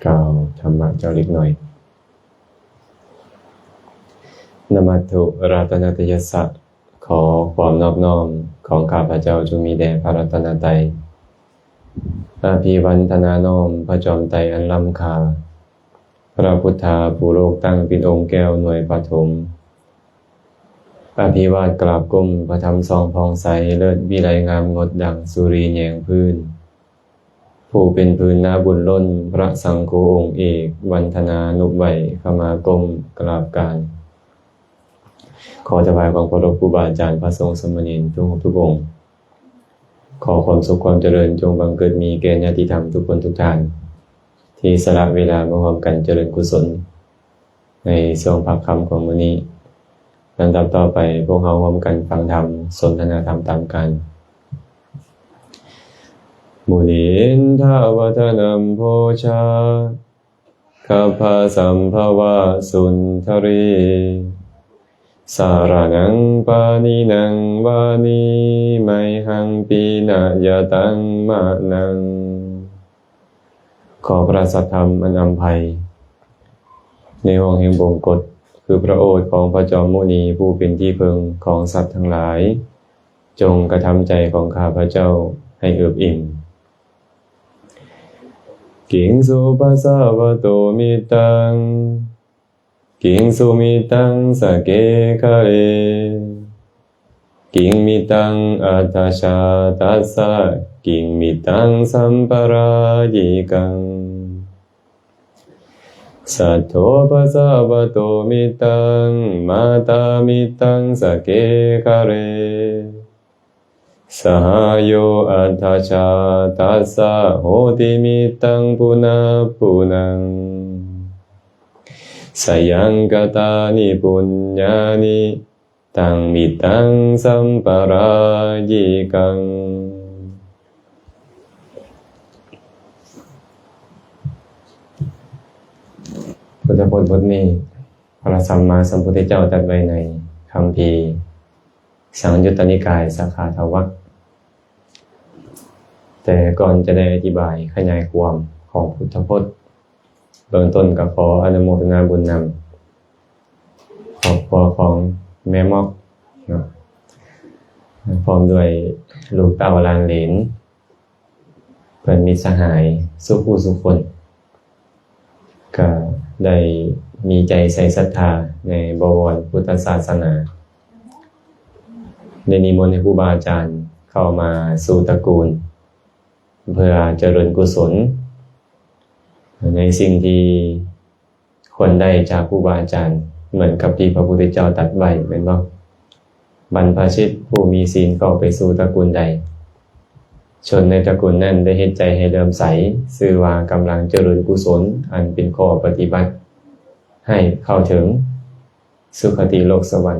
ກ່າວທຳມະເຈົ້າເລັກນ້ອຍ. ນະມັດຖຸລັດຕະນະຕະຍັດສະ ຂໍຄວາມນອບນ້ອມຂອງຂ້າພະເຈົ້າຈົ່ງມີແດ່ພະລັດຕະນະໄຕ. ອະພິວັນທະນານ້ອມພະຈອມໄຕອັນລ້ຳຄ່າ, ພະພຸດທາຜູ້ໂລກຕັ້ງເປັນອົງແກ້ວໜ່ວຍປະຖົມ. ອະພິວາດກາບກົ້ມພະທຳສ່ອງຜ່ອງໃສ, ເລີດວິໄລງາມງົດດັ່ງສຸຣີແຍງພື້ນ. ຜູ້ເປັນພື້ນນາບຸນລົ້ນ, ພະສັງໂຄອົງເອກ, ວັນທະນານຸບໄຫວ້, ຂະມາກົ້ມກາບການ. ຂໍຖວາຍຄວາມເຄົາລົບຄູບາອາຈານ, ພະສົງສາມະເນນທຸກຮູບທຸກອົງ. ຂໍຄວາມສຸກຄວາມຈະເລີນຈົ່ງບັງເກີດມີແກ່ຍາດຕິທຳທຸກຄົນທຸກທ່ານ ທີ່ສະຫຼະເວລາມາຮ່ວມກັນຈະເລີນກຸສົນ ໃນຊ່ວງພາກຄ່ຳຂອງມື້ນີ້. ລຳດັບຕໍ່ໄປ, ພວກເຮົາຮ່ວມກັນຟັງທຳ, ສົນທະນາທຳຕາມກັນ. ມຸນີນທະວະທະນັມໂພຊາ ກັບພະສຳພະວະສຸນທະຣີ ສະລະນັງປະນິນັງວານີ ໄມຫັງປີນະຍະຕັງມະນັງ. ຂໍພະລາຊະທຳອັນອຳໄພ ໃນຫ້ອງແຫ່ງບົງກົດ ຄືພະໂອດຂອງພະຈອມມຸນີ ຜູ້ເປັນທີ່ເພິ່ງຂອງສັດທັງຫຼາຍ, ຈົ່ງກະທຳໃຈຂອງຂ້າພະເຈົ້າໃຫ້ເອິບອີ່ມ. ກິງສຸປັດສະວະໂຕມິດຕັງ ກິງສຸມິດຕັງສະເກຄະເລ ກິງມິດຕັງອັດຖະຊາຕັດສະ ກິງມິດຕັງສຳປະລາຍິກັງ ສັດໂທປັດສະວະໂຕມິດຕັງ ມາຕາມິດຕັງສະເກຄະເລ ສະຫາໂຍອັດຖະຊາຕັດສະ ໂຫຕິມິດຕັງປຸນະປຸນັງ ສະຍັງກະຕານິປຸນຍານິ ຕັງມິດຕັງສຳປະລາຍິກັງ. ພຸດທະພົດບົດນີ້ ພະສຳມາສຳພຸດທະເຈົ້າຕັດໄວ້ໃນຄຳພີ ສັງຍຸດຕະນິກາຍ ສາຂາທະວັກ. ແຕ່ກ່ອນຈະໄດ້ອະທິບາຍຂະຫຍາຍຄວາມຂອງພຸດທະພົດ ເບື້ອງຕົ້ນກໍຂໍອະນຸໂມທະນາບຸນນຳຄອບຄົວຂອງແມ່ໝອກເນາະ ພ້ອມດ້ວຍລູກເຕົ້າຫຼານເຫຼນ ເພື່ອນມິດສະຫາຍສູ່ຜູ້ສູ່ຄົນ ກໍໄດ້ມີໃຈໃສ່ສັດທາໃນບໍວອນພຸດທະສາສະໜາ ໄດ້ນິມົນໃຫ້ຄູບາອາຈານເຂົ້າມາສູ່ຕະກູນ ເພື່ອຈະເລີນກຸສົນໃນສິ່ງທີ່ ຄວນໄດ້ຈາກຄູບາອາຈານ ເໝືອນກັບທີ່ພະພຸດທະເຈົ້າຕັດໄວ້ແມ່ນບໍ່? ບັນພະຊິດຜູ້ມີສິນເຂົ້າໄປສູ່ຕະກຸນໃດ, ຊົນໃນຕະກຸນນັ້ນໄດ້ເຮັດໃຈໃຫ້ເຫຼື້ອມໃສ, ຊື່ວ່າກຳລັງຈະເລີນກຸສົນ ອັນເປັນຂໍ້ປະຕິບັດໃຫ້ເຂົ້າເຖິງສຸຄະຕິໂລກສະຫວັນ.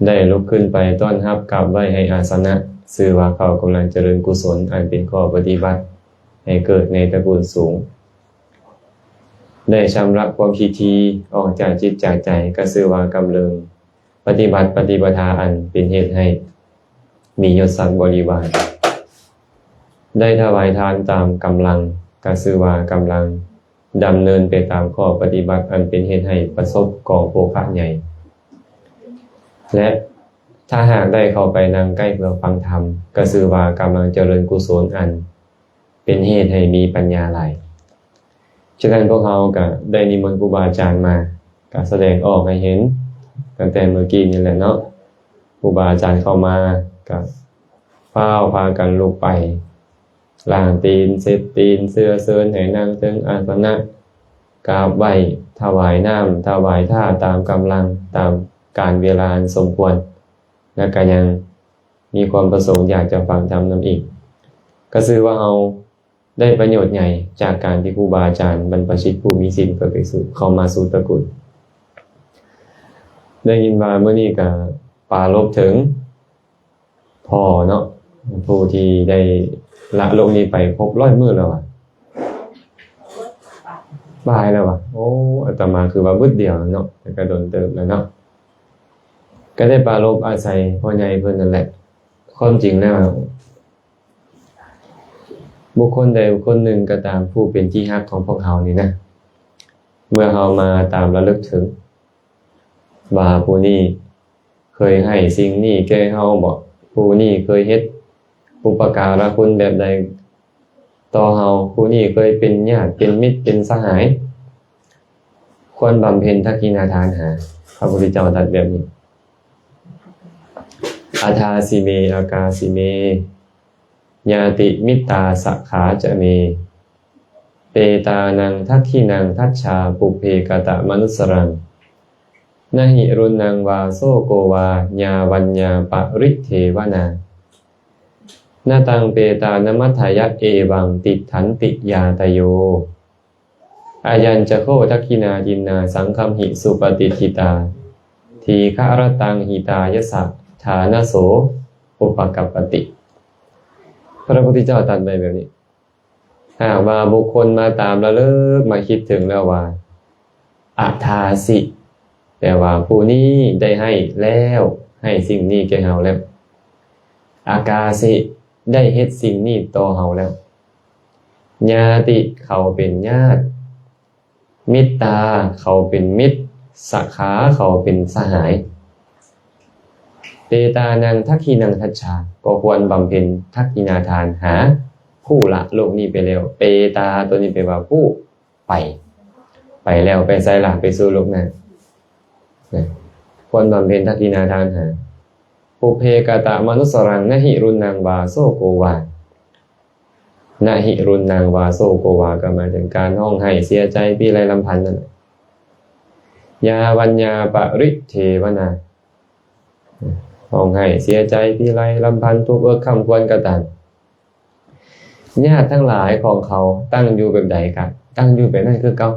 ໄດ້ລຸກຂຶ້ນໄປຕ້ອນຮັບກາບໄຫວ້ໃຫ້ອາສະນະ, ຊື່ວ່າເຂົາກຳລັງຈະເລີນກຸສົນ ອັນເປັນຂໍ້ປະຕິບັດໃຫ້ເກີດໃນຕະກຸນສູງ. ໄດ້ຊຳລະຄວາມຂີ້ຖີ່ອອກຈາກຈິດຈາກໃຈ, ກໍຊື່ວ່າກຳເລີງປະຕິບັດປະຕິປະທາອັນເປັນເຫດໃຫ້ມີຍົດສັກບໍລິວານ. ໄດ້ຖວາຍທານຕາມກຳລັງ, ກໍຊື່ວ່າກຳລັງດຳເນີນໄປຕາມຂໍ້ປະຕິບັດອັນເປັນເຫດໃຫ້ປະສົບກອງໂພຄະໃຫຍ່. ແລະ ຖ້າຫາກໄດ້ເຂົ້າໄປນັ່ງໃກ້ເພື່ອຟັງທຳ, ກໍຊື່ວ່າກຳລັງຈະເລີນກຸສົນອັນ ເປັນເຫດໃຫ້ມີປັນຍາຫຼາຍ. ສະນັ້ນພວກເຮົາກະໄດ້ນິມົນຄູບາອາຈານມາ, ກະສະແດງອອກໃຫ້ເຫັນຕັ້ງແຕ່ເມື່ອກີ້ນີ້ແຫຼະເນາະ. ຄູບາອາຈານເຂົ້າມາກະຟ້າວພາກັນລຸກໄປ ລ້າງຕີນ ເຊັດຕີນ ເຊື້ອເຊີນໃຫ້ນັ່ງເທິງອາສະນະ, ກາບໄຫວ້ ຖວາຍນ້ຳ ຖວາຍທ່າຕາມກຳລັງ ຕາມການເວລາອັນສົມຄວນ ແລະ ກະຍັງ ມີຄວາມປະສົງຢາກຈະຟັງທຳນຳອີກ, ກໍຊື່ວ່າເຮົາໄດ້ປະໂຫຍດໃຫຍ່ຈາກການທີ່ຄູບາອາຈານບັນພະຊິດຜູ້ມີສິນເຂົ້າໄປສູ່ ເຂົ້າມາສູ່ຕະກຸນ. ໄດ້ຍິນວ່າມື້ນີ້ກະປາລົບເຖິງພໍ່ເນາະ, ຜູ້ທີ່ໄດ້ລະໂລກນີ້ໄປຄົບຮ້ອຍມື້ແລ້ວຫວາ? ປາຍແລ້ວຫວາ? ໂອ້ ອາດຕະມາຄືວ່າບຶດດຽວເນາະ, ແຕ່ກໍດົນເຕີບແລ້ວເນາະ. ກໍໄດ້ປາລົບອາໄສພໍ່ໃຫຍ່ເພິ່ນນັ້ນແຫຼະ. ຄວາມຈິງແລ້ວ ບຸກຄົນໃດບຸກຄົນໜຶ່ງກໍຕາມ ຜູ້ເປັນທີ່ຮັກຂອງພວກເຮົານີ້ນະ, ເມື່ອເຮົາມາຕາມລະລຶກເຖິງວ່າ ຜູ້ນີ້ເຄີຍໃຫ້ສິ່ງນີ້ແກ່ເຮົາບໍ, ຜູ້ນີ້ເຄີຍເຮັດອຸປະກາລະຄຸນແບບໃດຕໍ່ເຮົາ, ຜູ້ນີ້ເຄີຍເປັນຍາດ ເປັນມິດ ເປັນສະຫາຍ, ຄວນບຳເພັນທັກຂິນາທານຫາ. ພະພຸດທະເຈົ້າຕັດແບບນີ້: Adāsi me akāsi me ñātimittā sakhā ca me, petānaṃ dakkhiṇaṃ dajjā pubbe katamanussaraṃ, na hi ruṇṇaṃ vā soko vā yāvaññā paridevanā, na taṃ petānamatthāya evaṃ tiṭṭhanti ñātayo. Ayañca kho dakkhiṇā dinnā saṅghamhi supatiṭṭhitā, dīgharattaṃ hitāyassa ṭhānaso upakappati. ພະພຸດທະເຈົ້າຕັດໄວ້ແບບນີ້: ຫາກວ່າບຸກຄົນມາຕາມລະລຶກ ມາຄິດເຖິງແລ້ວວ່າ ອະດາຊິ ແປວ່າຜູ້ນີ້ໄດ້ໃຫ້ແລ້ວ, ໃຫ້ສິ່ງນີ້ແກ່ເຮົາແລ້ວ, ອາກາຊິ ໄດ້ເຮັດສິ່ງນີ້ຕໍ່ເຮົາແລ້ວ, ຍາຕິ ເຂົາເປັນຍາດ, ມິດຕາ ເຂົາເປັນມິດ, ສະຂາ ເຂົາເປັນສະຫາຍ, ເປຕານັງ ທັກຂິນັງ ທັດສາ ກໍຄວນບຳເພັນທັກຂິນາທານຫາຜູ້ລະໂລກນີ້ໄປແລ້ວ. ເປຕາ ຕົວນີ້ແປວ່າຜູ້ໄປ, ໄປແລ້ວ ໄປໃສລະ? ໄປສູ່ໂລກໜ້າ. ຄວນບຳເພັນທັກຂິນາທານຫາ. ປຸບເພກະຕະມະນຸດສະລັງ ນະຫິລຸນນັງວາໂສໂກວາ. ນະຫິລຸນນັງວາໂສໂກວາ ກໍໝາຍເຖິງການຮ້ອງໄຫ້ເສຍໃຈພິໄລລຳພັນນັ້ນແຫຼະ. ຍາວັນຍາປະລິເທວະນາ ຮ້ອງໄຫ້ເສຍໃຈພິໄລລຳພັນ ທຸກເອິກຄຳຄວນກໍຕາມ. ຍາດທັງຫຼາຍຂອງເຂົາຕັ້ງຢູ່ແບບໃດ ກໍຕັ້ງຢູ່ແບບນັ້ນຄືເກົ່າ.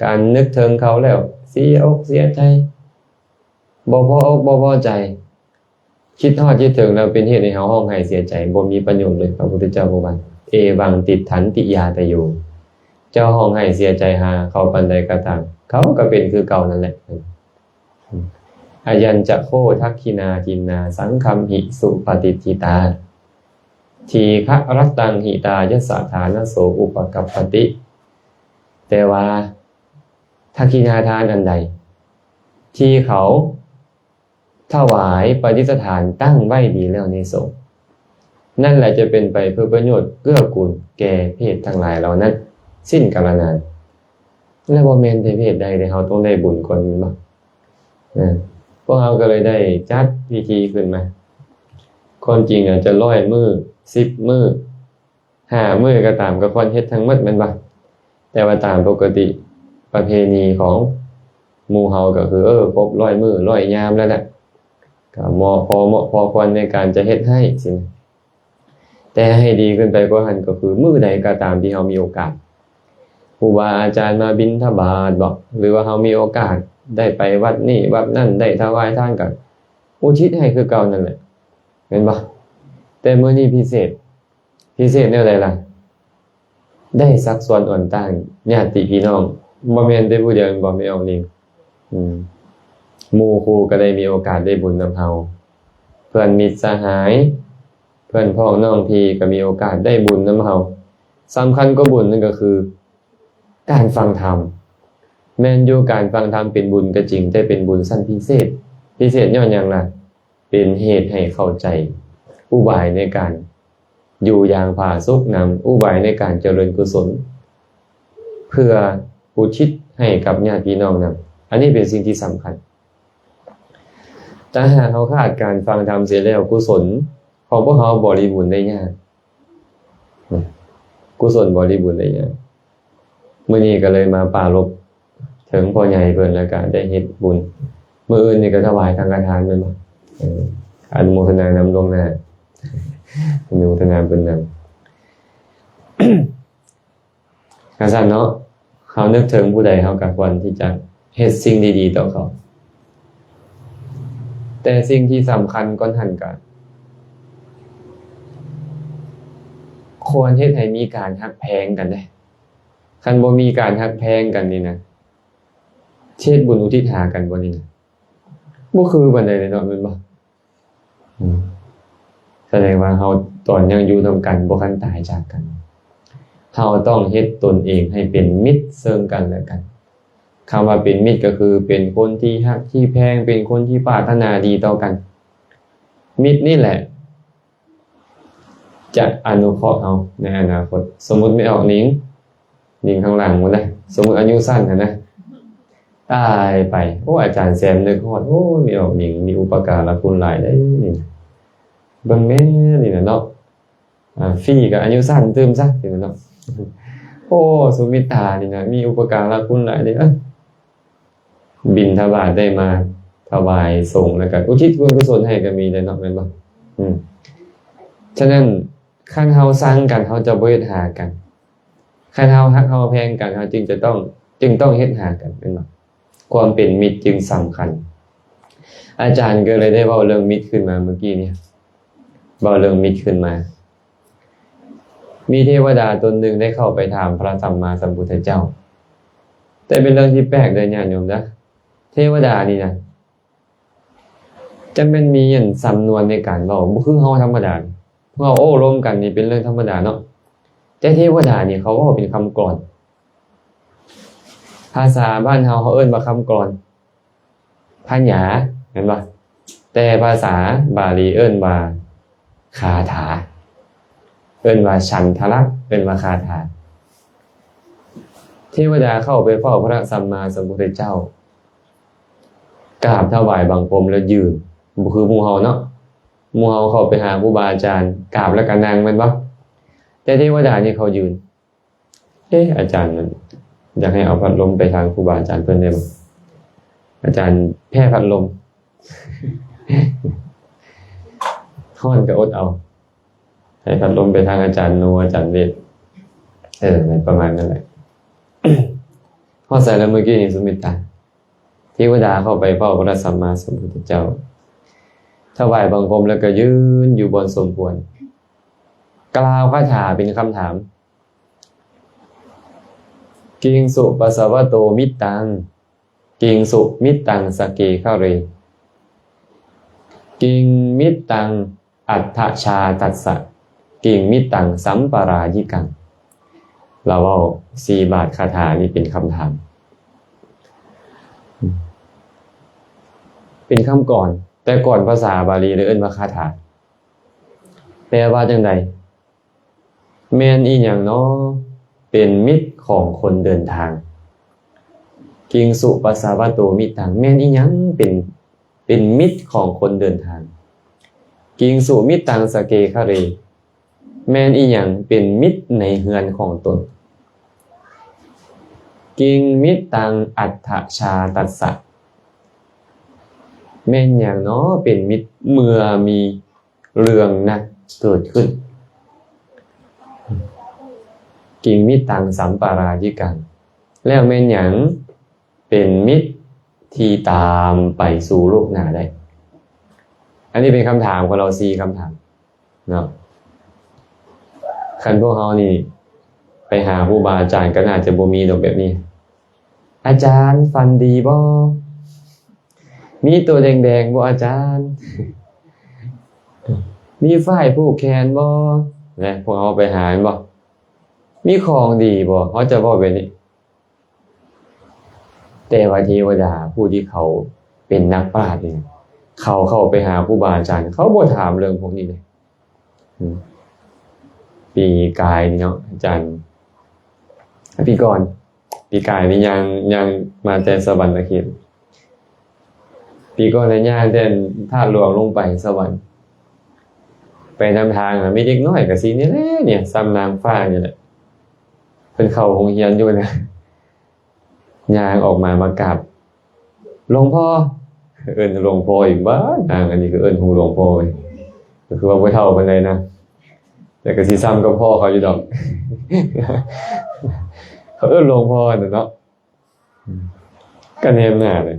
ການນຶກເຖິງເຂົາແລ້ວເສຍອົກເສຍໃຈ ບໍ່ພໍອົກບໍ່ພໍໃຈ ຄິດຮອດຄິດເຖິງແລ້ວເປັນເຫດໃຫ້ເຮົາຮ້ອງໄຫ້ເສຍໃຈ ບໍ່ມີປະໂຫຍດເລີຍ. ພະພຸດທະເຈົ້າບອກວ່າ ເອວັງຕິດຂັນຕິຍາຕະໂຍ ເຈົ້າຮ້ອງໄຫ້ເສຍໃຈຫາເຂົາປານໃດກໍຕາມ ເຂົາກໍເປັນຄືເກົ່ານັ້ນແຫຼະ. ອາຍັນຈະໂຄທັກຂິນາທິນນາສັງຄຳຫິສຸປະຕິດທິຕາ ທີຄະລັດຕັງຫິຕາຍະສະຖານະໂສອຸປະກັບປະຕິ ແຕ່ວ່າທັກຂິນາທານອັນໃດທີ່ເຂົາ ຖວາຍປະດິດສະຖານຕັ້ງໄວ້ດີແລ້ວໃນສົງ ນັ້ນແຫຼະຈະເປັນໄປເພື່ອປະໂຫຍດເກື້ອກູນແກ່ເພດທັງຫຼາຍເຫຼົ່ານັ້ນສິ້ນກາລະນານ. ແລະ ບໍ່ແມ່ນແຕ່ເພດໃດເດ້ ເຮົາຕ້ອງໄດ້ບຸນກ່ອນແມ່ນບໍ່? ນະ ພວກເຮົາກໍເລີຍໄດ້ຈັດພິທີຂຶ້ນມາ. ຄວາມຈິງອາດຈະຮ້ອຍມື້ ສິບມື້ ຫ້າມື້ກໍຕາມ ກໍຄວນເຮັດທັງໝົດແມ່ນບໍ່? ແຕ່ວ່າຕາມປົກກະຕິປະເພນີຂອງໝູ່ເຮົາກໍຄື ເອີ ຄົບຮ້ອຍມື້ ຮ້ອຍຍາມແລ້ວແຫຼະ ກໍເໝາະພໍເໝາະພໍຄວນໃນການຈະເຮັດໃຫ້ຊີ້ນະ. ແຕ່ໃຫ້ດີຂຶ້ນໄປກວ່າຫັ້ນກໍຄື ມື້ໃດກໍຕາມທີ່ເຮົາມີໂອກາດ ຄູບາອາຈານມາບິນທະບາດບໍ ຫຼືວ່າເຮົາມີໂອກາດໄດ້ໄປວັດນີ້ວັດນັ້ນ ໄດ້ຖວາຍທານ ກໍອຸທິດໃຫ້ຄືເກົ່ານັ້ນແຫຼະ ແມ່ນບໍ່? ແຕ່ມື້ນີ້ພິເສດ ພິເສດແນວໃດລະ? ໄດ້ຊັກຊວນອວນຕ້ານຍາດຕິພີ່ນ້ອງ ບໍ່ແມ່ນແຕ່ຜູ້ດຽວແມ່ນບໍ່ ແມ່ອອກນິງ? ອືມ ໝູ່ຄູ່ກໍໄດ້ມີໂອກາດໄດ້ບຸນນຳເຮົາ ເພື່ອນມິດສະຫາຍ ເພື່ອນພ້ອງນ້ອງພີ່ກໍມີໂອກາດໄດ້ບຸນນຳເຮົາ. ສຳຄັນກວ່າບຸນນັ້ນກໍຄືການຟັງທຳ. ແມ່ນຢູ່ ການຟັງທຳເປັນບຸນກໍຈິງ ແຕ່ເປັນບຸນຊັ້ນພິເສດ. ພິເສດຍ້ອນຫຍັງລະ? ເປັນເຫດໃຫ້ເຂົ້າໃຈອຸບາຍໃນການຢູ່ຢ່າງຜາສຸກນຳ, ອຸບາຍໃນການຈະເລີນກຸສົນ ເພື່ອອຸທິດໃຫ້ກັບຍາດພີ່ນ້ອງນຳ. ອັນນີ້ເປັນສິ່ງທີ່ສຳຄັນ. ຖ້າຫາກເຮົາຂາດການຟັງທຳເສຍແລ້ວ, ກຸສົນຂອງພວກເຮົາບໍລິບູນໄດ້ຍາກ. ກຸສົນບໍລິບູນໄດ້ຍາກ. ມື້ນີ້ກໍເລີຍມາປາລົບເຖິງພໍ່ໃຫຍ່ເພິ່ນ ແລ້ວກໍໄດ້ເຮັດບຸນ. ມື້ອື່ນນີ້ກໍຖວາຍສັງຄະທານແມ່ນບໍ່? ເອີ ອະນຸໂມທະນານຳລ່ວງໜ້າ. ອະນຸໂມທະນາບຸນນຳ. ກະຊັ້ນເນາະ, ເຮົານຶກເຖິງຜູ້ໃດ ເຮົາກໍຄວນທີ່ຈະເຮັດສິ່ງດີໆຕໍ່ເຂົາ. ແຕ່ສິ່ງທີ່ສຳຄັນກ່ອນຫັ້ນ ກໍຄວນເຮັດໃຫ້ມີການຮັກແພງກັນເດ້. ຄັນບໍ່ມີການຮັກແພງກັນນີ້ນະ, ເຮັດບຸນອຸທິດຫາກັນບໍ່ນີ້ນະ? ບໍ່ຄືປານໃດເດ້ເນາະ, ແມ່ນບໍ່? ອືມ ສະແດງວ່າເຮົາຕອນຍັງຢູ່ນຳກັນ ບໍ່ທັນຕາຍຈາກກັນ ເຮົາຕ້ອງເຮັດຕົນເອງໃຫ້ເປັນມິດເຊິ່ງກັນແລະກັນ. ຄຳວ່າເປັນມິດກໍຄືເປັນຄົນທີ່ຮັກທີ່ແພງ, ເປັນຄົນທີ່ປາດຖະໜາດີຕໍ່ກັນ. ມິດນີ້ແຫຼະຈະອະນຸເຄາະເຮົາໃນອະນາຄົດ. ສົມມຸດແມ່ອອກນິງ, ນິງຂ້າງຫຼັງພຸ້ນນະ, ສົມມຸດອາຍຸສັ້ນຫັ້ນນະ, ຕາຍໄປ, ໂອ້ ອາຈານແຊມນຶກຮອດ, ໂອ້ ແມ່ອອກນິງມີອຸປະກາລະຄຸນຫຼາຍເດ້ນີ້, ເບິ່ງແມ່ນີ້ນະເນາະ. ອ່າ ຟຣີກໍອາຍຸສັ້ນຕື່ມຊະ ນີ້ເນາະ. ໂອ້ ສຸມິດຕານີ້ນະ ມີອຸປະກາລະຄຸນຫຼາຍເດ້. ເອີ ບິນທະບາດໄດ້ມາຖວາຍສົງ ແລ້ວກໍອຸທິດບຸນກຸສົນໃຫ້ກໍມີແຫຼະເນາະ ແມ່ນບໍ່? ອືມ ສະນັ້ນ ຄັນເຮົາຊັງກັນ ເຮົາຈະບໍ່ເຮັດຫາກັນ. ຄັນເຮົາຮັກເຮົາແພງກັນ ເຮົາຈຶ່ງຈະຕ້ອງ ຈຶ່ງຕ້ອງເຮັດຫາກັນ ແມ່ນບໍ່? ຄວາມເປັນມິດຈຶ່ງສຳຄັນ. ອາຈານກໍເລີຍໄດ້ເວົ້າເລື່ອງມິດຂຶ້ນມາເມື່ອກີ້ນີ້, ເວົ້າເລື່ອງມິດຂຶ້ນມາ. ມີເທວະດາຕົນໜຶ່ງໄດ້ເຂົ້າໄປຖາມພະສຳມາສຳພຸດທະເຈົ້າ. ແຕ່ເປັນເລື່ອງທີ່ແປກເດີຍ ຍາດໂຍມເດີ. ເທວະດານີ້ນະ ຈັ່ງແມ່ນມີອັນສຳນວນໃນການເວົ້າ, ບໍ່ຄືເຮົາທຳມະດາ. ພວກເຮົາໂອ້ລົມກັນນີ້ເປັນເລື່ອງທຳມະດາເນາະ, ແຕ່ເທວະດານີ້ເຂົາເວົ້າເປັນຄຳກລອນ. ພາສາບ້ານເຮົາ ເຮົາເອີ້ນວ່າຄຳກລອນ, ພະຍາ, ແມ່ນບໍ່? ແຕ່ພາສາບາລີເອີ້ນວ່າຄາຖາ, ເອີ້ນວ່າສັນທະລັກ, ເອີ້ນວ່າຄາຖາ. ເທວະດາເຂົ້າໄປເຝົ້າພະສຳມາສຳພຸດທະເຈົ້າ, ກາບຖວາຍບັງຄົມແລ້ວຢືນ, ບໍ່ຄືໝູ່ເຮົາເນາະ. ໝູ່ເຮົາເຂົ້າໄປຫາຄູບາອາຈານ, ກາບແລ້ວກໍນັ່ງ, ແມ່ນບໍ່? ແຕ່ເທວະດານີ້ເຂົາຢືນ. ເອະ ອາຈານ ຢາກໃຫ້ເອົາພັດລົມໄປທາງຄູບາອາຈານເພິ່ນໄດ້ບໍ່? ອາຈານແພ້ພັດລົມ, ຮ້ອນກໍອົດເອົາ. ໃຫ້ພັດລົມໄປທາງອາຈານໂນ, ອາຈານເວດ, ເອີ ປະມານນັ້ນແຫຼະ. ຮອດໃສແລ້ວມື້ກີ້ນີ້ ສຸມິດຕາ? ເທວະດາເຂົ້າໄປເຝົ້າພະສຳມາສຳພຸດທະເຈົ້າ, ຖວາຍບັງຄົມແລ້ວກໍຢືນຢູ່ບ່ອນສົມຄວນ, ກ່າວຄາຖາເປັນຄຳຖາມ. ກິງສຸປະສະວະໂຕມິດຕັງ, ກິງສຸມິດຕັງສະເກຄະເຣ, ກິງມິດຕັງອັດຖະຊາຕັດສະ, ກິງມິດຕັງສຳປະລາຍິກັງ. ລາວເວົ້າສີ່ບາດຄາຖານີ້ເປັນຄຳຖາມ, ເປັນຄຳກອນ, ແຕ່ກອນພາສາບາລີເອີ້ນວ່າຄາຖາ. ແປວ່າຈັ່ງໃດ? ແມ່ນອີ່ຫຍັງເນາະເປັນມິດຂອງຄົນເດີນທາງ? ກິງສຸປະສະວະໂຕມິດຕັງ, ແມ່ນອີ່ຫຍັງເປັນ ເປັນມິດຂອງຄົນເດີນທາງ? ກິງສຸມິດຕັງສະເກຄະເຣ, ແມ່ນອີ່ຫຍັງເປັນມິດໃນເຮືອນຂອງຕົນ? ກິງມິດຕັງອັດຖະຊາຕັດສະ, ແມ່ນຫຍັງເນາະເປັນມິດເມື່ອມີ ເລື່ອງໜັກເກີດຂຶ້ນ? ກິງມິດຕັງສຳປະລາຍິກັງ, ແລ້ວແມ່ນຫຍັງເປັນມິດທີ່ຕາມໄປສູ່ໂລກໜ້າໄດ້? ອັນນີ້ເປັນຄຳຖາມຂອງລາວສີ່ຄຳຖາມເນາະ. ຄັນພວກເຮົານີ້ໄປຫາຄູບາອາຈານ ກໍໜ້າຈະບໍ່ມີດອກແບບນີ້. ອາຈານ ຝັນດີບໍ່? ມີໂຕແດງໆບໍ່ອາຈານ? ມີຝ້າຍຜູກແຂນບໍ່? ນະ ພວກເຮົາໄປຫາແມ່ນບໍ່? ມີຂອງດີບໍ່? ເຮົາຈະເວົ້າແບບນີ້. ແຕ່ວ່າເທວະດາຜູ້ທີ່ເຂົາເປັນນັກປາດນີ້ ເຂົາເຂົ້າໄປຫາຄູບາອາຈານ ເຂົາບໍ່ຖາມເລື່ອງພວກນີ້ເດ້. ອືມ ປີກາຍນີ້ເນາະ ອາຈານ ປີກ່ອນ ປີກາຍນີ້ຍ່າງ ຍ່າງມາແຕ່ສະຫວັນນະເຂດ. ປີກ່ອນນີ້ຍ່າງແຕ່ທາດຫຼວງລົງໄປສະຫວັນ ໄປນຳທາງ ມີເດັກນ້ອຍກະຊິນີ້ແຫຼະ ນີ້ ຊ່ຳນາງຟ້ານີ້ແຫຼະ ເພິ່ນເຂົ້າໂຮງຮຽນຢູ່ນະ. ຍ່າງອອກມາ ມາກາບ ຫຼວງພໍ່ ເອີ້ນຫຼວງພໍ່ອີກ ບາດນາງອັນນີ້ກໍເອີ້ນຮູ້ຫຼວງພໍ່ເວີຍ ກໍຄືວ່າບໍ່ເຖົ້າປານໃດນະ ແຕ່ກໍຊິຊ່ຳກັບພໍ່ເຂົາຢູ່ດອກ ເຂົາເອີ້ນຫຼວງພໍ່ຫັ້ນນະເນາະ ກໍແນມໜ້າເລີຍ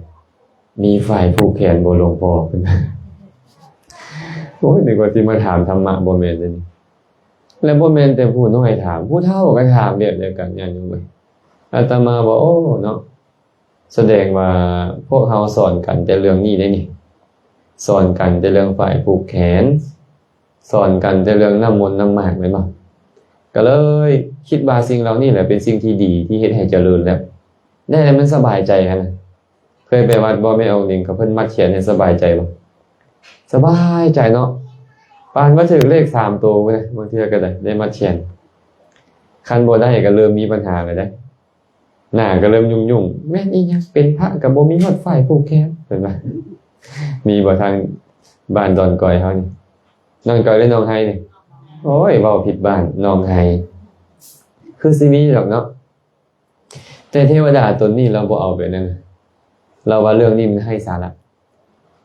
ມີຝ້າຍຜູກແຂນບໍ່ຫຼວງພໍ່ ເພິ່ນ ໂອ້ຍ ນຶກວ່າຊິມາຖາມທຳມະ ບໍ່ແມ່ນເດ້ນີ້ ແລະບໍ່ແມ່ນແຕ່ຜູ້ນ້ອຍຖາມ ຜູ້ເຖົ້າກໍຖາມແບບດຽວກັນ ຍາດໂຍມເອີຍ ອາດຕະມາວ່າ ໂອ້ ເນາະ ສະແດງວ່າພວກເຮົາສອນກັນແຕ່ເລື່ອງນີ້ເດ້ນີ້ ສອນກັນແຕ່ເລື່ອງຝ້າຍຜູກແຂນ ສອນກັນແຕ່ເລື່ອງນ້ຳມົນນ້ຳໝາກແມ່ນບໍ່? ກໍເລີຍ ຄິດວ່າສິ່ງເຫຼົ່ານີ້ແຫຼະເປັນສິ່ງທີ່ດີ ທີ່ເຮັດໃຫ້ຈະເລີນແລ້ວ ໄດ້ແລ້ວມັນສະບາຍໃຈຫັ້ນນະ. ເຄີຍໄປວັດບໍ່ ແມ່ອອກນິງ ເຂົາເພິ່ນມັດແຂນໃຫ້ສະບາຍໃຈບໍ່? ສະບາຍໃຈເນາະ ປານວ່າຖືກເລກສາມໂຕພຸ້ນນະ ບາງເທື່ອກໍໄດ້ ໄດ້ມັດແຂນ. ຄັນບໍ່ໄດ້ກໍເລີ່ມມີບັນຫາແລ້ວເດ້ ໜ້າກໍເລີ່ມຫຍຸ້ງໆ ແມ່ນອີ່ຫຍັງ ເປັນພະກໍບໍ່ມີຮອດຝ້າຍຜູກແຂນ ເຫັນບໍ່? ມີບໍ່ທາງບ້ານດອນກອຍເຮົານີ້? ດອນກອຍ ຫຼື ໜອງໄຮນີ້? ໂອ້ຍ ເວົ້າຜິດບ້ານ ໜອງໄຮ ຄືຊິມີດອກເນາະ. ແຕ່ເທວະດາຕົນນີ້ລາວບໍ່ເອົາແບບນັ້ນ ລາວວ່າເລື່ອງນີ້ມັນໄຮ້ສາລະ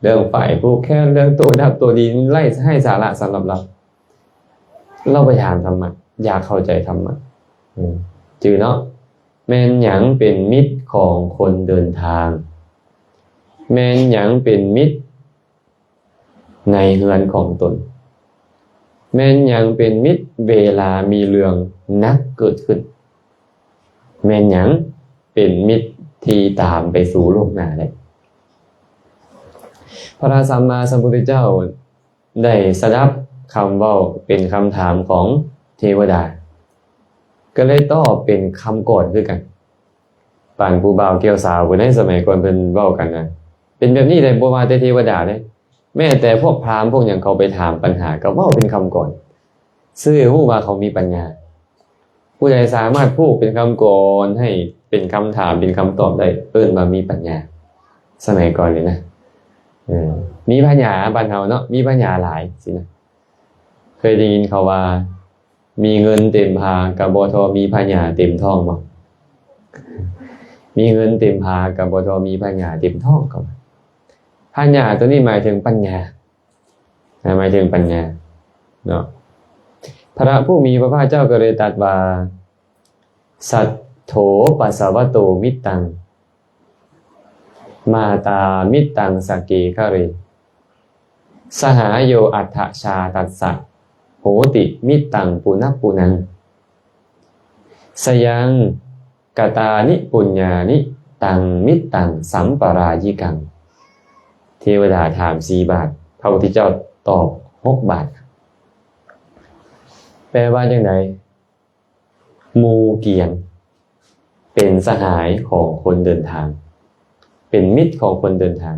ເລື່ອງຝ້າຍຜູກແຂນ ເລື່ອງໂຕດັບໂຕດີ ມັນໄຮ້ ໄຮ້ສາລະສຳລັບລາວ. ລາວໄປຖາມທຳມະ ຢາກເຂົ້າໃຈທຳມະ. ອືມ ຈື່ເນາະ ແມ່ນຫຍັງເປັນມິດຂອງຄົນເດີນທາງ? ແມ່ນຫຍັງເປັນມິດໃນເຮືອນຂອງຕົນ? ແມ່ນຫຍັງເປັນມິດເວລາມີເລື່ອງໜັກເກີດຂຶ້ນ? ແມ່ນຫຍັງເປັນມິດທີ່ຕາມໄປສູ່ໂລກໜ້າໄດ້? ພະສຳມາສຳພຸດທະເຈົ້າໄດ້ສະດັບຄຳເວົ້າເປັນຄຳຖາມຂອງເທວະດາ ກໍເລີຍຕອບເປັນຄຳກອນຄືກັນ. ປານຜູ້ບ່າວກ່ຽວສາວພຸ້ນໃດ ສະໄໝກ່ອນເພິ່ນເວົ້າກັນນະ ເປັນແບບນີ້ເດ້. ບໍ່ວ່າແຕ່ເທວະດາເດ້ ແມ້ແຕ່ພວກພາມພວກຫຍັງ ເຂົາໄປຖາມປັນຫາກໍເວົ້າເປັນຄຳກອນ ຊື່ໃຫ້ຮູ້ວ່າເຂົາມີປັນຍາ. ຜູ້ໃດສາມາດຜູກເປັນຄຳກອນໃຫ້ເປັນຄຳຖາມເປັນຄຳຕອບໄດ້ ເອີ້ນວ່າມີປັນຍາ. ສະໄໝກ່ອນນີ້ນະ ເອີ ມີພະຍາ ບ້ານເຮົາເນາະ ມີພະຍາຫຼາຍຊີ້ນະ. ເຄີຍໄດ້ຍິນເຂົາວ່າ ມີເງິນເຕັມພາກໍບໍ່ທໍ່ມີພະຍາເຕັມທ້ອງບໍ່? ມີເງິນເຕັມພາກໍບໍ່ທໍ່ມີພະຍາເຕັມທ້ອງ ເຂົາວ່າ. ພະຍາຕົວນີ້ໝາຍເຖິງປັນຍາ ນະ ໝາຍເຖິງປັນຍາເນາະ. ພະຜູ້ມີພະພາກເຈົ້າກໍເລີຍຕັດວ່າ ສັດໂທປະສະວະໂຕມິດຕັງ ມາຕາມິດຕັງສະເກຄະເຣ ສະຫາໂຍອັດຖະຊາຕັດສະ ໂຫຕິມິດຕັງປຸນະປຸນັງ ສະຍັງກະຕານິປຸນຍານິ ຕັງມິດຕັງສຳປະລາຍິກັງ. ເທວະດາຖາມສີ່ບາດ ພະພຸດທະເຈົ້າຕອບຫົກບາດ. ແປວ່າຈັ່ງໃດ? ໝູ່ກຽນເປັນສະຫາຍຂອງຄົນເດີນທາງ ເປັນມິດຂອງຄົນເດີນທາງ.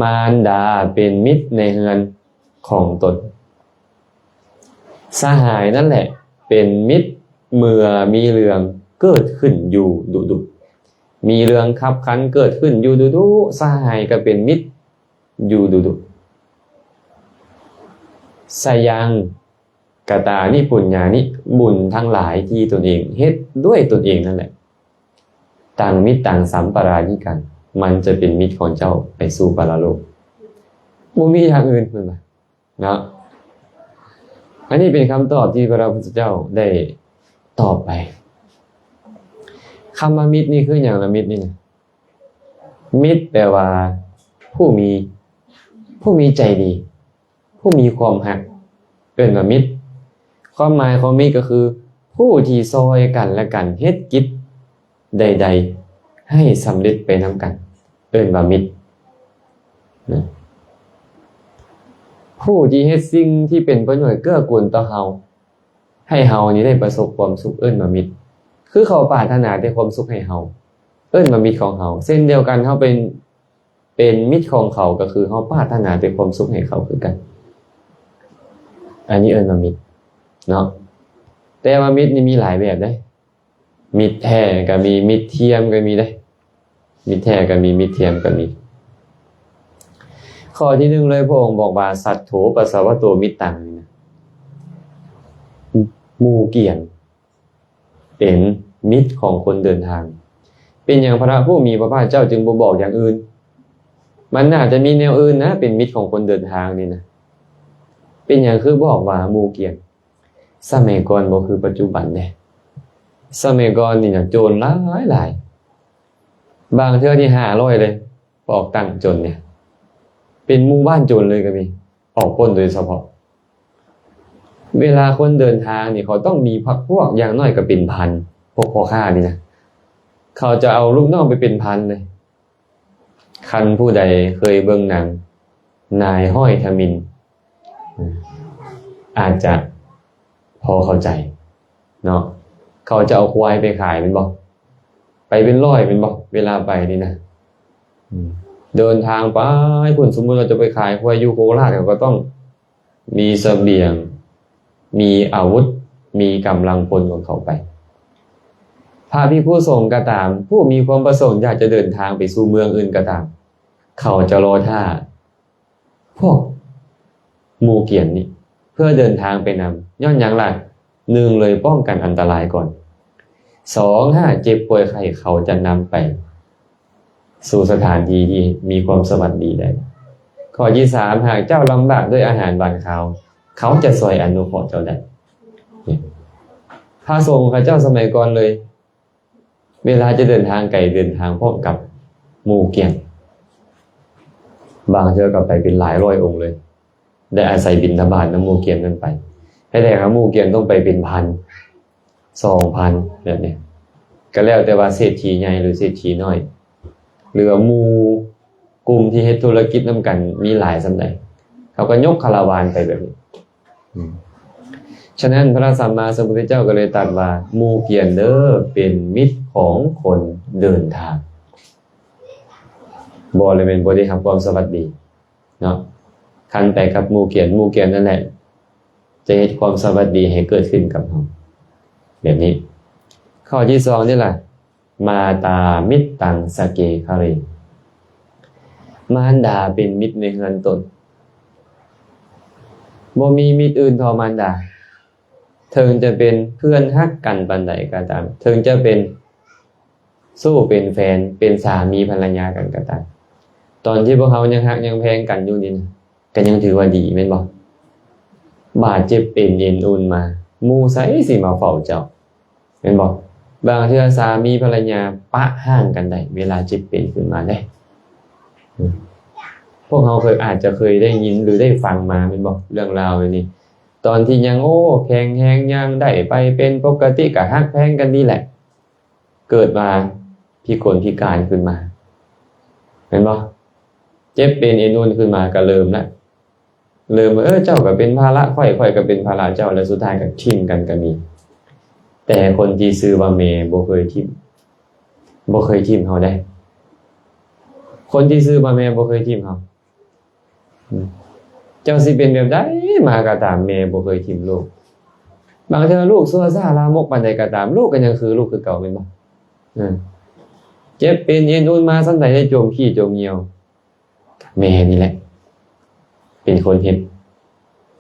ມານດາເປັນມິດໃນເຮືອນຂອງຕົນ. ສະຫາຍນັ້ນແຫຼະເປັນມິດເມື່ອມີເລື່ອງເກີດຂຶ້ນຢູ່ດຸໆ. ມີເລື່ອງຂັບຂັນເກີດຂຶ້ນຢູ່ດຸໆ ສະຫາຍກໍເປັນມິດຢູ່ດຸໆ. ສະຍັງ ກະຕານິປຸນຍານິ ບຸນທັງຫຼາຍທີ່ຕົນເອງເຮັດດ້ວຍຕົນເອງນັ້ນແຫຼະ ຕັງມິດຕັງສຳປະລາຍິກັງ ມັນຈະເປັນມິດຂອງເຈົ້າໄປສູ່ປະລະໂລກ. ບໍ່ມີຢ່າງອື່ນເພິ່ນວ່າເນາະ. ອັນນີ້ເປັນຄຳຕອບທີ່ພະພຸດທະເຈົ້າໄດ້ຕອບໄປ. ຄຳວ່າມິດນີ້ຄືຫຍັງລະ? ມິດນີ້ນະ ມິດແປວ່າຜູ້ມີ ຜູ້ມີໃຈດີ ຜູ້ມີຄວາມຮັກ ເອີ້ນວ່າມິດ. ຄວາມໝາຍຂອງມິດກໍຄື ຜູ້ທີ່ຊ່ອຍກັນແລະກັນເຮັດກິດໃດໆໃຫ້ສຳເລັດໄປນຳກັນ ເອີ້ນວ່າມິດນະ. ຜູ້ທີ່ເຮັດສິ່ງທີ່ເປັນປະໂຫຍດເກື້ອກູນຕໍ່ເຮົາ ໃຫ້ເຮົານີ້ໄດ້ປະສົບຄວາມສຸກ ເອີ້ນວ່າມິດ. ຄືເຂົາປາດຖະໜາແຕ່ຄວາມສຸກໃຫ້ເຮົາ ເອີ້ນວ່າມິດຂອງເຮົາ. ເຊັ່ນດຽວກັນ ເຮົາເປັນ ເປັນມິດຂອງເຂົາ ກໍຄືເຮົາປາດຖະໜາແຕ່ຄວາມສຸກໃຫ້ເຂົາຄືກັນ. ອັນນີ້ເອີ້ນວ່າມິດເນາະ. ແຕ່ວ່າມິດນີ້ມີຫຼາຍແບບເດ້. ມິດແທ້ກໍມີ ມິດທຽມກໍມີເດ້. ມິດແທ້ກໍມີ ມິດທຽມກໍມີ. ຂໍ້ທີໜຶ່ງເລີຍ ພະອົງບອກວ່າ ສັດໂທປະສະວະໂຕມິດຕັງ ນີ້ນະ ໝູ່ກຽນ ເປັນມິດຂອງຄົນເດີນທາງ. ເປັນຫຍັງພະຜູ້ມີພະພາກເຈົ້າຈຶ່ງບໍ່ບອກຢ່າງອື່ນ? ມັນໜ້າຈະມີແນວອື່ນນະ ເປັນມິດຂອງຄົນເດີນທາງນີ້ນະ. ເປັນຫຍັງຄືບອກວ່າໝູ່ກຽນ? ສະໄໝກ່ອນບໍ່ຄືປັດຈຸບັນເດ້. ສະໄໝກ່ອນນີ້ນະ ໂຈນຫຼາຍໆ ບາງເທື່ອນີ້ຫ້າຮ້ອຍເລີຍ ອອກຕັ້ງໂຈນນີ້ ເປັນໝູ່ບ້ານໂຈນເລີຍກໍມີ ອອກປຸ້ນໂດຍສະເພາະ. ເວລາຄົນເດີນທາງນີ້ ເຂົາຕ້ອງມີພັກພວກ ຢ່າງໜ້ອຍກໍເປັນພັນ ພວກພໍ່ຄ້ານີ້ນະ ເຂົາຈະເອົາລູກນ້ອງໄປເປັນພັນເລີຍ. ຄັນຜູ້ໃດເຄີຍເບິ່ງໜັງນາຍຮ້ອຍທະມິນ ອາດຈະພໍເຂົ້າໃຈ ເນາະ ເຂົາຈະເອົາຄວາຍໄປຂາຍແມ່ນບໍ່? ໄປເປັນຮ້ອຍແມ່ນບໍ່? ເວລາໄປນີ້ນະ ອືມ ເດີນທາງໄປພຸ້ນ ສົມມຸດວ່າຈະໄປຂາຍຄວາຍຢູ່ໂຄລາດ ເຂົາກໍຕ້ອງມີສະບຽງ ມີອາວຸດ ມີກຳລັງພົນຂອງເຂົາໄປ. ພະພິກຂຸສົງກໍຕາມ ຜູ້ມີຄວາມປະສົງຢາກຈະເດີນທາງໄປສູ່ເມືອງອື່ນກໍຕາມ ເຂົາຈະລໍຖ້າ ພວກໝູ່ກຽນນີ້ ເພື່ອເດີນທາງໄປນຳ. ຍ້ອນຫຍັງລະ? ໜຶ່ງເລີຍປ້ອງກັນອັນຕະລາຍກ່ອນ, ສອງ ຫາກເຈັບປ່ວຍໄຂ້ ເຂົາຈະນຳໄປສູ່ສະຖານທີ່ທີ່ມີຄວາມສະຫວັດດີໄດ້. ຂໍ້ທີສາມ ຫາກເຈົ້າລຳບາກດ້ວຍອາຫານຫວານຄາວ ເຂົາຈະຊ່ວຍອະນຸເຄາະເຈົ້າໄດ້. ນີ້ ພະສົງເຂົາເຈົ້າສະໄໝກ່ອນເລີຍ ເວລາຈະເດີນທາງໄກ ເດີນທາງພ້ອມກັບໝູ່ກຽນ, ບາງເທື່ອກໍໄປເປັນຫຼາຍຮ້ອຍອົງເລີຍ, ໄດ້ອາໄສບິນທະບາດນຳໝູ່ກຽນນັ້ນໄປ. ແທ້ໆ ໝູ່ກຽນຕ້ອງໄປເປັນພັນ ສອງພັນ ແບບນີ້, ກໍແລ້ວແຕ່ວ່າເສດຖີໃຫຍ່ ຫຼື ເສດຖີນ້ອຍ ຫຼືວ່າໝູ່ ກຸ່ມທີ່ເຮັດທຸລະກິດນຳກັນມີຫຼາຍສ່ຳໃດ ເຂົາກໍຍົກຄາລາວານໄປແບບນີ້. ອືມ ສະນັ້ນ ພະສຳມາສຳພຸດທະເຈົ້າກໍເລີຍຕັດວ່າ ໝູ່ກຽນເດີ ເປັນມິດຂອງຄົນເດີນທາງ, ບໍ່ແລ້ວແມ່ນບໍ່ໄດ້ຮັບຄວາມສະຫວັດດີເນາະ. ຄັນໄປກັບໝູ່ກຽນ ໝູ່ກຽນນັ້ນແຫຼະ ຈະເຮັດຄວາມສະຫວັດດີໃຫ້ເກີດຂຶ້ນກັບເຮົາ ແບບນີ້. ຂໍ້ທີສອງນີ້ລະ ມາຕາມິດຕັງສະເກຄະເລ, ມານດາເປັນມິດໃນເຮືອນຕົນ, ບໍ່ມີມິດອື່ນເທົ່າມານດາ. ເຖິງຈະເປັນເພື່ອນຮັກກັນປານໃດກໍຕາມ, ເຖິງຈະເປັນຊູ້ເປັນແຟນ ເປັນສາມີພັນລະຍາກັນກໍຕາມ, ຕອນທີ່ພວກເຮົາຍັງຮັກຍັງແພງກັນຢູ່ນີ້ນະ ກໍຍັງຖືວ່າດີແມ່ນບໍ່? ບາດເຈັບເປັນເອັນອຸ່ນມາ ໝູ່ໃສຊິມາເຝົ້າເຈົ້າ ແມ່ນບໍ່? ບາງເທື່ອສາມີພັນລະຍາປະຮ້າງກັນໄດ້ ເວລາເຈັບເປັນຂຶ້ນມາເດ້. ອືມ ພວກເຮົາເຄີຍ ອາດຈະເຄີຍໄດ້ຍິນ ຫຼື ໄດ້ຟັງມາແມ່ນບໍ່? ເລື່ອງລາວນີ້ ຕອນທີ່ຍັງ ໂອ້ ແຂງແຮງ ຍ່າງໄດ້ໄປເປັນປົກກະຕິ ກໍຮັກແພງກັນດີແຫຼະ, ເກີດມາພິກົນພິການຂຶ້ນມາ ແມ່ນບໍ່? ເຈັບເປັນເອັນອຸ່ນຂຶ້ນມາກໍເລີ່ມລະ ເລີ່ມວ່າ ເອີ ເຈົ້າກໍເປັນພາລະຂ້ອຍ ຂ້ອຍກໍເປັນພາລະເຈົ້າ ແລ້ວສຸດທ້າຍກໍຖິ້ມກັນກໍມີ. ແຕ່ຄົນທີ່ຊື່ວ່າແມ່ບໍ່ເຄີຍຖິ້ມ ບໍ່ເຄີຍຖິ້ມເຮົາເດ້. ຄົນທີ່ຊື່ວ່າແມ່ບໍ່ເຄີຍຖິ້ມເຮົາ. ອືມ ເຈົ້າຊິເປັນແບບໃດມາກໍຕາມ ແມ່ບໍ່ເຄີຍຖິ້ມລູກ. ບາງເທື່ອລູກຊົ່ວຊ້າລາມົກປານໃດກໍຕາມ ລູກກໍຍັງຄືລູກຄືເກົ່າ ແມ່ນບໍ່? ເອີ ເຈັບເປັນເອັນອຸ່ນມາສ່ຳໃດ ໄດ້ຈົມຂີ້ຈົມຍ່ຽວ ແມ່ນີ້ແຫຼະເປັນຄົນເຮັດ.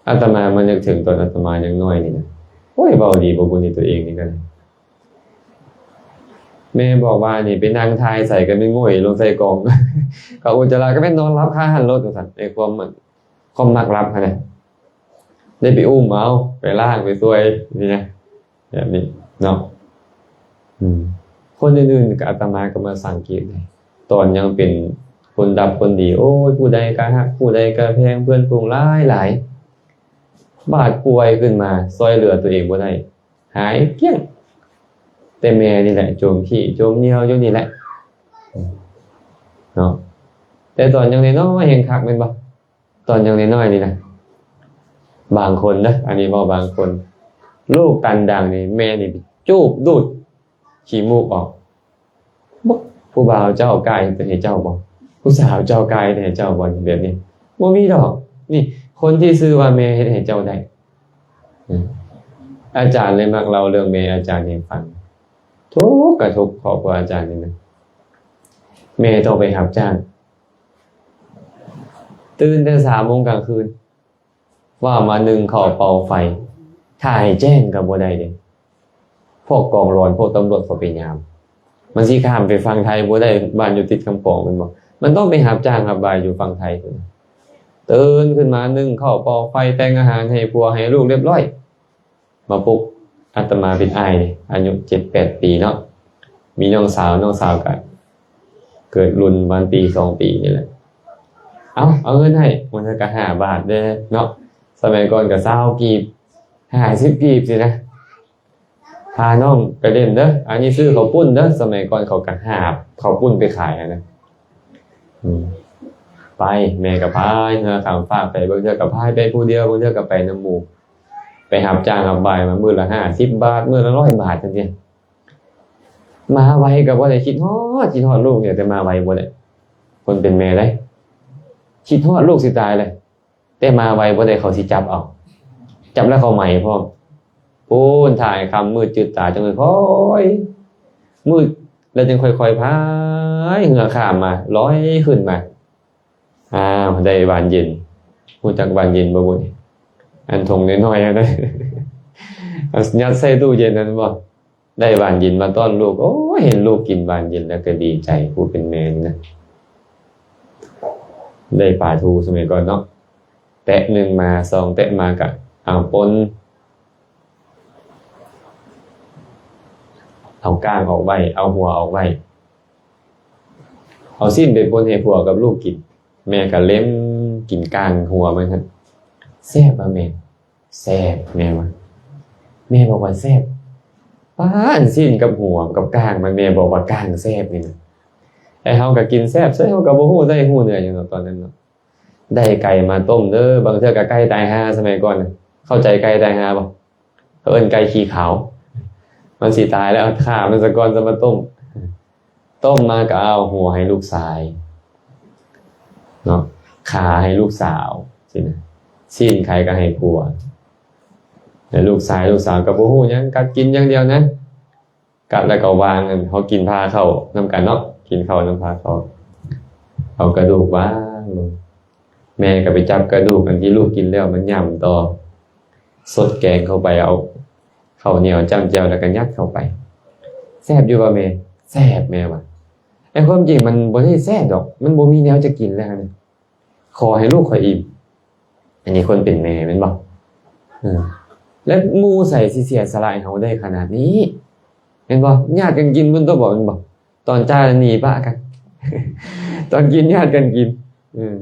ອາດຕະມາມານຶກເຖິງຕອນອາດຕະມາຍັງນ້ອຍນີ້ນະ, ໂອ້ຍ ເວົ້າດີບໍ່ບຸນໃນຕົວເອງນີ້ກໍໄດ້. ແມ່ບອກວ່ານີ້ ໄປນັ່ງຖ່າຍໃສກໍແມ່ນໂງ່ຍລົງໃສ່ກອງ, ເຂົາອຸດຈະລາກໍແມ່ນນອນຫຼັບຄາຫັ້ນໂລດວ່າຊັ້ນ. ໃນຄວາມ ຄວາມມັກລັບຫັ້ນນະ ໄດ້ໄປອຸ້ມເອົາ ໄປລ້າງ ໄປຊ່ວຍນີ້ນະ ແບບນີ້ເນາະ. ອືມ ຄົນອື່ນໆ ກໍອາດຕະມາກໍມາສັງເກດໄດ້ ຕອນຍັງເປັນຄົນດັບຄົນດີ ໂອ້ຍ ຜູ້ໃດກໍຮັກ ຜູ້ໃດກໍແພງ ເພື່ອນຝູງຫຼາຍໆ, ບາດປ່ວຍຂຶ້ນມາ ຊ່ວຍເຫຼືອຕົວເອງບໍ່ໄດ້ ຫາຍກ້ຽງ. ແຕ່ແມ່ນີ້ແຫຼະ ຈົມຂີ້ຈົມຍ່ຽວຢູ່ນີ້ແຫຼະເນາະ. ແຕ່ຕອນຍັງນ້ອຍໆ ແຮງຄັກແມ່ນບໍ່? ຕອນຍັງນ້ອຍໆນີ້ນະ ບາງຄົນເດີ ອັນນີ້ເວົ້າບາງຄົນ ລູກຕັນດັງນີ້ ແມ່ນີ້ຈູບດູດຂີ້ມູກອອກ. ບໍ່ ຜູ້ບ່າວເຈົ້າກ່າຍເຮັດໃຫ້ເຈົ້າບໍ່? ຜູ້ສາວເຈົ້າກ່າຍເຮັດໃຫ້ເຈົ້າບໍ່? ແບບນີ້ບໍ່ມີດອກ. ນີ້ ຄົນທີ່ຊື່ວ່າແມ່ເຮັດໃຫ້ເຈົ້າໄດ້. ອາຈານເລີຍມັກເລົ່າເລື່ອງແມ່ອາຈານໃຫ້ຟັງ. ທຸກກະທຸກຄອບຄົວອາຈານນີ້ນະ, ແມ່ຕ້ອງໄປຮັບຈ້າງ ຕື່ນແຕ່ສາມໂມງກາງຄືນ ວ່າມາໜຶ້ງເຂົ້າເປົ່າໄຟ ຖ້າໃຫ້ແຈ້ງກໍບໍ່ໄດ້ເດ້. ພວກກອງຫຼອນ ພວກຕຳຫຼວດເຂົາໄປຍາມ ມັນຊິຂ້າມໄປຝັ່ງໄທບໍ່ໄດ້, ບ້ານຢູ່ຕິດຄຳຂອງແມ່ນບໍ່? ມັນຕ້ອງໄປຮັບຈ້າງຮັບບາຍຢູ່ຝັ່ງໄທພຸ້ນ. ຕື່ນຂຶ້ນມາ ໜຶ້ງເຂົ້າເປົ່າໄຟ ແຕ່ງອາຫານໃຫ້ຜົວໃຫ້ລູກຮຽບຮ້ອຍ ມາປຸກອາດຕະມາເປັນອ້າຍເດ້ ອາຍຸເຈັດແປດປີເນາະ, ມີນ້ອງສາວ ນ້ອງສາວກະເກີດລຸນປະມານປີສອງປີນີ້ແຫຼະ. ເອົາ ເອົາເງິນໃຫ້ ມື້ນັ້ນກະຫ້າບາດເດ້ເນາະ, ສະໄໝກ່ອນກະຊາວກີບ ຫ້າສິບກີບຊີ້ນະ, ພານ້ອງໄປຫຼິ້ນເດີ, ອັນນີ້ຊື້ເຂົ້າປຸ້ນເດີ. ສະໄໝກ່ອນເຂົາກະຫາບເຂົ້າປຸ້ນໄປຂາຍຫັ້ນນະ. ອືມ ໄປ ແມ່ກໍພາຍເຮືອຂ້າມຟາກໄປ, ບາງເທື່ອກໍພາຍໄປຜູ້ດຽວ, ບາງເທື່ອກໍໄປນຳໝູ່. ໄປຮັບຈ້າງຮັບວາຍມາ ມື້ລະຫ້າສິບບາດ ມື້ລະຮ້ອຍບາດຈັ່ງຊີ້. ມາໄວກໍບໍ່ໄດ້ຄິດຮອດ ຄິດຮອດລູກນີ້ ແຕ່ມາໄວບໍ່ໄດ້. ຄົນເປັນແມ່ເດ້ ຄິດຮອດລູກຊິຕາຍເລີຍ ແຕ່ມາໄວບໍ່ໄດ້ ເຂົາຊິຈັບເອົາ ຈັບແລ້ວເຂົາໄໝພ້ອມ. ໂອ້ນ ຖ້າໃຫ້ຄ່ຳມືດຈືດຕາ ຈັ່ງຄ່ອຍມືດ ແລ້ວຈຶ່ງຄ່ອຍໆພາຍເຮືອຂ້າມມາ ລອຍຂຶ້ນມາ. ອ້າວ ໄດ້ຫວານເຢັນ. ຮູ້ຈັກຫວານເຢັນບໍ່ບຸ? ອັນຖົງນ້ອຍໆຫັ້ນນະ ເອົາຍັດໃສ່ຕູ້ເຢັນຫັ້ນບໍ່? ໄດ້ຫວານເຢັນມາຕ້ອນລູກ. ໂອ້ຍ ເຫັນລູກກິນຫວານເຢັນແລ້ວກໍດີໃຈ ຜູ້ເປັນແມ່ນີ້ນະ. ໄດ້ປາທູສະໄໝກ່ອນເນາະ ແຕະໜຶ່ງມາ ສອງແຕະມາກະເອົາປົ່ນ ເອົາກ້າງອອກໄວ້ ເອົາຫົວອອກໄວ້ ເອົາຊີ້ນໄປປົ່ນໃຫ້ຜົວກັບລູກກິນ. ແມ່ກໍເລັມກິນກ້າງຫົວມັນຫັ້ນ. ແຊບບໍ່ແມ່? ແຊບ ແມ່ວ່າ ແມ່ບອກວ່າແຊບ. ປານຊີ້ນກັບຫົວກັບກ້າງມັນ ແມ່ບອກວ່າກ້າງແຊບນີ້ນະ. ໄອ້ເຮົາກໍກິນແຊບເສີຍ ເຮົາກໍບໍ່ຮູ້ໄດ້ຮູ້ເໜືອຫຍັງດອກຕອນນັ້ນເນາະ. ໄດ້ໄກ່ມາຕົ້ມເດີ ບາງເທື່ອກໍໄກ່ຕາຍຫ່າ ສະໄໝກ່ອນນະ. ເຂົ້າໃຈໄກ່ຕາຍຫ່າບໍ່? ເຂົາເອີ້ນໄກ່ຂີ້ຂາວ. ມັນຊິຕາຍແລ້ວ ຂ້າມັນສາກ່ອນ ຈະມາຕົ້ມ. ຕົ້ມມາກໍເອົາຫົວໃຫ້ລູກຊາຍເນາະ ຂາໃຫ້ລູກສາວຊີ້ນະ ຊີ້ນໄກ່ກໍໃຫ້ຜົວ. ແລ້ວລູກຊາຍ ລູກສາວກໍບໍ່ຮູ້ຫຍັງ ກັດກິນຢ່າງດຽວນະ. ກັດແລ້ວກໍວາງ ເຮົາກິນພາເຂົ້ານຳກັນເນາະ ກິນເຂົ້ານຳພາເຂົ້າ ເອົາກະດູກວາງລົງ. ແມ່ກໍໄປຈັບກະດູກອັນທີ່ລູກກິນແລ້ວມາຫຍ້ຳຕໍ່ ສົດແກງເຂົ້າໄປ ເອົາເຂົ້າໜຽວຈ້ຳແຈ່ວ ແລ້ວກໍຍັດເຂົ້າໄປ. ແຊບຢູ່ບໍ່ແມ່? ແຊບ ແມ່ວ່າ. ແຕ່ຄວາມຈິງມັນບໍ່ໄດ້ແຊບດອກ ມັນບໍ່ມີແນວຈະກິນແລ້ວນະ. ຂໍໃຫ້ລູກຂ້ອຍອີ່ມ. ອັນນີ້ຄົນເປັນແມ່ແມ່ນບໍ່? ເອີ ແລ້ວໝູ່ໃສຊິເສຍສະຫຼະໃຫ້ເຮົາໄດ້ຂະໜາດນີ້ ແມ່ນບໍ່? ຍາດກັນກິນພຸ້ນຕົວະ ບໍ່ແມ່ນບໍ່? ຕອນຈ່າຍໜີປະກັນ ຕອນກິນຍາດກັນກິນ. ເອີ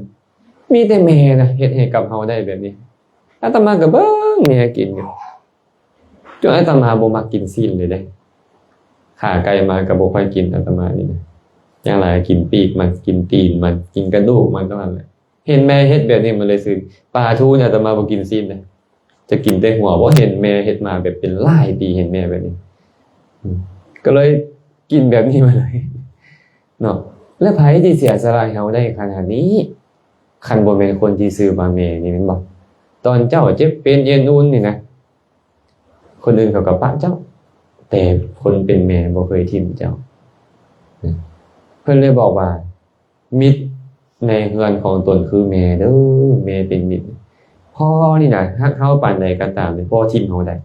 ມີແຕ່ແມ່ນະເຮັດໃຫ້ກັບເຮົາໄດ້ແບບນີ້. ອາດຕະມາກໍເບິ່ງແມ່ກິນຢູ່ ຈົນອາດຕະມາບໍ່ມັກກິນຊີ້ນເລີຍເດ້. ຂາໄກ່ມາກໍບໍ່ຄ່ອຍກິນອາດຕະມານີ້ນະ. ຢ່າງຫຼາຍກິນປີກມັນ ກິນຕີນມັນ ກິນກະດູກມັນເທົ່ານັ້ນແຫຼະ. ເຫັນແມ່ເຮັດແບບນີ້ມັນເລີຍຊື່ນ. ປາທູນີ້ອາດຕະມາບໍ່ກິນຊີ້ນເດ້. ຈະກິນແຕ່ຫົວ. ບໍ່ເຫັນແມ່ເຮັດມາແບບເປັນຫຼາຍປີ ເຫັນແມ່ແບບນີ້. ອືມ ກໍເລີຍກິນແບບນີ້ມາເລີຍເນາະ. ແລ້ວໃຜທີ່ເສຍສະຫຼະໃຫ້ເຮົາໄດ້ຂະໜາດນີ້? ຄັນບໍ່ແມ່ນຄົນທີ່ຊື່ວ່າແມ່ນີ້ແມ່ນບໍ່? ຕອນເຈົ້າເຈັບເປັນເອັນອຸ່ນນີ້ນະ ຄົນອື່ນເຂົາກໍປະເຈົ້າ ແຕ່ຄົນເປັນແມ່ບໍ່ເຄີຍຖິ້ມເຈົ້າ. ເພິ່ນເລີຍບອກວ່າ ມິດໃນເຮືອນຂອງຕົນຄືແມ່ເດີ ແມ່ເປັນມິດ. ພໍ່ນີ້ນະ ຮັກເຮົາປານໃດກໍຕາມ ພໍ່ຖິ້ມເຮົາໄດ້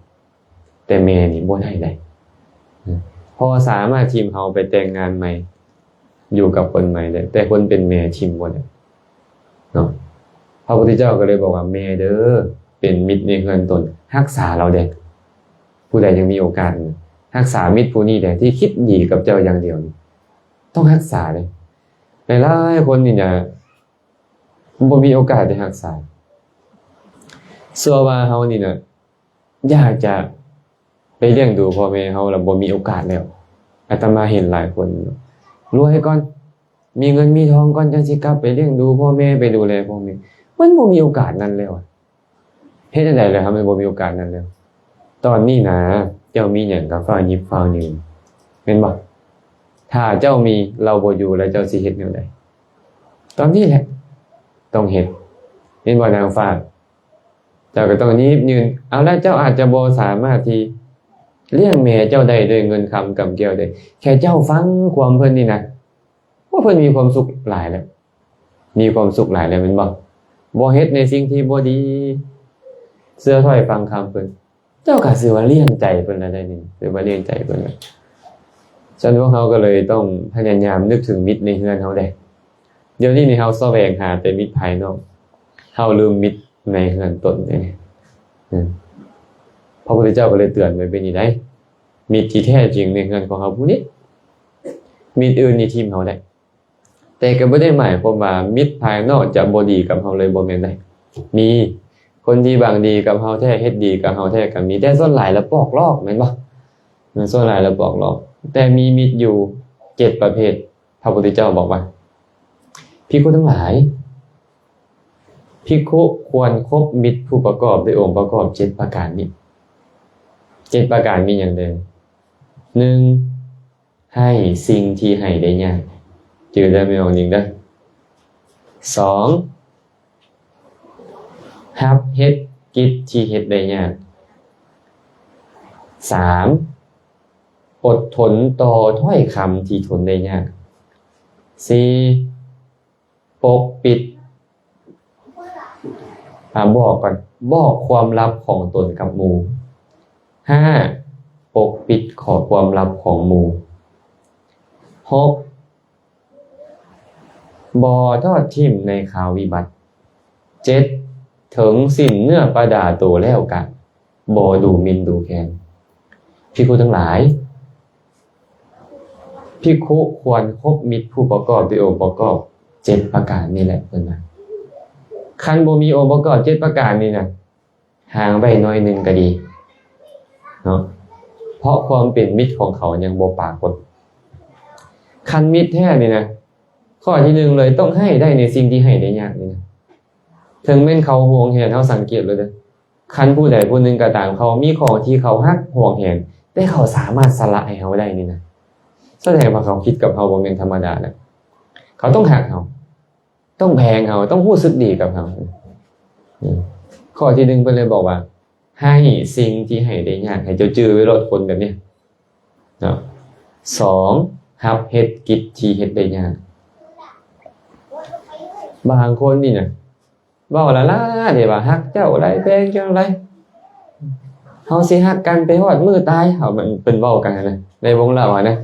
ແຕ່ແມ່ນີ້ບໍ່ໄດ້ໃດ໋. ພໍ່ສາມາດຖິ້ມເຮົາໄປແຕ່ງງານໃໝ່ ຢູ່ກັບຄົນໃໝ່ໄດ້ ແຕ່ຄົນເປັນແມ່ຖິ້ມບໍ່ໄດ້ເນາະ. ພະພຸດທະເຈົ້າກໍເລີຍບອກວ່າ ແມ່ເດີ ເປັນມິດໃນເຮືອນຕົນ ຮັກສາລາວແດ່. ຜູ້ໃດຍັງມີໂອກາດ ຮັກສາມິດຜູ້ນີ້ແດ່ ທີ່ຄິດດີກັບເຈົ້າຢ່າງດຽວນີ້ ຕ້ອງຮັກສາເດ້. ຫຼາຍໆຄົນນີ້ນະ ບໍ່ມີໂອກາດໄດ້ຮັກສາ. ຊົ່ວວ່າເຮົານີ້ນະ ຢາກຈະໄປລ້ຽງດູພໍ່ແມ່ເຮົາ ແລ້ວບໍ່ມີໂອກາດແລ້ວ. ອາດຕະມາເຫັນຫຼາຍຄົນ ລວຍກ່ອນ ມີເງິນມີທອງກ່ອນ ຈັ່ງຊິກັບໄປລ້ຽງດູພໍ່ແມ່ ໄປດູແລພໍ່ແມ່. ມັນບໍ່ມີໂອກາດນັ້ນແລ້ວ. ເຮັດຈັ່ງໃດລະ ຖ້າມັນບໍ່ມີໂອກາດນັ້ນແລ້ວ? ຕອນນີ້ນະ ເຈົ້າມີຫຍັງກໍຟ້າວຫຍິບຟ້າວຢືມ ແມ່ນບໍ່? ຖ້າເຈົ້າມີ ລາວບໍ່ຢູ່ ແລ້ວເຈົ້າຊິເຮັດແນວໃດ? ຕອນນີ້ແຫຼະ ຕ້ອງເຮັດ ແມ່ນບໍ່ນາງຟ້າ? ເຈົ້າກໍຕ້ອງຫຍິບຢືມ. ເອົາລະ ເຈົ້າອາດຈະບໍ່ສາມາດທີ່ລ້ຽງແມ່ເຈົ້າໄດ້ດ້ວຍເງິນຄຳກຳແກ້ວໄດ້ ແຄ່ເຈົ້າຟັງຄວາມເພິ່ນນີ້ນະ ໂອ້ ເພິ່ນມີຄວາມສຸກຫຼາຍແລ້ວ ມີຄວາມສຸກຫຼາຍແລ້ວແມ່ນບໍ່? ບໍ່ເຮັດໃນສິ່ງທີ່ບໍ່ດີ ເຊື່ອຖ້ອຍຟັງຄຳເພິ່ນ ເຈົ້າກໍຖືວ່າລ້ຽງໃຈເພິ່ນແລ້ວໄດ໋ນີ້ ຖືວ່າລ້ຽງໃຈເພິ່ນແລ້ວ. ສະນັ້ນພວກເຮົາກໍເລີຍຕ້ອງພະຍາຍາມນຶກເຖິງມິດໃນເຮືອນເຮົາເດ້. ດຽວນີ້ນີ້ເຮົາສະແຫວງຫາແຕ່ມິດພາຍນອກ ເຮົາລືມມິດໃນເຮືອນຕົນເດ້. ອືມ ພະພຸດທະເຈົ້າກໍເລີຍເຕືອນໄວ້ແບບນີ້ໄດ໋ ມິດທີ່ແທ້ຈິງໃນເຮືອນຂອງເຮົາຜູ້ນີ້ ມິດອື່ນນີ້ຖິ້ມເຮົາໄດ້. ແຕ່ກໍບໍ່ໄດ້ໝາຍຄວາມວ່າມິດພາຍນອກຈະບໍ່ດີກັບເຮົາເລີຍ ບໍ່ແມ່ນເດ້. ມີຄົນທີ່ຫວັງດີກັບເຮົາແທ້ ເຮັດດີກັບເຮົາແທ້ກໍມີ ແຕ່ສ່ວນຫຼາຍລະປອກຫຼອກ ແມ່ນບໍ່? ສ່ວນຫຼາຍລະປອກຫຼອກ. ແຕ່ມີມິດຢູ່ເຈັດປະເພດ ພະພຸດທະເຈົ້າບອກວ່າ ພິກຂຸທັງຫຼາຍ ພິກຂຸຄວນຄົບມິດຜູ້ປະກອບດ້ວຍອົງປະກອບເຈັດປະການນີ້. ເຈັດປະການມີຫຍັງແດ່? ໜຶ່ງ ໃຫ້ສິ່ງທີ່ໃຫ້ໄດ້ຍາກ, ຈື່ໄດ້ແມ່ອອງນິງເດີ. ສອງ ຮັບເຮັດກິດທີ່ເຮັດໄດ້ຍາກ. ສາມ ອົດທົນຕໍ່ຖ້ອຍຄຳທີ່ທົນໄດ້ຍາກ. ສີ່ ປົກປິດ ອາ ບອກກ່ອນ ບອກຄວາມລັບຂອງຕົນກັບໝູ່. ຫ້າ ປົກປິດຂໍ້ຄວາມລັບຂອງໝູ່. ຫົກ ບໍ່ທອດຖິ້ມໃນຄາວວິບັດ. ເຈັດ ເຖິງສິ້ນເນື້ອປະດາໂຕແລ້ວກະບໍ່ດູໝິ່ນດູແຄນ. ພິກຂຸທັງຫຼາຍ, ພິກຂຸຄວນຄົບມິດຜູ້ປະກອບດ້ວຍອົງປະກອບເຈັດປະການນີ້ແຫຼະ ເພິ່ນວ່າ. ຄັນບໍ່ມີອົງປະກອບເຈັດປະການນີ້ນະ, ຫ່າງໄວ້ໜ້ອຍໜຶ່ງກໍດີເນາະ, ເພາະຄວາມເປັນມິດຂອງເຂົາຍັງບໍ່ປາກົດ. ຄັນມິດແທ້ນີ້ນະ, ຂໍ້ທີໜຶ່ງເລີຍ ຕ້ອງໃຫ້ໄດ້ໃນສິ່ງທີ່ໃຫ້ໄດ້ຍາກນີ້ນະ. ເຖິງແມ່ນເຂົາຫວງແຫນ, ເຮົາສັງເກດເລີຍເດີ, ຄັນຜູ້ໃດຜູ້ໜຶ່ງກໍຕາມ ເຂົາມີຂອງທີ່ເຂົາຮັກຫວງແຫນ, ແຕ່ເຂົາສາມາດສະຫຼະໃຫ້ເຮົາໄດ້ນີ້ນະ, ສະແດງວ່າເຂົາຄິດກັບເຮົາບໍ່ແມ່ນທຳມະດານະ. ເຂົາຕ້ອງຮັກເຮົາ, ຕ້ອງແພງເຮົາ, ຕ້ອງຮູ້ສຶກດີກັບເຮົາ. ອືມ ຂໍ້ທີໜຶ່ງເພິ່ນເລີຍບອກວ່າ ໃຫ້ສິ່ງທີ່ໃຫ້ໄດ້ຍາກ. ໃຫ້ເຈົ້າຈື່ໄວ້ໂລດຄົນແບບນີ້ເນາະ. ສອງ ຮັບເຮັດກິດທີ່ເຮັດໄດ້ຍາກ. ບາງຄົນນີ້ນະ ເວົ້າຫຼ້າໆເດ້ວ່າ ຮັກເຈົ້າຫຼາຍ ແພງເຈົ້າຫຼາຍ, ເຮົາຊິຮັກກັນໄປຮອດມື້ຕາຍ, ເຮົາ ມັນ ເພິ່ນເວົ້າກັນນະ ໃນວົງເຫຼົ້ານະ.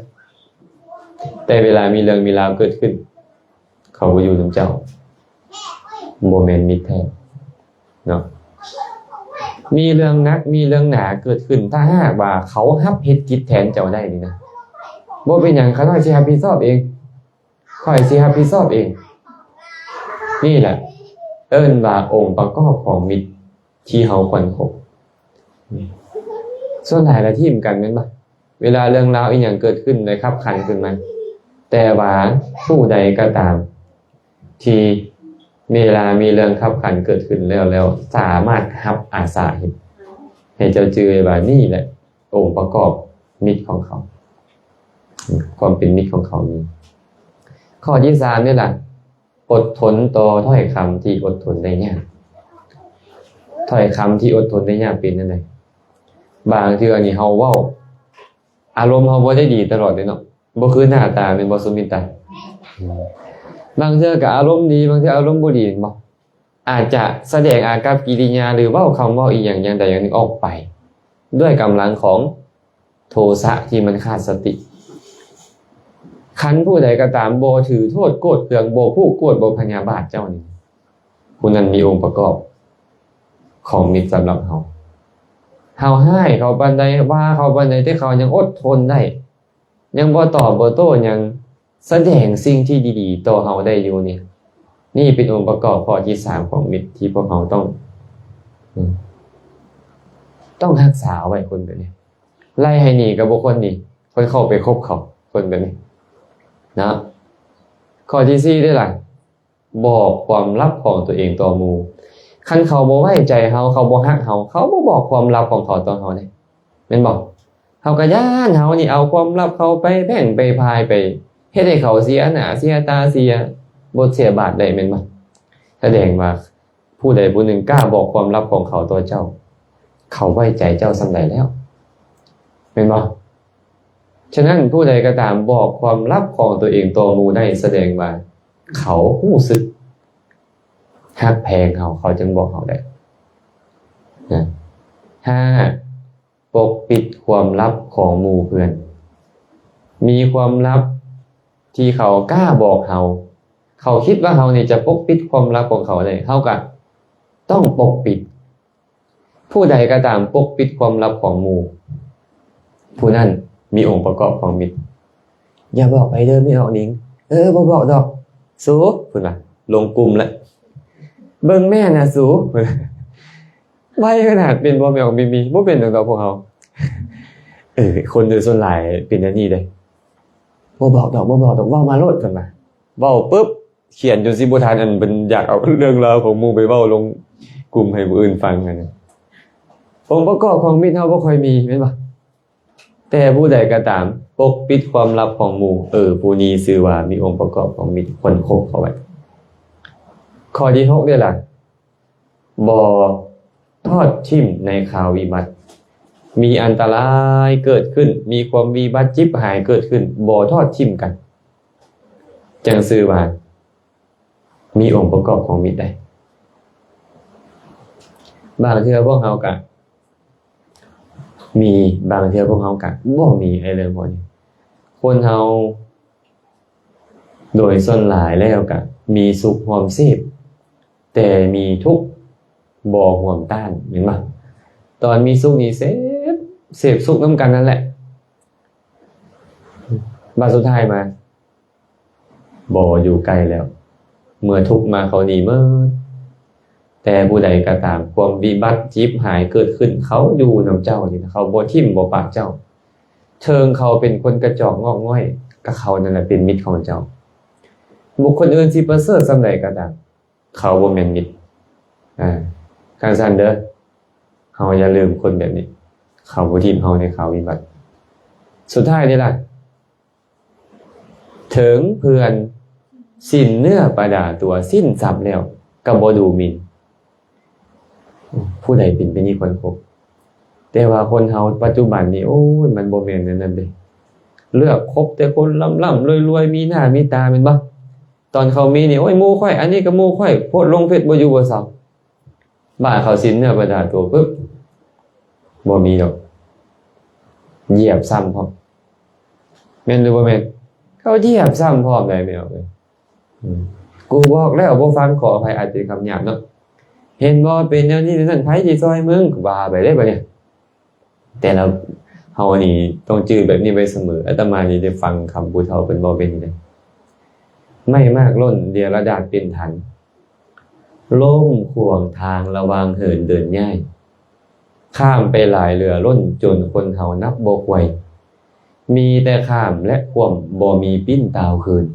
ແຕ່ເວລາມີເລື່ອງມີລາວເກີດຂຶ້ນ, ເຂົາບໍ່ຢູ່ນຳເຈົ້າ, ບໍ່ແມ່ນມິດແທ້ເນາະ. ມີເລື່ອງໜັກ ມີເລື່ອງໜາເກີດຂຶ້ນ, ຖ້າຫາກວ່າເຂົາຮັບເຮັດກິດແທນເຈົ້າໄດ້ນີ້ນະ, ບໍ່ເປັນຫຍັງ, ຂ້ານ້ອຍຊິຮັບຜິດຊອບເອງ, ຂ້ອຍຊິຮັບຜິດຊອບເອງ. ນີ້ແຫຼະ ເອີ້ນວ່າອົງປະກອບຂອງມິດທີ່ເຮົາຄວນຄົບ. ສ່ວນຫຼາຍລະຖິ້ມກັນແມ່ນບໍ່? ເວລາເລື່ອງລາວອີ່ຫຍັງເກີດຂຶ້ນ ໄດ້ຂັບຂັນຂຶ້ນມາ. ແຕ່ວ່າຜູ້ໃດກໍຕາມທີ່ເວລາມີເລື່ອງຂັບຂັນເກີດຂຶ້ນແລ້ວ ແລ້ວສາມາດຮັບອາສາເຮັດ, ໃຫ້ເຈົ້າຈື່ໄວ້ວ່ານີ້ແຫຼະອົງປະກອບມິດຂອງເຂົາ, ຄວາມເປັນມິດຂອງເຂົານີ້. ຂໍ້ທີສາມນີ້ລະ ອົດທົນຕໍ່ຖ້ອຍຄຳທີ່ອົດທົນໄດ້ຍາກ. ຖ້ອຍຄຳທີ່ອົດທົນໄດ້ຍາກເປັນຈັ່ງໃດ? ບາງເທື່ອນີ້ເຮົາເວົ້າ ອາລົມເຮົາບໍ່ໄດ້ດີຕະຫຼອດເດ້ເນາະ, ບໍ່ຄືໜ້າຕາແມ່ນບໍ່ ສຸມິນຕາ? ບາງເທື່ອກໍອາລົມດີ, ບາງເທື່ອອາລົມບໍ່ດີແມ່ນບໍ່? ອາດຈະສະແດງອາກັບກິລິຍາ ຫຼື ເວົ້າຄຳເວົ້າອີ່ຫຍັງຢ່າງໃດຢ່າງໜຶ່ງອອກໄປ ດ້ວຍກຳລັງຂອງໂທສະທີ່ມັນຂາດສະຕິ. ຄັນຜູ້ໃດກໍຕາມບໍ່ຖືໂທດໂກດເຄືອງ, ບໍ່ຜູກໂກດ, ບໍ່ພະຍາບາດເຈົ້ານີ້, ຜູ້ນັ້ນມີອົງປະກອບຂອງມິດສຳລັບເຮົາ. ເຮົາຮ້າຍເຂົາປານໃດ, ວ່າເຂົາປານໃດ, ແຕ່ເຂົາຍັງອົດທົນໄດ້, ຍັງບໍ່ຕອບບໍ່ໂຕ້ຫຍັງ, ສະແດງສິ່ງທີ່ດີໆຕໍ່ເຮົາໄດ້ຢູ່ນີ້. ນີ້ເປັນອົງປະກອບຂໍ້ທີສາມຂອງມິດທີ່ພວກເຮົາຕ້ອງ ອືມ ຕ້ອງຮັກສາເອົາໄວ້, ຄົນແບບນີ້. ໄລ່ໃຫ້ໜີກໍບໍ່ຄວນໜີ, ຄ່ອຍເຂົ້າໄປຄົບເຂົາ, ຄົນແບບນີ້ເນາະ. ຂໍ້ທີສີ່ເດ້ລະ, ບອກຄວາມລັບຂອງຕົວເອງຕໍ່ໝູ່. ຄັນເຂົາບໍ່ໄວ້ໃຈເຮົາ, ເຂົາບໍ່ຮັກເຮົາ, ເຂົາບໍ່ບອກຄວາມລັບຂອງເຂົາຕໍ່ເຮົາເດ້, ແມ່ນບໍ່? ເຮົາກໍຢ້ານເຮົານີ້ເອົາຄວາມລັບເຂົາໄປແບ່ງໄປພາຍ, ໄປເຮັດໃຫ້ເຂົາເສຍໜ້າເສຍຕາ, ເສຍບົດເສຍບາດໄດ້, ແມ່ນບໍ່? ສະແດງວ່າຜູ້ໃດຜູ້ໜຶ່ງກ້າບອກຄວາມລັບຂອງເຂົາຕໍ່ເຈົ້າ, ເຂົາໄວ້ໃຈເຈົ້າສ່ຳໃດແລ້ວ, ແມ່ນບໍ່? ສະນັ້ນ ຜູ້ໃດກໍຕາມບອກຄວາມລັບຂອງຕົວເອງຕໍ່ໝູ່ໄດ້, ສະແດງວ່າເຂົາຮູ້ສຶກຮັກແພງເຮົາ, ເຂົາຈຶ່ງບອກເຮົາໄດ້ນະ. ຫ້າ ປົກປິດຄວາມລັບຂອງໝູ່ເພື່ອນ. ມີຄວາມລັບທີ່ເຂົາກ້າບອກເຮົາ, ເຂົາຄິດວ່າເຮົານີ້ຈະປົກປິດຄວາມລັບຂອງເຂົາໄດ້, ເຮົາກະຕ້ອງປົກປິດ. ຜູ້ໃດກໍຕາມປົກປິດຄວາມລັບຂອງໝູ່, ຜູ້ນັ້ນມີອົງປະກອບຂອງມິດ. ຢ່າບອກໃຜເດີ, ແມ່ອອກນິງ. ເອີ ບໍ່ບອກດອກ ສູ, ເພິ່ນວ່າ ລົງກຸ່ມລະ. ເບິ່ງແມ່ນະສູ, ເພິ່ນວ່າ. ໄວຂະໜາດເປັນບໍ່ ແມ່ອອກມິງ? ບໍ່ເປັນດອກພວກເຮົາ. ເອີ ຄົນໂດຍສ່ວນຫຼາຍເປັນແນວນີ້ເດ້. ບໍ່ບອກດອກ, ບໍ່ບອກດອກ, ເວົ້າມາໂລດ, ເພິ່ນວ່າ. ເວົ້າປຶບ ຂຽນຈົນຊິບໍ່ທັນ ອັນເພິ່ນຢາກເອົາເລື່ອງລາວຂອງໝູ່ໄປເວົ້າລົງກຸ່ມໃຫ້ຜູ້ອື່ນຟັງຫັ້ນນະ. ອົງປະກອບຂອງມິດເຮົາບໍ່ຄ່ອຍມີແມ່ນບໍ່? ແຕ່ຜູ້ໃດກໍຕາມປົກປິດຄວາມລັບຂອງໝູ່, ເອີ ຜູ້ນີ້ຊື່ວ່າມີອົງປະກອບຂອງມິດ, ຄວນຄົບເຂົ້າໄວ້. ຂໍ້ທີຫົກເດ້ລະ, ບໍ່ທອດຖິ້ມໃນຄາວວິບັດ. ມີອັນຕະລາຍເກີດຂຶ້ນ, ມີຄວາມວິບັດຈິບຫາຍເກີດຂຶ້ນ, ບໍ່ທອດຖິ້ມກັນ, ຈັ່ງຊື່ວ່າ ມີອົງປະກອບຂອງມິດໄດ໋. ບາງເທື່ອພວກເຮົາກະມີ, ບາງເທື່ອພວກເຮົາກະບໍ່ມີ ໄອ້ເລື່ອງພວກນີ້. ຄົນເຮົາໂດຍສ່ວນຫຼາຍແລ້ວກະມີສຸກຮ່ວມເສບ, ແຕ່ມີທຸກບໍ່ຮ່ວມຕ້ານ, ແມ່ນບໍ່? ຕອນມີສຸກນີ້ເສບ, ເສບສຸກນຳກັນນັ້ນແຫຼະ, ບາດສຸດທ້າຍມາ ບໍ່ຢູ່ໃກ້ແລ້ວ, ເມື່ອທຸກມາເຂົາໜີເໝິດ. ແຕ່ຜູ້ໃດກໍຕາມ ຄວາມວິບັດຈິບຫາຍເກີດຂຶ້ນ, ເຂົາຢູ່ນຳເຈົ້ານີ້ນະ, ເຂົາບໍ່ຖິ້ມບໍ່ປະເຈົ້າ. ເຖິງເຂົາເປັນຄົນກະຈອກງອກງ່ອຍ, ກໍເຂົານັ້ນແຫຼະເປັນມິດຂອງເຈົ້າ. ບຸກຄົນອື່ນຊິປະເສີດສ່ຳໃດກໍຕາມ, ເຂົາບໍ່ແມ່ນມິດ. ອ່າ ຄັນຊັ້ນເດີ, ເຮົາຢ່າລືມຄົນແບບນີ້, ເຂົາບໍ່ຖິ້ມເຮົາໃນຄາວວິບັດ. ສຸດທ້າຍນີ້ລະ, ເຖິງເພື່ອນສິ້ນເນື້ອປະດາຕົວ, ສິ້ນຊັບແລ້ວກໍບໍ່ດູໝິ່ນ. ຜູ້ໃດເປັນໄປນີ້ຄວນຄົບ. ແຕ່ວ່າຄົນເຮົາປັດຈຸບັນນີ້, ໂອ້ຍ, ມັນບໍ່ແມ່ນແນວນັ້ນເດ້. ເລືອກຄົບແຕ່ຄົນລ່ຳໆລວຍໆ, ມີໜ້າມີຕາ, ແມ່ນບໍ່? ຕອນເຂົາມີນີ້, ໂອ້ຍ, ໝູ່ຂ້ອຍ, ອັນນີ້ກໍໝູ່ຂ້ອຍ, ໂພສລົງເຟສບໍ່ຢູ່ບໍ່ເຊົາ. ບາດເຂົາສິ້ນເນື້ອປະດາຕົວປຶບ, ບໍ່ມີດອກ, ຢຽບຊ້ຳພ້ອມ. ແມ່ນຫຼືບໍ່ແມ່ນ? ເຂົາຢຽບຊ້ຳພ້ອມໄດ໋ ແມ່ນບໍ່? ອືມ ກູບອກແລ້ວບໍ່ຟັງ, ຂໍອະໄພ ອາດເປັນຄຳຫຍາບເນາະ. ເຫັນບໍ່ ເປັນແນວນີ້ແນວນັ້ນ, ໃຜຊິຊ່ອຍມຶງ? ວ່າໄປເດ້ບາດນີ້. ແຕ່ລະ ເຮົານີ້ຕ້ອງຈື່ແບບນີ້ໄວ້ສະເໝີ. ອາດຕະມານີ້ໄດ້ຟັງຄຳຜູ້ເຖົ້າເພິ່ນເວົ້າແບບນີ້ເດ້. ໄມ້ມາກຫຼົ່ນ ເດຍລະດາດເປັນຖັນ, ລົ້ມຂວາງທາງລະຫວ່າງເຫີນເດີນຍ້າຍ. ຂ້າມໄປຫຼາຍເຫຼືອລົ້ນ ຈົນຄົນເຮົານັບບໍ່ຖ້ວນ. ມີແຕ່ຂ້າມ ແລະ ຄວ່ຳ, ບໍ່ມີປີ້ນຕ່າວຄືນ.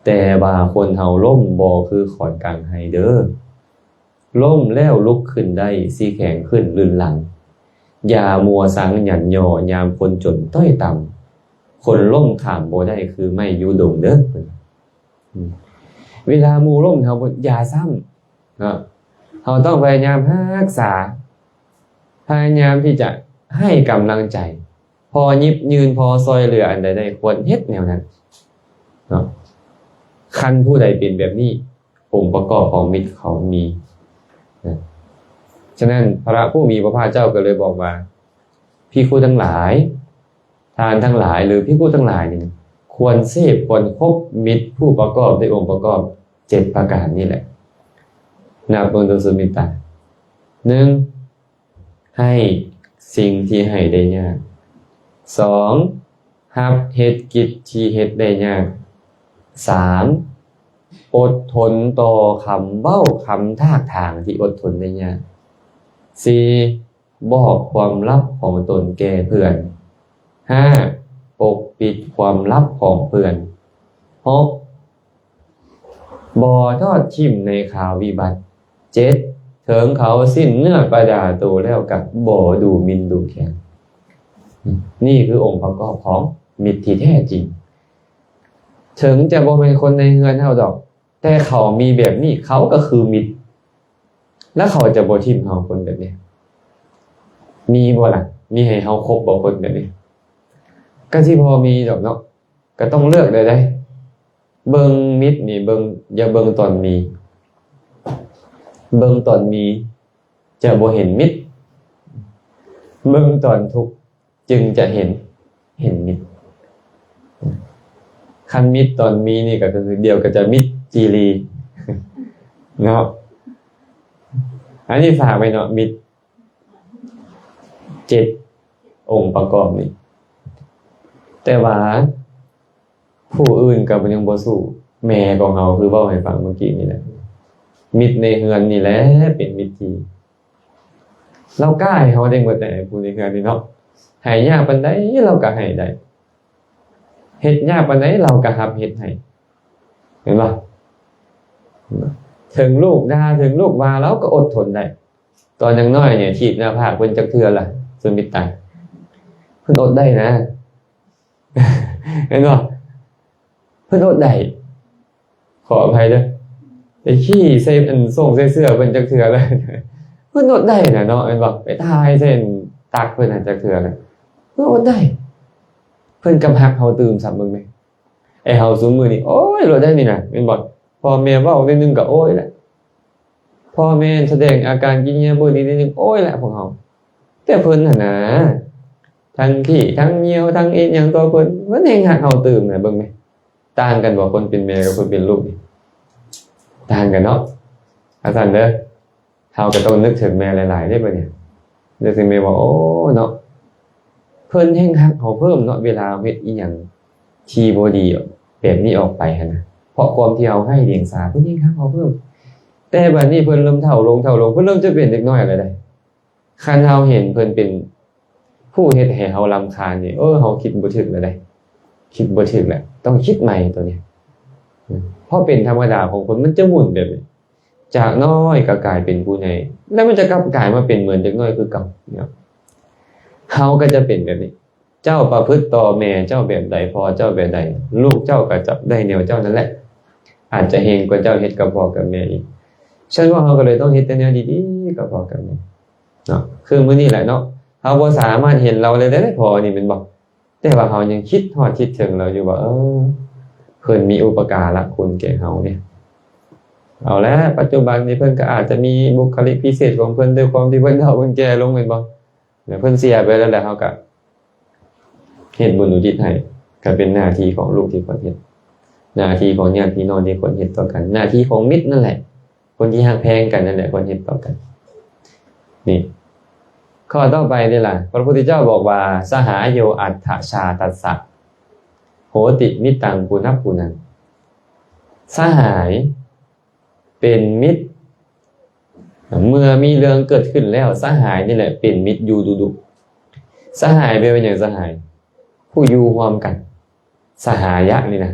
ແຕ່ວ່າຄົນເຮົາລົ້ມ ບໍ່ຄືຂອນກາງໄຮ່ເດີ. ລົ້ມແລ້ວລຸກຂຶ້ນໄດ້ ຊິແຂງຂຶ້ນລື່ນຫຼັງ. ຢ່າມົວຊັງຫຍັນຫຍໍ້ ຍາມຄົນຈົນຕ້ອຍຕ່ຳ. ຄົນລົ້ມຂ້າມບໍ່ໄດ້ ຄືໄມ້ຢູ່ດົງເດີ. ເວລາໝູ່ລົ້ມ ເຮົາບໍ່ ຢ່າຊ້ຳເນາະ, ເຮົາຕ້ອງພະຍາຍາມຮັກສາ, ພະຍາຍາມທີ່ຈະໃຫ້ກຳລັງໃຈ, ພໍຫຍິບຍື່ນ, ພໍຊ່ອຍເຫຼືອອັນໃດໄດ້ ຄວນເຮັດແນວນັ້ນເນາະ. ຄັນຜູ້ໃດເປັນແບບນີ້, ອົງປະກອບຂອງມິດເຂົາມີນະ. ສະນັ້ນ ພະຜູ້ມີພະພາກເຈົ້າກໍເລີຍບອກວ່າ, ພິກຂຸທັງຫຼາຍ, ທ່ານທັງຫຼາຍ ຫຼື ພິກຂຸທັງຫຼາຍນີ້ ຄວນເສບ ຄວນຄົບມິດຜູ້ປະກອບດ້ວຍອົງປະກອບເຈັດປະການນີ້ແຫຼະ. ນັບເບິ່ງດູ ສຸມິດຕາ. ໜຶ່ງ ໃຫ້ສິ່ງທີ່ໃຫ້ໄດ້ຍາກ. ສອງ ຮັບເຮັດກິດທີ່ເຮັດໄດ້ຍາກ. ສາມ ອົດທົນຕໍ່ຄຳເວົ້າຄຳຖາກຖາງທີ່ອົດທົນໄດ້ຍາກ. ສີ່ ບອກຄວາມລັບຂອງຕົນແກ່ເພື່ອນ. ຫ້າ ປົກປິດຄວາມລັບຂອງເພື່ອນ. ຫົກ ບໍ່ທອດຖິ້ມໃນຄາວວິບັດ. ເຈັດ ເຖິງເຂົາສິ້ນເນື້ອປະດາໂຕແລ້ວ ກໍບໍ່ດູໝິ່ນດູແຄນ. ນີ້ຄືອົງປະກອບຂອງມິດທີ່ແທ້ຈິງ. ເຖິງຈະບໍ່ແມ່ນຄົນໃນເຮືອນເຮົາດອກ, ແຕ່ເຂົາມີແບບນີ້ ເຂົາກໍຄືມິດ, ແລ້ວເຂົາຈະບໍ່ຖິ້ມເຮົາ ຄົນແບບນີ້. ມີບໍ່ລະ? ມີໃຫ້ເຮົາຄົບບໍ່ ຄົນແບບນີ້? ກໍຊິພໍມີດອກເນາະ, ກໍຕ້ອງເລືອກໄດ້ເດ້. ເບິ່ງມິດນີ້ ເບິ່ງ, ຢ່າເບິ່ງຕອນມີ. ເບິ່ງຕອນມີຈະບໍ່ເຫັນມິດ, ເບິ່ງຕອນທຸກຈຶ່ງຈະເຫັນ, ເຫັນມິດ. ຄັນມິດຕອນມີນີ້ກໍຄື ດຽວກໍຈະມິດຈີລີເນາະ. ອັນນີ້ຝາກໄວ້ເນາະ, ມິດ ເຈັດອົງປະກອບນີ້. ແຕ່ວ່າຜູ້ອື່ນກໍຍັງບໍ່ສູ້. ແມ່ຂອງເຮົາ ຄືເວົ້າໃຫ້ຟັງເມື່ອກີ້ນີ້ແຫຼະ, ມິດໃນເຮືອນນີ້ແຫຼະເປັນມິດທີ່ ລາວກ້າໃຫ້ເຮົາໄດ້ໝົດແຫຼະ, ຜູ້ໃນເຮືອນນີ້ເນາະ. ໃຫ້ຍາກປານໃດລາວກໍໃຫ້ໄດ້, ເຮັດຍາກປານໃດລາວກໍຮັບເຮັດໃຫ້. ເຫັນບໍ່? ເຖິງລູກດ່າ ເຖິງລູກວ່າ ເຮົາກໍອົດທົນໄດ້. ຕອນຍັງນ້ອຍນີ້ ຖີບໜ້າຜາກເພິ່ນຈັກເທື່ອລະ ສຸມິດຕາ? ເພິ່ນອົດໄດ້ນະ ເຫັນບໍ່? ເພິ່ນອົດໄດ້. ຂໍອະໄພເດີ້ ໄປຂີ້ໃສ່ອັນ ໂສ້ງໃສ່ເສື້ອເພິ່ນຈັກເທື່ອເລີຍ. ເພິ່ນອົດໄດ້ນະເນາະ ແມ່ນບໍ່? ໄປຖ່າຍໃສ່ອັນ ຕັກເພິ່ນຫັ້ນຈັກເທື່ອເລີຍ. ເພິ່ນອົດໄດ້. ເພິ່ນກັບຮັກເຮົາຕື່ມຊ້ຳເບິ່ງແມ. ໄອ້ເຮົາຊຸມມື້ນີ້ ໂອ້ຍ ໂລດໄດ້ນີ້ນະ ແມ່ນບໍ່? ພໍ່ແມ່ເວົ້າໜ້ອຍໜຶ່ງກໍໂອ້ຍແຫຼະ. ພໍ່ແມ່ສະແດງອາການກິລິຍາເບິ່ງນິດໜຶ່ງ ໂອ້ຍແຫຼະພວກເຮົາ. ແຕ່ເພິ່ນຫັ້ນນະ ທັງຂີ້ ທັງຍ່ຽວ ທັງເຮັດຫຍັງຕໍ່ເພິ່ນ ເພິ່ນແຮ່ງຮັກເຮົາຕື່ມນະ. ເບິ່ງແມ ຕ່າງກັນບໍ່? ຄົນເປັນແມ່ກັບຄົນເປັນລູກນີ້ ຕ່າງກັນເນາະ. ອັນຊັ້ນເດີ້ ເຮົາກໍຕ້ອງນຶກເຖິງແມ່ຫຼາຍໆເດ້ບັດນີ້. ນຶກເຖິງແມ່ວ່າ ໂອ້ ເນາະ ເພິ່ນແຮ່ງຮັກເຮົາເພີ່ມເນາະ ເວລາເຮົາເຮັດອີ່ຫຍັງທີ່ບໍ່ດີແບບນີ້ອອກໄປຫັ້ນນະ. ເພາະຄວາມທີ່ເຮົາໃຫ້ດຽງສາ ເພິ່ນແຮ່ງຮັກເຮົາເພີ່ມ. ແຕ່ບັດນີ້ເພິ່ນເລີ່ມເຖົ້າລົງ ເຖົ້າລົງ ເພິ່ນເລີ່ມຈະເປັນເດັກນ້ອຍແລ້ວເດ້. ຄັນເຮົາເຫັນເພິ່ນເປັນຜູ້ເຮັດໃຫ້ເຮົາລຳຄານນີ້ ເອີ ເຮົາຄິດບໍ່ຖືກແລ້ວເດ້ ຄິດບໍ່ຖືກແລ້ວ ຕ້ອງຄິດໃໝ່ໂຕນີ້. ເພາະເປັນທຳມະດາຂອງຄົນ ມັນຈະໝູນແບບນີ້ ຈາກນ້ອຍກໍກາຍເປັນຜູ້ໃຫຍ່ ແລ້ວມັນຈະກັບກາຍມາເປັນເໝືອນເດັກນ້ອຍຄືເກົ່າເນາະ. ເຮົາກໍຈະເປັນແບບນີ້ ເຈົ້າປະພຶດຕໍ່ແມ່ເຈົ້າແບບໃດ ພໍ່ເຈົ້າແບບໃດ ລູກເຈົ້າກໍຈະໄດ້ແນວເຈົ້ານັ້ນແຫຼະ. ອາດຈະເຮງກວ່າເຈົ້າເຮັດກັບພໍ່ກັບແມ່ອີກ. ສະນັ້ນວ່າເຮົາກໍເລີຍຕ້ອງເຮັດແຕ່ແນວດີໆກັບພໍ່ກັບແມ່ເນາະ. ຄືມື້ນີ້ແຫຼະເນາະ ເຮົາບໍ່ສາມາດເຫັນລາວໄດ້ເດ້ ພໍ່ນີ້ແມ່ນບໍ່? ແຕ່ວ່າເຮົາຍັງຄິດຮອດຄິດເຖິງລາວຢູ່ວ່າ ເອີ ເພິ່ນມີອຸປະກາລະຄຸນແກ່ເຮົາເດ້. ເອົາລະ ປັດຈຸບັນນີ້ເພິ່ນກໍອາດຈະມີບຸກຄະລິກພິເສດຂອງເພິ່ນ ດ້ວຍຄວາມທີ່ເພິ່ນເຖົ້າເພິ່ນແກ່ລົງແມ່ນບໍ່? ແລ້ວເພິ່ນເສຍໄປແລ້ວ ແລ້ວເຮົາກໍເຮັດບຸນອຸທິດໃຫ້ ກໍເປັນໜ້າທີ່ຂອງລູກທີ່ຄວນເຮັດ ໜ້າທີ່ຂອງຍາດພີ່ນ້ອງທີ່ຄວນເຮັດຕໍ່ກັນ ໜ້າທີ່ຂອງມິດນັ້ນແຫຼະ ຄົນທີ່ຮັກແພງກັນນັ້ນແຫຼະຄວນເຮັດຕໍ່ກັນ. ນີ້ ຂໍ້ຕໍ່ໄປນີ້ລະ ພະພຸດທະເຈົ້າບອກວ່າ ສະຫາໂຍ ອັດຖະຊາຕັດສະ ໂຫຕິ ມິດຕັງ ປຸນະປຸນັງ. ສະຫາຍເປັນມິດ ເມື່ອມີເລື່ອງເກີດຂຶ້ນແລ້ວ ສະຫາຍນີ້ແຫຼະເປັນມິດຢູ່ດຸໆ. ສະຫາຍແປວ່າຫຍັງ? ສະຫາຍ ຜູ້ຢູ່ຮ່ວມກັນ. ສະຫາຍະນີ້ນະ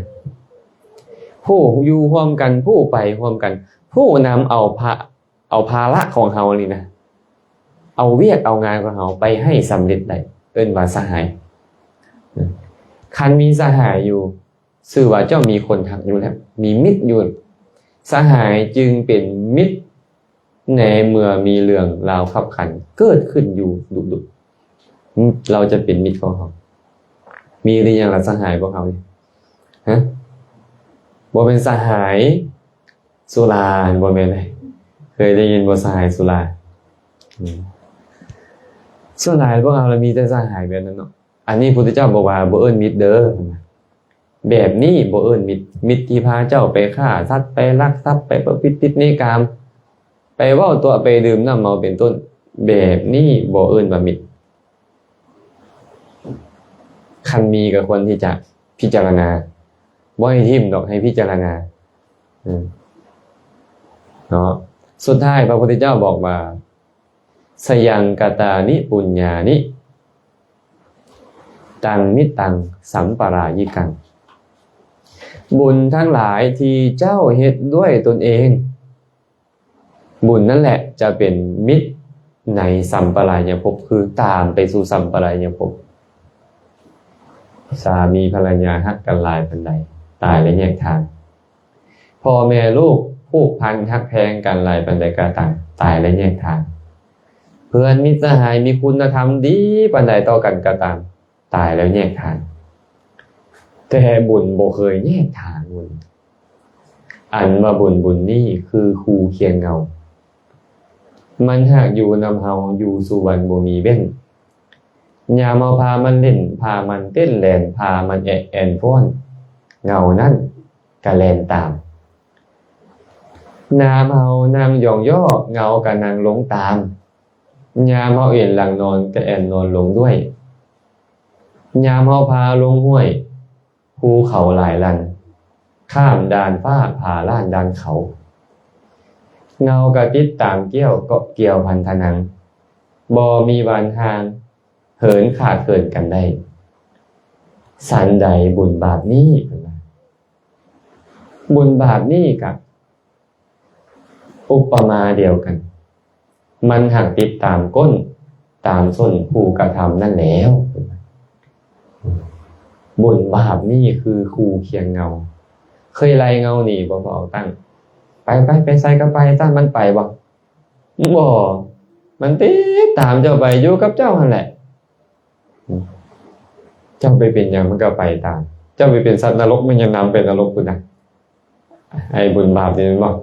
ຜູ້ຢູ່ຮ່ວມກັນ ຜູ້ໄປຮ່ວມກັນ ຜູ້ນຳເອົາພາ ເອົາພາລະຂອງເຮົານີ້ນະ ເອົາວຽກເອົາງານຂອງເຮົາໄປໃຫ້ສຳເລັດໄດ້ ເອີ້ນວ່າສະຫາຍ. ຄັນມີສະຫາຍຢູ່ ຊື່ວ່າເຈົ້າມີຄົນຮັກຢູ່ແລ້ວ ມີມິດຢູ່. ສະຫາຍຈຶ່ງເປັນມິດ ໃນເມື່ອມີເລື່ອງລາວຂັບຂັນເກີດຂຶ້ນຢູ່ດຸໆ ລາວຈະເປັນມິດຂອງເຮົາ. ມີຫຼືຍັງລະສະຫາຍພວກເຮົານີ້? ຮະ? ບໍ່ແມ່ນສະຫາຍສຸລາ ບໍ່ແມ່ນເດ. ເຄີຍໄດ້ຍິນບໍ່ ສະຫາຍສຸລາ? ອືມ ສ່ວນຫຼາຍພວກເຮົາລະມີແຕ່ສະຫາຍແບບນັ້ນເນາະ. ອັນນີ້ພຸດທະເຈົ້າບອກວ່າບໍ່ເອີ້ນມິດເດີ. ແບບນີ້ບໍ່ເອີ້ນມິດ. ມິດທີ່ພາເຈົ້າໄປຂ້າສັດ ໄປລັກຊັບ ໄປປະພຶດຜິດໃນກາມ ໄປເວົ້າຕົວະ ໄປດື່ມນ້ຳເມົາເປັນຕົ້ນ ແບບນີ້ບໍ່ເອີ້ນວ່າມິດ. ຄັນມີກໍຄວນທີ່ຈະພິຈາລະນາ ບໍ່ໃຫ້ຖິ້ມດອກ ໃຫ້ພິຈາລະນາ ເນາະ. ສຸດທ້າຍພະພຸດທະເຈົ້າບອກວ່າ ສະຍັງກະຕານິປຸນຍານິ ຕັງມິດຕັງສຳປະລາຍິກັງ. ບຸນທັງຫຼາຍທີ່ເຈົ້າເຮັດດ້ວຍຕົນເອງ ບຸນນັ້ນແຫຼະຈະເປັນມິດໃນສຳປະລາຍະພົບ ຄືຕາມໄປສູ່ສຳປະລາຍະພົບ. ສາມີພັນລະຍາຮັກກັນຫຼາຍປານໃດ ຕາຍແລ້ວແຍກທາງ. ພໍ່ແມ່ລູກຜູກພັນຮັກແພງກັນຫຼາຍປານໃດກໍຕາມ ຕາຍແລ້ວແຍກທາງ. ເພື່ອນມິດສະຫາຍມີຄຸນນະທຳດີປານໃດຕໍ່ກັນກໍຕາມ ຕາຍແລ້ວແຍກທາງ. ແຕ່ບຸນບໍ່ເຄີຍແຍກທາງ. ບຸນ ອັນວ່າບຸນ ບຸນນີ້ຄືຄູ່ຄຽງເງົາ ມັນຫາກຢູ່ນຳເຮົາຢູ່ສູ່ວັນບໍ່ມີເວັ້ນ. ຍາມເຮົາພາມັນຫຼິ້ນ ພາມັນເຕັ້ນແລ່ນ ພາມັນແອະແອ່ນຟ້ອນ ເງົານັ້ນກະແລ່ນຕາມ. ຍາມເຮົານັ່ງຢອງຍໍ້ ເງົາກະນັ່ງລົງຕາມ. ຍາມເຮົາເອນຫຼັງນອນກະແອ່ນນອນລົງດ້ວຍ. ຍາມເຮົາພາລົງຫ້ວຍ ພູເຂົາຫຼາຍລັນ ຂ້າມດ່ານຟ້າ ຜາລ້ານດ່ານເຂົາ. ເງົາກະຕິດຕາມກ້ຽວ ເກາະກ່ຽວພັນທະນັງ ບໍ່ມີວັນຫ່າງເຫີນຂາດເຂີນກັນໄດ້. ສັນໃດບຸນບາບນີ້ ເພິ່ນວ່າ ບຸນບາບນີ້ກະອຸປະມາດຽວກັນ, ມັນຫາກຕິດຕາມກົ້ນຕາມສົ້ນຜູ້ກະທຳນັ້ນແຫຼວ. ບຸນບາບນີ້ຄືຄູ່ຄຽງເງົາ. ເຄີຍໄລ່ເງົາໜີບໍ່? ບໍ່ເອົາຕັ້ງ ໄປ ໄປ ໄປໃສກະໄປ, ຕາມມັນໄປບໍ່? ບໍ່, ມັນຕິດຕາມເຈົ້າໄປ, ຢູ່ກັບເຈົ້າຫັ້ນແຫຼະ. ເຈົ້າໄປເປັນຫຍັງມັນກະໄປຕາມ, ເຈົ້າໄປເປັນສັດນະລົກ ມັນຍັງນຳໄປນະລົກພຸ້ນນະ. ໄອ້ບຸນບາບນີ້ແມ່ນບໍ່?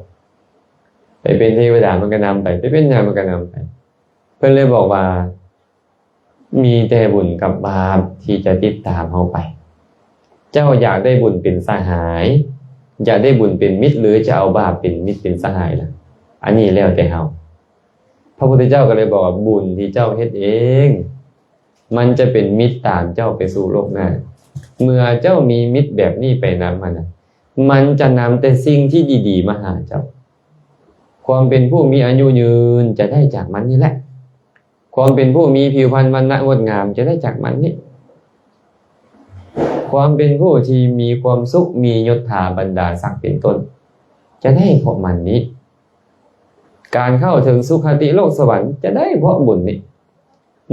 ໄປເປັນເທວະດາມັນກະນຳໄປ, ໄປເປັນຫຍັງມັນກະນຳໄປ. ເພິ່ນເລີຍບອກວ່າ ມີແຕ່ບຸນກັບບາບທີ່ຈະຕິດຕາມເຮົາໄປ. ເຈົ້າຢາກໄດ້ບຸນເປັນສະຫາຍ, ຢາກໄດ້ບຸນເປັນມິດ ຫຼື ຈະເອົາບາບເປັນມິດເປັນສະຫາຍລະ? ອັນນີ້ແລ້ວແຕ່ເຮົາ. ພະພຸດທະເຈົ້າກະເລີຍບອກວ່າ ບຸນທີ່ເຈົ້າເຮັດເອງ ມັນຈະເປັນມິດຕາມເຈົ້າໄປສູ່ໂລກໜ້າ. ເມື່ອເຈົ້າມີມິດແບບນີ້ໄປນຳຫັ້ນນະ, ມັນຈະນຳແຕ່ສິ່ງທີ່ດີໆມາຫາເຈົ້າ. ຄວາມເປັນຜູ້ມີອາຍຸຍືນຈະໄດ້ຈາກມັນນີ້ແຫຼະ. ຄວາມເປັນຜູ້ມີຜິວພັນວັນນະງົດງາມຈະໄດ້ຈາກມັນນີ້. ຄວາມເປັນຜູ້ທີ່ມີຄວາມສຸກ, ມີຍົດຖາບັນດາສັກເປັນຕົ້ນ ຈະໄດ້ເພາະມັນນີ້. ການເຂົ້າເຖິງສຸຄະຕິໂລກສະຫວັນຈະໄດ້ເພາະບຸນນີ້.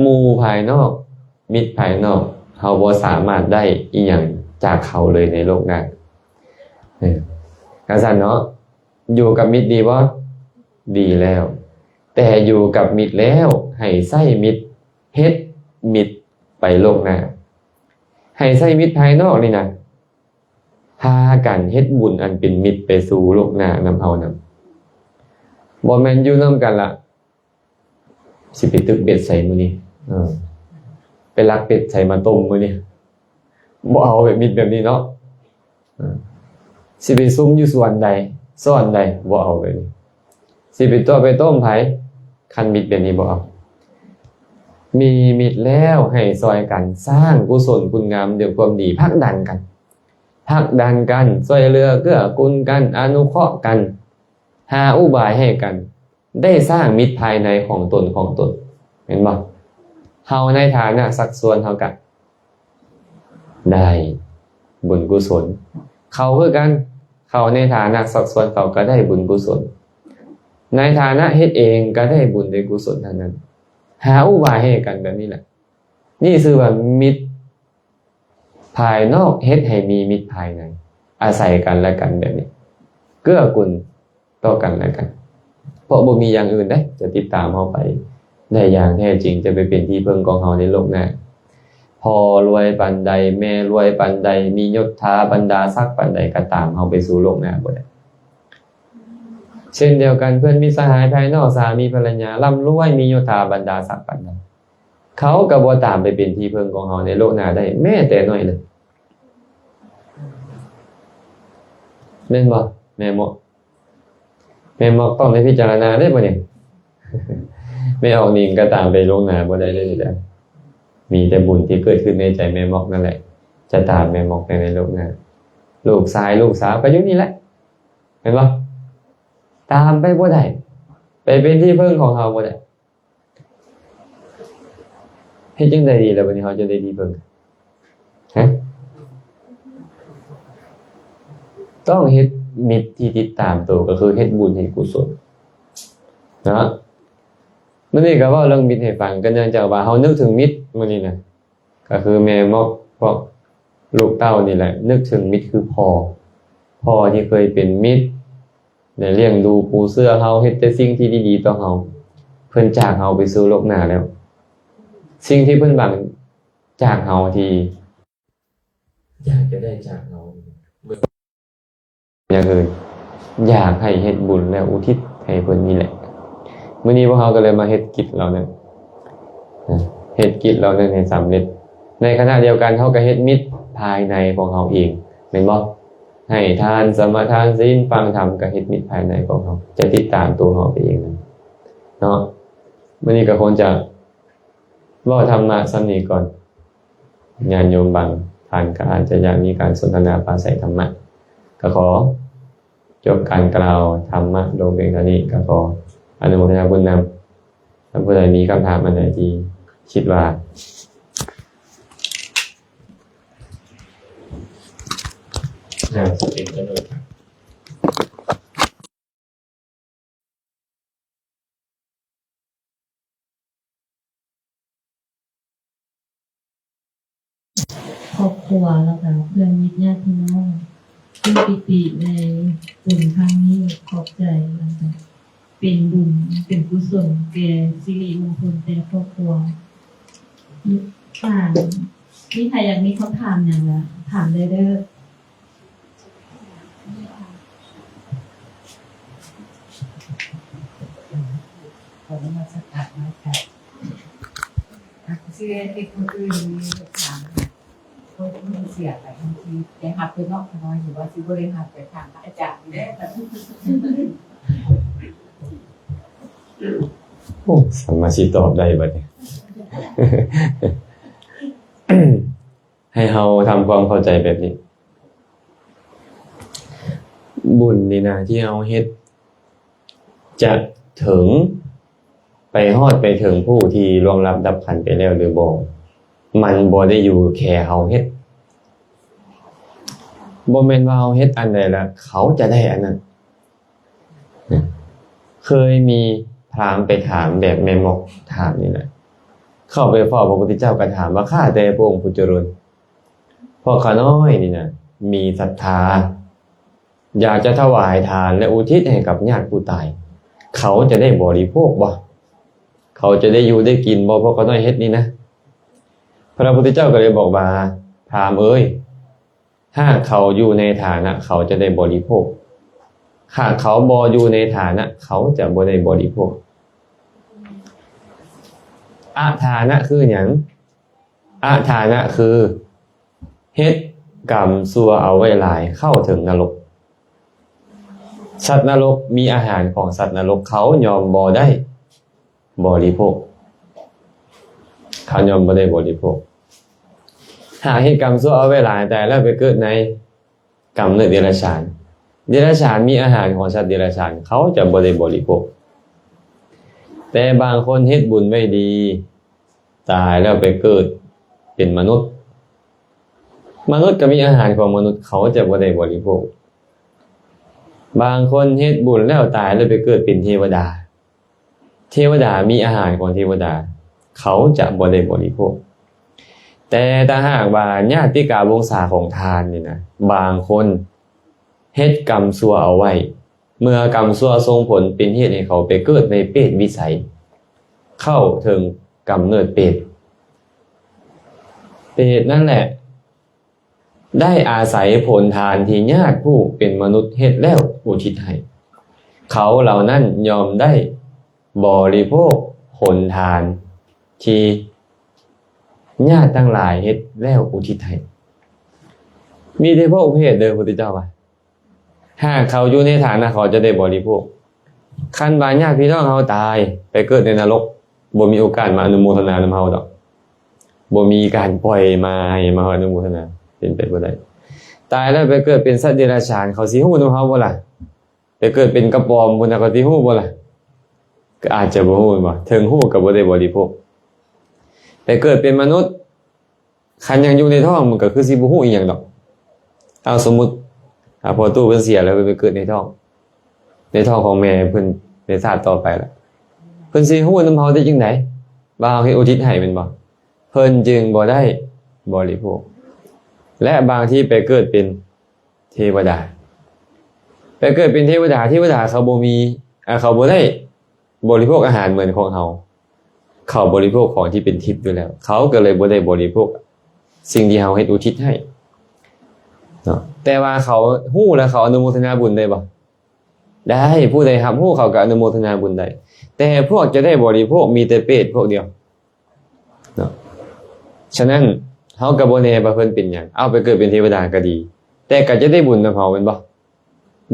ໝູ່ພາຍນອກ, ມິດພາຍນອກ, ເຮົາບໍ່ສາມາດໄດ້ອີ່ຫຍັງຈາກເຂົາເລີຍໃນໂລກໜ້າ. ເອີ ຈັ່ງຊັ້ນເນາະ, ຢູ່ກັບມິດດີບໍ່? ດີແລ້ວ. ແຕ່ຢູ່ກັບມິດແລ້ວ ໃຫ້ໃຊ້ມິດ, ເຮັດມິດໄປໂລກໜ້າ. ໃຫ້ໃຊ້ມິດພາຍນອກນີ້ນະ, ພາກັນເຮັດບຸນອັນເປັນມິດໄປສູ່ໂລກໜ້ານຳເຮົານຳ. ບໍ່ແມ່ນຢູ່ນຳກັນລະ ຊິໄປຕຶກເບັດໃສມື້ນີ້? ເອີ ໄປລັກເປັດໃສມາຕົ້ມມື້ນີ້? ບໍ່ເອົາແບບມິດແບບນີ້ເນາະ. ເອີ ຊິໄປຊຸມຢູ່ສວນໃດ ຊ່ອນໃດ? ບໍ່ເອົາແບບນີ້. ຊິໄປຕົວະໄປຕົ້ມໃຜ? ຄັນມິດແບບນີ້ບໍ່ເອົາ. ມີມິດແລ້ວໃຫ້ຊ່ອຍກັນສ້າງກຸສົນຄຸນງາມດ້ວຍຄວາມດີ, ຜັກດັນກັນ, ຜັກດັນກັນ, ຊ່ວຍເຫຼືອເກື້ອກຸນກັນ, ອະນຸເຄາະກັນ, ຫາອຸບາຍໃຫ້ກັນ ໄດ້ສ້າງມິດພາຍໃນຂອງຕົນ ຂອງຕົນ ແມ່ນບໍ່? ເຮົາໃນຖານະຊັກຊວນເຮົາກະໄດ້ບຸນກຸສົນ, ເຂົາຄືກັນ, ເຂົາໃນຖານະຊັກຊວນເຂົາກະໄດ້ບຸນກຸສົນ, ໃນຖານະເຮັດເອງກະໄດ້ບຸນໄດ້ກຸສົນທັງນັ້ນ. ຫາອຸບາຍໃຫ້ກັນແບບນີ້ແຫຼະ. ນີ້ຊື່ວ່າມິດພາຍນອກເຮັດໃຫ້ມີມິດພາຍໃນ, ອາໄສກັນແລະກັນແບບນີ້, ເກື້ອກຸນຕໍ່ກັນແລະກັນ. ເພາະບໍ່ມີຢ່າງອື່ນໃດຈະຕິດຕາມເຮົາໄປໄດ້ຢ່າງແທ້ຈິງ, ຈະໄປເປັນທີ່ເພິ່ງຂອງເຮົາໃນໂລກໜ້າ. ພໍ່ລວຍປານໃດ, ແມ່ລວຍປານໃດ, ມີຍົດຖາບັນດາສັກປານໃດ ກະຕາມເຮົາໄປສູ່ໂລກໜ້າບໍ່ໄດ້. ເຊັ່ນດຽວກັນ, ເພື່ອນມິດສະຫາຍພາຍນອກ, ສາມີພັນລະຍາ ລ່ຳລວຍ, ມີຍົດຖາບັນດາສັກປານໃດ, ເຂົາກະບໍ່ຕາມໄປເປັນທີ່ເພິ່ງຂອງເຮົາໃນໂລກໜ້າໄດ້ແມ້ແຕ່ໜ້ອຍເລີຍ. ແມ່ນບໍ່ ແມ່ໝໍກ? ແມ່ໝໍກຕ້ອງໄດ້ພິຈາລະນາເດ້ບັດນີ້. ແມ່ອອກນິງກະຕາມໄປໂລກໜ້າບໍ່ໄດ້ເລີຍ. ມີແຕ່ບຸນທີ່ເກີດຂຶ້ນໃນໃຈແມ່ໝອກນັ້ນແຫຼະ ຈະຕາມແມ່ໝອກໄປໃນໂລກໜ້າ. ລູກຊາຍລູກສາວກະຢູ່ນີ້ແຫຼະ ແມ່ນບໍ່? ຕາມໄປບໍ່ໄດ້, ໄປເປັນທີ່ເພິ່ງຂອງເຮົາບໍ່ໄດ້. ເຮັດຈັ່ງໃດດີລະບັດນີ້ ເຮົາຈະໄດ້ທີ່ເພິ່ງ? ຮະ? ຕ້ອງເຮັດມິດທີ່ຕິດຕາມໂຕ, ກະຄືເຮັດບຸນເຮັດກຸສົນເນາະ. ມື້ນີ້ກະເວົ້າເລື່ອງມິດໃຫ້ຟັງ, ກະເນື່ອງຈາກວ່າເຮົານຶກເຖິງມິດມື້ນີ້ນະ, ກະຄືແມ່ໝອກ ພວກລູກເຕົ້ານີ້ແຫຼະ, ນຶກເຖິງມິດຄືພໍ່, ພໍ່ທີ່ເຄີຍເປັນມິດ ໄດ້ລ້ຽງດູປູເສືອເຮົາ, ເຮັດແຕ່ສິ່ງທີ່ດີໆຕໍ່ເຮົາ. ເພິ່ນຈາກເຮົາໄປສູ່ໂລກໜ້າແລ້ວ. ສິ່ງທີ່ເພິ່ນຫວັງຈາກເຮົາ, ທີ່ຢາກຈະໄດ້ຈາກເຮົາ, ຢ່າງອື່ນ, ຢາກໃຫ້ເຮັດບຸນ ແລະ ອຸທິດໃຫ້ເພິ່ນນີ້ແຫຼະ. ມື້ນີ້ພວກເຮົາກະເລີຍມາເຮັດກິດເຫຼົ່ານັ້ນ, ເຮັດກິດເຫຼົ່ານັ້ນໃຫ້ສຳເລັດ. ໃນຂະນະດຽວກັນ ເຮົາກະເຮັດມິດພາຍໃນຂອງເຮົາເອງ, ແມ່ນບໍ່? ໃຫ້ທານ, ສະມາທານ, ສິນ, ຟັງທຳ, ກະເຮັດມິດພາຍໃນຂອງເຮົາ, ຈະຕິດຕາມໂຕເຮົາໄປເອງເນາະ. ມື້ນີ້ກະຄົງຈະເວົ້າທຳມະສ່ຳນີ້ກ່ອນ. ຍາດໂຍມບາງທ່ານກະອາດຈະຢາກມີການສົນທະນາປາໄສທຳມະ, ກະຂໍ ຈົບການກ່າວທຳມະລົງພຽງເທົ່ານີ້, ກະຂໍອະນຸໂມທະນາບຸນນຳ. ຖ້າຜູ້ໃດມີຄຳຖາມອັນໃດທີ່ຄິດວ່າໜ້າຈະເປັນປະໂຫຍດ, ຄົວ ແລ້ວກໍເພື່ອນມິດຍາດພີ່ນ້ອງ ເພື່ອປິຕິໃນບຸນຄັ້ງນີ້. ຂອບໃຈ ແລ້ວກໍເປັນບຸນເປັນກຸສົນແກ່ສິລິມຸງຄຸນແກ່ຄອບຄົວ. ຖາມ ມີໃຜຢາກມີຄຳຖາມຫຍັງລະ ຖາມໄດ້ເດີ້. ຂໍນະມັດສະການເນາະ ອາດຊິເຮັດໃຫ້ຄົນອື່ນມີຄຳຖາມ ຄົນອື່ນເສຍໄປ ບາງທີໄດ້ຮັບໄປເນາະ ຂ້ານ້ອຍ ຫຼືວ່າຊິບໍ່ໄດ້ຮັບໄປ ຖາມພະອາຈານນີ້ແຫຼະ. ໂອ້ ສາມາຊິຕອບໄດ້ບັດນີ້ ໃຫ້ເຮົາທຳຄວາມເຂົ້າໃຈແບບນີ້ ບຸນນີ້ນະ ທີ່ເຮົາເຮັດ ຈະເຖິງ ໄປຮອດໄປເຖິງຜູ້ທີ່ລ່ວງລັບດັບຂັນໄປແລ້ວຫຼືບໍ່ ມັນບໍ່ໄດ້ຢູ່ແຄ່ເຮົາເຮັດ. ບໍ່ແມ່ນວ່າເຮົາເຮັດອັນໃດລະ ເຂົາຈະໄດ້ອັນນັ້ນ. ເຄີຍມີພາມໄປຖາມ ແບບແມ່ໝອກຖາມນີ້ແຫຼະ ເຂົ້າໄປເຝົ້າພະພຸດທະເຈົ້າ ກໍຖາມວ່າ ຂ້າແຕ່ພະອົງຜູ້ຈະເລີນ ພວກຂ້ານ້ອຍນີ້ນະ ມີສັດທາ ຢາກຈະຖວາຍທານ ແລະ ອຸທິດໃຫ້ກັບຍາດຜູ້ຕາຍ ເຂົາຈະໄດ້ບໍລິໂພກບໍ່? ເຂົາຈະໄດ້ຢູ່ໄດ້ກິນບໍ່? ພວກຂ້ານ້ອຍເຮັດນີ້ນະ. ພະພຸດທະເຈົ້າກໍເລີຍບອກວ່າ ພາມເອີຍ ຫາກເຂົາຢູ່ໃນຖານະ ເຂົາຈະໄດ້ບໍລິໂພກ, ຫາກເຂົາບໍ່ຢູ່ໃນຖານະ ເຂົາຈະບໍ່ໄດ້ບໍລິໂພກ. ອະຖານະຄືຫຍັງ? ອະຖານະຄື ເຮັດກຳຊົ່ວເອົາໄວ້ຫຼາຍ ເຂົ້າເຖິງນະລົກ. ສັດນະລົກມີອາຫານຂອງສັດນະລົກ ເຂົາຍ່ອມບໍ່ໄດ້ບໍລິໂພກ, ເຂົາຍ່ອມບໍ່ໄດ້ບໍລິໂພກ. ຫາກເຮັດກຳຊົ່ວເອົາໄວ້ຫຼາຍ ຕາຍແລ້ວໄປເກີດໃນ ກຳເນີດເດຍລະສານ. ເດຍລະສານມີອາຫານຂອງສັດເດຍລະສານ ເຂົາຈະບໍ່ໄດ້ບໍລິໂພກ. ແຕ່ບາງຄົນເຮັດບຸນໄວ້ດີ ຕາຍແລ້ວໄປເກີດເປັນມະນຸດ. ມະນຸດກໍມີອາຫານຂອງມະນຸດ ເຂົາຈະບໍ່ໄດ້ບໍລິໂພກ. ບາງຄົນເຮັດບຸນແລ້ວຕາຍແລ້ວໄປເກີດເປັນເທວະດາ. ເທວະດາມີອາຫານຂອງເທວະດາ ເຂົາຈະບໍ່ໄດ້ບໍລິໂພກ. ແຕ່ຖ້າຫາກວ່າຍາດຕິກາວົງສາຂອງທ່ານນີ້ນະ ບາງຄົນເຮັດກຳຊົ່ວເອົາໄວ້ ເມື່ອກຳຊົ່ວສົ່ງຜົນເປັນເຫດໃຫ້ເຂົາໄປເກີດໃນເປດວິໄສ ເຂົ້າເຖິງກຳເນີດເປດ. ເປດນັ້ນແຫຼະ ໄດ້ອາໄສຜົນທານທີ່ຍາດຜູ້ເປັນມະນຸດເຮັດແລ້ວອຸທິດໃຫ້. ເຂົາເຫຼົ່ານັ້ນຍ່ອມໄດ້ບໍລິໂພກຜົນທານທີ່ຍາດທັງຫຼາຍເຮັດແລ້ວອຸທິດໃຫ້. ມີແຕ່ພວກເພດເດີ ພຸດທະເຈົ້າວ່າ ຫາກເຂົາຢູ່ໃນຖານະ ເຂົາຈະໄດ້ບໍລິໂພກ. ຄັນວ່າຍາດພີ່ນ້ອງເຮົາຕາຍໄປເກີດໃນນະລົກ ບໍ່ມີໂອກາດມາອະນຸໂມທະນານຳເຮົາດອກ. ບໍ່ມີການປ່ອຍມາໃຫ້ມາອະນຸໂມທະນາ ເປັນໄປບໍ່ໄດ້. ຕາຍແລ້ວໄປເກີດເປັນສັດເດຍລະສານ ເຂົາຊິຮູ້ນຳເຮົາບໍ່ລະ? ໄປເກີດເປັນກະປອມພຸ້ນນະ ເຂົາຊິຮູ້ບໍ່ລະ? ກໍອາດຈະບໍ່ຮູ້ແມ່ນບໍ່? ເຖິງຮູ້ກໍບໍ່ໄດ້ບໍລິໂພກ. ໄປເກີດເປັນມະນຸດ ຄັນຍັງຢູ່ໃນທ້ອງມັນກໍຄືຊິບໍ່ຮູ້ອີ່ຫຍັງດອກ. ເອົາ ສົມມຸດ ອາ ພໍ່ຕູ້ເພິ່ນເສຍແລ້ວ ເພິ່ນໄປເກີດໃນທ້ອງ ໃນທ້ອງຂອງແມ່ເພິ່ນໃນຊາດຕໍ່ໄປລະ ເພິ່ນຊິຮູ້ນຳເຮົາໄດ້ຈັ່ງໃດວ່າເຮົາເຮັດອຸທິດໃຫ້ແມ່ນບໍ່? ເພິ່ນຈຶ່ງບໍ່ໄດ້ບໍລິໂພກ. ແລະ ບາງທີໄປເກີດເປັນເທວະດາ ໄປເກີດເປັນເທວະດາ ເທວະດາເຂົາບໍ່ມີ ອາ ເຂົາບໍ່ໄດ້ ບໍລິໂພກອາຫານເໝືອນຂອງເຮົາ ເຂົາບໍລິໂພກຂອງທີ່ເປັນທິບຢູ່ແລ້ວ ເຂົາກໍເລີຍບໍ່ໄດ້ບໍລິໂພກສິ່ງທີ່ເຮົາເຮັດອຸທິດໃຫ້ເນາະ. ແຕ່ວ່າເຂົາຮູ້ແລ້ວເຂົາອະນຸໂມທະນາບຸນໄດ້ບໍ່? ໄດ້. ຜູ້ໃດຮັບຮູ້ເຂົາກໍອະນຸໂມທະນາບຸນໄດ້. ແຕ່ພວກຈະໄດ້ບໍລິໂພກມີແຕ່ເປດພວກດຽວເນາະ. ສະນັ້ນ ເຮົາກໍບໍ່ແນ່ວ່າເພິ່ນເປັນຫຍັງ ເອົາໄປເກີດເປັນເທວະດາກໍດີ ແຕ່ກໍຈະໄດ້ບຸນນຳເຮົາແມ່ນບໍ່?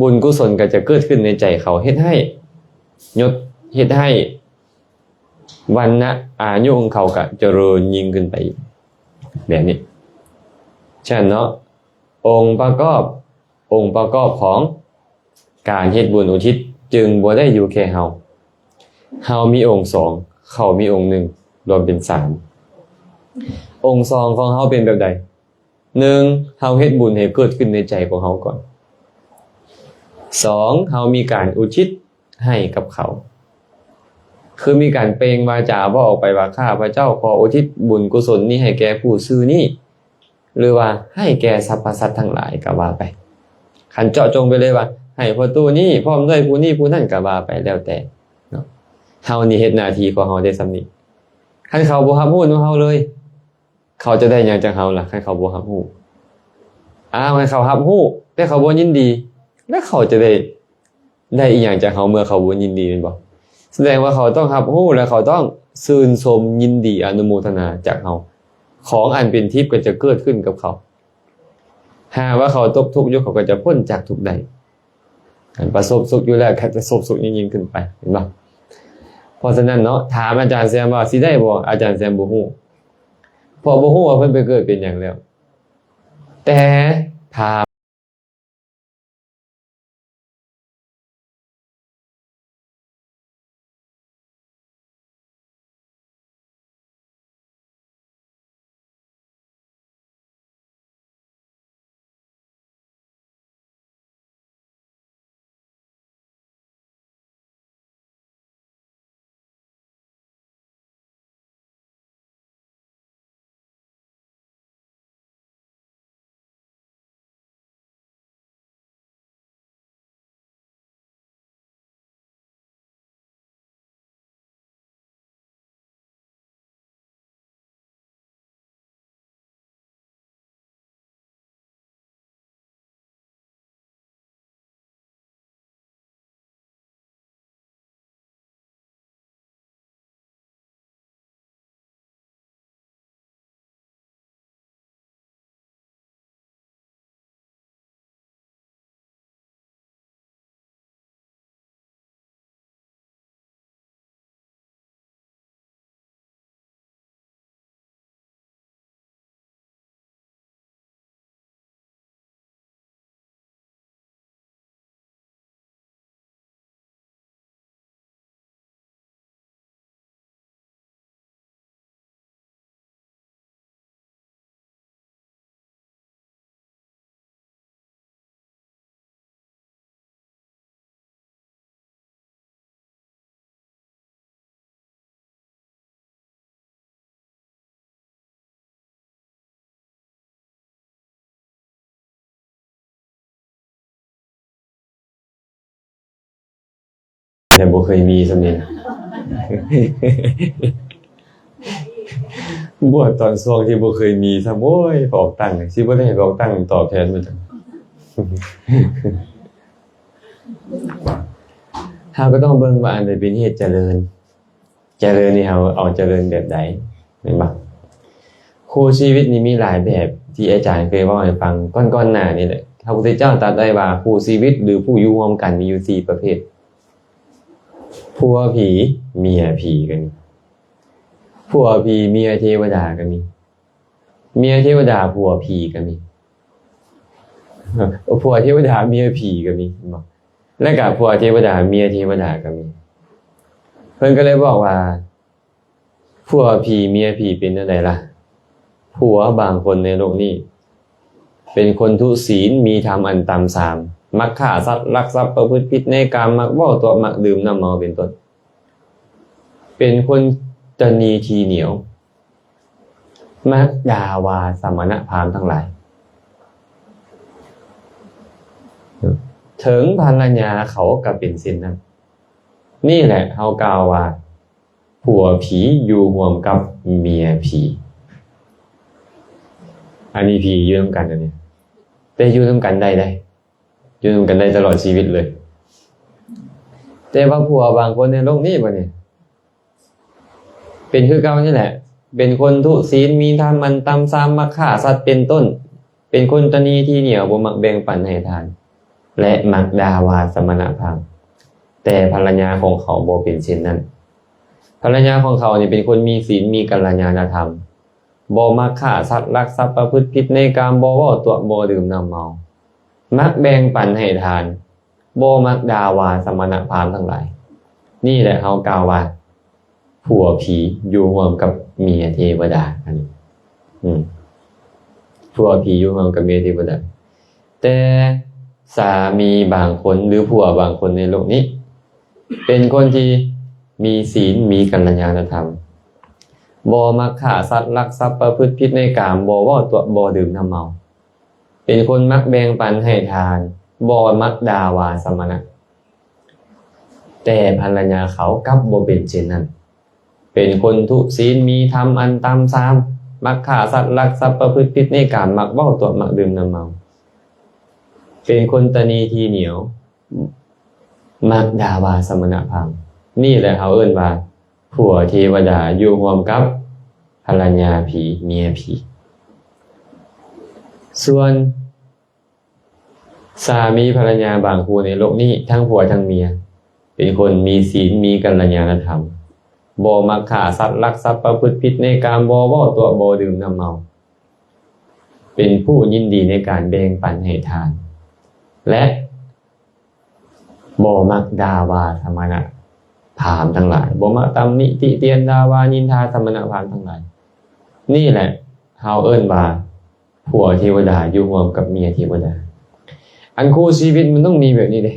ບຸນກຸສົນກໍຈະເກີດຂຶ້ນໃນໃຈເຂົາ ເຮັດໃຫ້ຍົດ ເຮັດໃຫ້ວັນນະອາຍຸຂອງເຂົາກະຈະເລີນຍິ່ງຂຶ້ນໄປອີກ ແບບນີ້. ສະນັ້ນເນາະ ອົງປະກອບ ອົງປະກອບຂອງການເຮັດບຸນອຸທິດຈຶ່ງບໍ່ໄດ້ຢູ່ແຄ່ເຮົາ. ເຮົາມີອົງສອງ ເຂົາມີອົງໜຶ່ງ ລວມເປັນສາມ. ອົງສອງຂອງເຮົາເປັນແບບໃດ? ໜຶ່ງ ເຮົາເຮັດບຸນໃຫ້ເກີດຂຶ້ນໃນໃຈຂອງເຮົາກ່ອນ. ສອງ ເຮົາມີການອຸທິດໃຫ້ກັບເຂົາ ຄືມີການເປັ່ງວາຈາເວົ້າອອກໄປວ່າ ຂ້າພະເຈົ້າຂໍອຸທິດບຸນກຸສົນນີ້ໃຫ້ແກ່ຜູ້ຊື່ນີ້. ຫຼືວ່າໃຫ້ແກ່ສັບພະສັດທັງຫຼາຍກໍວ່າໄປ. ຄັນເຈາະຈົງໄປເລີຍວ່າໃຫ້ພໍ່ຕູ້ນີ້ພ້ອມດ້ວຍຜູ້ນີ້ຜູ້ນັ້ນກໍວ່າໄປ ແລ້ວແຕ່ເນາະ. ເຮົານີ້ເຮັດໜ້າທີ່ຂອງເຮົາໄດ້ສ່ຳນີ້. ຄັນເຂົາບໍ່ຮັບຮູ້ນຳເຮົາເລີຍ ເຂົາຈະໄດ້ຫຍັງຈາກເຮົາລະ ຄັນເຂົາບໍ່ຮັບຮູ້? ອ້າວ ຄັນເຂົາຮັບຮູ້ ແຕ່ເຂົາບໍ່ຍິນດີ ແລ້ວເຂົາຈະໄດ້ ໄດ້ອີ່ຫຍັງຈາກເຮົາເມື່ອເຂົາບໍ່ຍິນດີແມ່ນບໍ່? ສະແດງວ່າເຂົາຕ້ອງຮັບຮູ້ ແລະ ເຂົາຕ້ອງຊື່ນຊົມຍິນດີອະນຸໂມທະນາຈາກເຮົາ. ຂອງອັນເປັນທິບກໍຈະເກີດຂຶ້ນກັບເຂົາ. ຫາກວ່າເຂົາຕົກທຸກຢູ່ ເຂົາກໍຈະພົ້ນຈາກທຸກໄດ້. ປະສົບສຸກຢູ່ແລ້ວ ກໍປະສົບສຸກຍິ່ງໆຂຶ້ນໄປ ເຫັນບໍ່? ເພາະສະນັ້ນເນາະ ຖາມອາຈານແຊມວ່າຊິໄດ້ບໍ່? ອາຈານແຊມບໍ່ຮູ້ ເພາະບໍ່ຮູ້ວ່າເພິ່ນໄປເກີດເປັນຫຍັງແລ້ວ. ແຕ່ຖາມ ແຕ່ບໍ່ເຄີຍມີສ່ຳນີ້ນະ ບວດຕອນຊ່ວງທີ່ບໍ່ເຄີຍມີຊ້ຳ. ໂອ້ຍ ພວກອອກຕັ້ງ ຊິບໍ່ໄດ້ໃຫ້ພວກອອກຕັ້ງຕອບແທນມັນ. ເຮົາກໍຕ້ອງເບິ່ງວ່າອັນໃດເປັນເຫດຈະເລີນ. ຈະເລີນນີ້ເຮົາເອົາຈະເລີນແບບໃດ ແມ່ນບໍ່? ຄູ່ຊີວິດນີ້ມີຫຼາຍແບບ ທີ່ອາຈານເຄີຍເວົ້າໃຫ້ຟັງກ່ອນໆໜ້ານີ້ແຫຼະ. ພະພຸດທະເຈົ້າຕັດໄວ້ວ່າຄູ່ຊີວິດ ຫຼື ຜູ້ຢູ່ຮ່ວມກັນມີຢູ່ສີ່ປະເພດ. ຜົວຜີ ເມຍຜີກໍມີ. ຜົວຜີ ເມຍເທວະດາກໍມີ. ເມຍເທວະດາ ຜົວຜີກໍມີ. ຜົວເທວະດາ ເມຍຜີກໍມີ ເຫັນບໍ່? ແລະກະຜົວເທວະດາ ເມຍເທວະດາກໍມີ. ເພິ່ນກໍເລີຍບອກວ່າ ຜົວຜີ ເມຍຜີເປັນແນວໃດລະ? ຜົວບາງຄົນໃນໂລກນີ້ ເປັນຄົນທຸສິນ ມີທຳອັນຕ່ຳສາມ ມັກຂ້າສັດ ລັກຊັບ ປະພຶດຜິດໃນກາມ ມັກເວົ້າຕົວະ ມັກດື່ມນ້ຳເມົາເປັນຕົ້ນ. ເປັນຄົນຕະໜີທີໜຽວ ມັກດ່າວ່າສະມະນະພາມທັງຫຼາຍ. ເຖິງພະລະຍາເຂົາກໍເປັນເຊັ່ນນັ້ນ. ນີ້ແຫຼະເຮົາກ່າວວ່າຜົວຜີຢູ່ຮ່ວມກັບເມຍຜີ. ອັນນີ້ຜີຢູ່ນຳກັນອັນນີ້ ແຕ່ຢູ່ນຳກັນໄດ້ເດ້. ຢູ່ນຳກັນໄດ້ຕະຫຼອດຊີວິດເລີຍ. ແຕ່ວ່າຜົວບາງຄົນໃນໂລກນີ້ບັດນີ້ ເປັນຄືເກົ່ານີ້ແຫຼະ ເປັນຄົນທຸສິນ ມີທຳອັນຕ່ຳສາມ ມັກຂ້າສັດເປັນຕົ້ນ ເປັນຄົນຕະໜີທີໜຽວ ບໍ່ມັກແບ່ງປັນໃຫ້ທານ ແລະ ມັກດ່າວ່າສະມະນະພາມ. ແຕ່ພັນລະຍາຂອງເຂົາບໍ່ເປັນເຊັ່ນນັ້ນ. ພັນລະຍາຂອງເຂົານີ້ເປັນຄົນມີສິນ ມີກັນລະຍານະທຳ. ບໍ່ມັກຂ້າສັດ ລັກຊັບ ປະພຶດຜິດໃນກາມ ບໍ່ເວົ້າຕົວະ ບໍ່ດື່ມນ້ຳເມົາ ມັກແບ່ງປັນໃຫ້ທານ ບໍ່ມັກດ່າວ່າສະມະນະພາມທັງຫຼາຍ. ນີ້ແຫຼະເຮົາກ່າວວ່າຜົວຜີຢູ່ຮ່ວມກັບເມຍເທວະດາ. ອັນນີ້ ອືມ ຜົວຜີຢູ່ຮ່ວມກັບເມຍເທວະດາ. ແຕ່ສາມີບາງຄົນ ຫຼື ຜົວບາງຄົນໃນໂລກນີ້ ເປັນຄົນທີ່ມີສິນ ມີກັນລະຍານະທຳ ບໍ່ມັກຂ້າສັດ, ລັກຊັບ, ປະພຶດຜິດໃນກາມ, ບໍ່ເວົ້າຕົວະ, ບໍ່ດື່ມນ້ຳເມົາ. ເປັນຄົນມັກແບ່ງປັນໃຫ້ທານ, ບໍ່ມັກດ່າວ່າສະມະນະ. ແຕ່ພັນລະຍາເຂົາກັບບໍ່ເປັນເຊັ່ນນັ້ນ. ເປັນຄົນທຸສິນ, ມີທຳອັນຕ່ຳສາມ, ມັກຂ້າສັດ, ລັກຊັບ, ປະພຶດຜິດໃນກາມ, ມັກເວົ້າຕົວະ, ມັກດື່ມນ້ຳເມົາ. ເປັນຄົນຕະໜີທີ່ໜຽວ, ມັກດ່າວ່າສະມະນະພາມ. ນີ້ແຫຼະເຮົາເອີ້ນວ່າ ຜົວເທວະດາຢູ່ຮ່ວມກັບພັນລະຍາຜີ, ເມຍຜີ. ສ່ວນສາມີພັນລະຍາບາງຄູ່ໃນໂລກນີ້, ທັງຜົວທັງເມຍ ເປັນຄົນມີສິນ, ມີກັນລະຍານະທຳ, ບໍ່ມັກຂ້າສັດ, ລັກຊັບ, ປະພຶດຜິດໃນກາມ, ບໍ່ເວົ້າຕົວະ, ບໍ່ດື່ມນ້ຳເມົາ, ເປັນຜູ້ຍິນດີໃນການແບ່ງປັນໃຫ້ທານ ແລະ ບໍ່ມັກດ່າວ່າສະມະນະພາມທັງຫຼາຍ, ບໍ່ມັກຕຳໜິຕິຕຽນດ່າວ່ານິນທາສະມະນະພາມທັງຫຼາຍ. ນີ້ແຫຼະເຮົາເອີ້ນວ່າຜົວເທວະດາຢູ່ຮ່ວມກັບເມຍເທວະດາ. ອັນຄູ່ຊີວິດມັນຕ້ອງມີແບບນີ້ເດ້.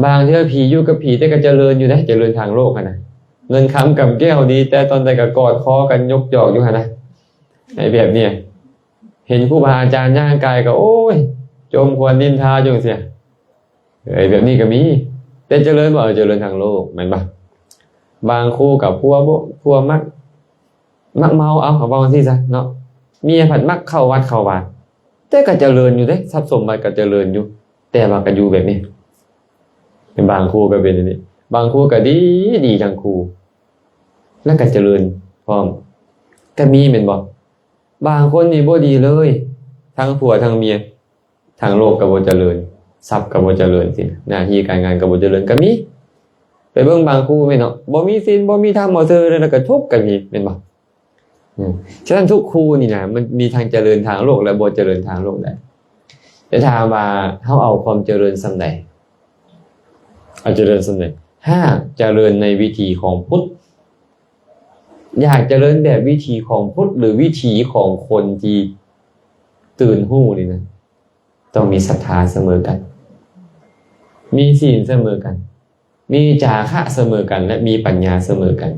ບາງເທື່ອຜີຢູ່ກັບຜີແຕ່ກໍຈະເລີນຢູ່ເດ້, ຈະເລີນທາງໂລກຫັ້ນນະ. ເງິນຄຳກຳແກ້ວດີ, ແຕ່ຕອນໃດກໍກອດຄໍກັນຍົກຈອກຢູ່ຫັ້ນນະ. ໄອ້ແບບນີ້ ເຫັນຄູບາອາຈານຍ່າງກາຍກໍ ໂອ້ຍ ຈົ່ມຄວນນິນທາຢູ່ຈັ່ງຊີ້. ເອີ ແບບນີ້ກໍມີ, ແຕ່ຈະເລີນບໍ່? ເອີ ຈະເລີນທາງໂລກ ແມ່ນບໍ່? ບາງຄູ່ກັບຜົວບໍ່, ຜົວມັກ ມັກເມົາ, ເອົາ ເອົາເວົ້າຈັ່ງຊີ້ຊະເນາະ, ເມຍພັດມັກເຂົ້າວັດເຂົ້າວາ, ແຕ່ກໍຈະເລີນຢູ່ເດ້, ຊັບສົມບັດກໍຈະເລີນຢູ່, ແຕ່ວ່າກໍຢູ່ແບບນີ້. ບາງຄູ່ກໍເປັນແບບນີ້, ບາງຄູ່ກໍດີ, ດີທັງຄູ່ ແລ້ວກໍຈະເລີນພ້ອມ, ກໍມີແມ່ນບໍ່? ບາງຄົນນີ້ບໍ່ດີເລີຍ, ທັງຜົວທັງເມຍ, ທາງໂລກກໍບໍ່ຈະເລີນ, ຊັບກໍບໍ່ຈະເລີນ, ສິນ ໜ້າທີ່ການງານກໍບໍ່ຈະເລີນກໍມີ. ໄປເບິ່ງບາງຄູ່ແມ່ນເນາະ, ບໍ່ມີສິນ, ບໍ່ມີທຳ, ເອົາເທື່ອ ແລ້ວກໍທຸກກໍມີ, ແມ່ນບໍ່? ອືມ ສະນັ້ນທຸກຄູ່ນີ້ນະ ມັນມີທັງຈະເລີນທາງໂລກ ແລະ ບໍ່ຈະເລີນທາງໂລກໄດ້. ແຕ່ຖາມວ່າເຮົາເອົາຄວາມຈະເລີນສ່ຳໃດ? ເອົາຈະເລີນສ່ຳໃດ? ຫາກຈະເລີນໃນວິຖີຂອງພຸດ, ຢາກຈະເລີນແບບວິຖີຂອງພຸດ ຫຼື ວິຖີຂອງຄົນທີ່ຕື່ນຮູ້ນີ້ນະ, ຕ້ອງມີສັດທາສະເໝີກັນ, ມີສິນສະເໝີກັນ, ມີຈາຄະສະເໝີກັນ ແລະ ມີປັນຍາສະເໝີກັນ.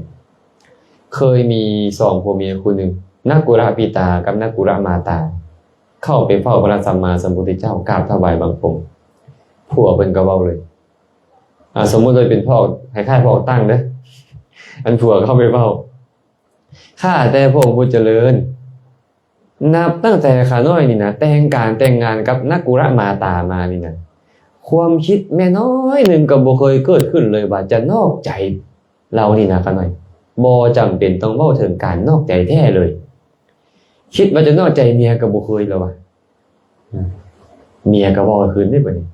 ເຄີຍມີສອງຜົວເມຍຄູ່ໜຶ່ງ, ນັກກຸລະປິຕາກັບນັກກຸລະມາຕາ, ເຂົ້າໄປເຝົ້າພະສຳມາສຳພຸດທະເຈົ້າ, ກາບຖວາຍບັງຄົມ. ຜົວເພິ່ນກໍເວົ້າເລີຍ, ອາ ສົມມຸດວ່າເປັນພວກ ຄ້າຍໆ ພວກຕັ້ງເດີ້, ອັນຜົວເຂົ້າໄປເວົ້າ, ຂ້າແຕ່ພະອົງຜູ້ຈະເລີນ, ນັບຕັ້ງແຕ່ຂ້ານ້ອຍນີ້ນະ ແຕ່ງການແຕ່ງງານກັບນັກກຸລະມາຕາມານີ້ນະ, ຄວາມຄິດແມ້ນ້ອຍໜຶ່ງກໍບໍ່ເຄີຍເກີດຂຶ້ນເລີຍວ່າຈະນອກໃຈລາວນີ້ນະ ຂ້ານ້ອຍ. ບໍ່ຈຳເປັນຕ້ອງເວົ້າເຖິງການນອກໃຈແທ້ເລີຍ. ຄິດວ່າຈະນອກໃຈເມຍກໍບໍ່ເຄີຍແລ້ວວ່າ. ເມຍກໍເວົ້າຄືນເດ້ບັດນີ້,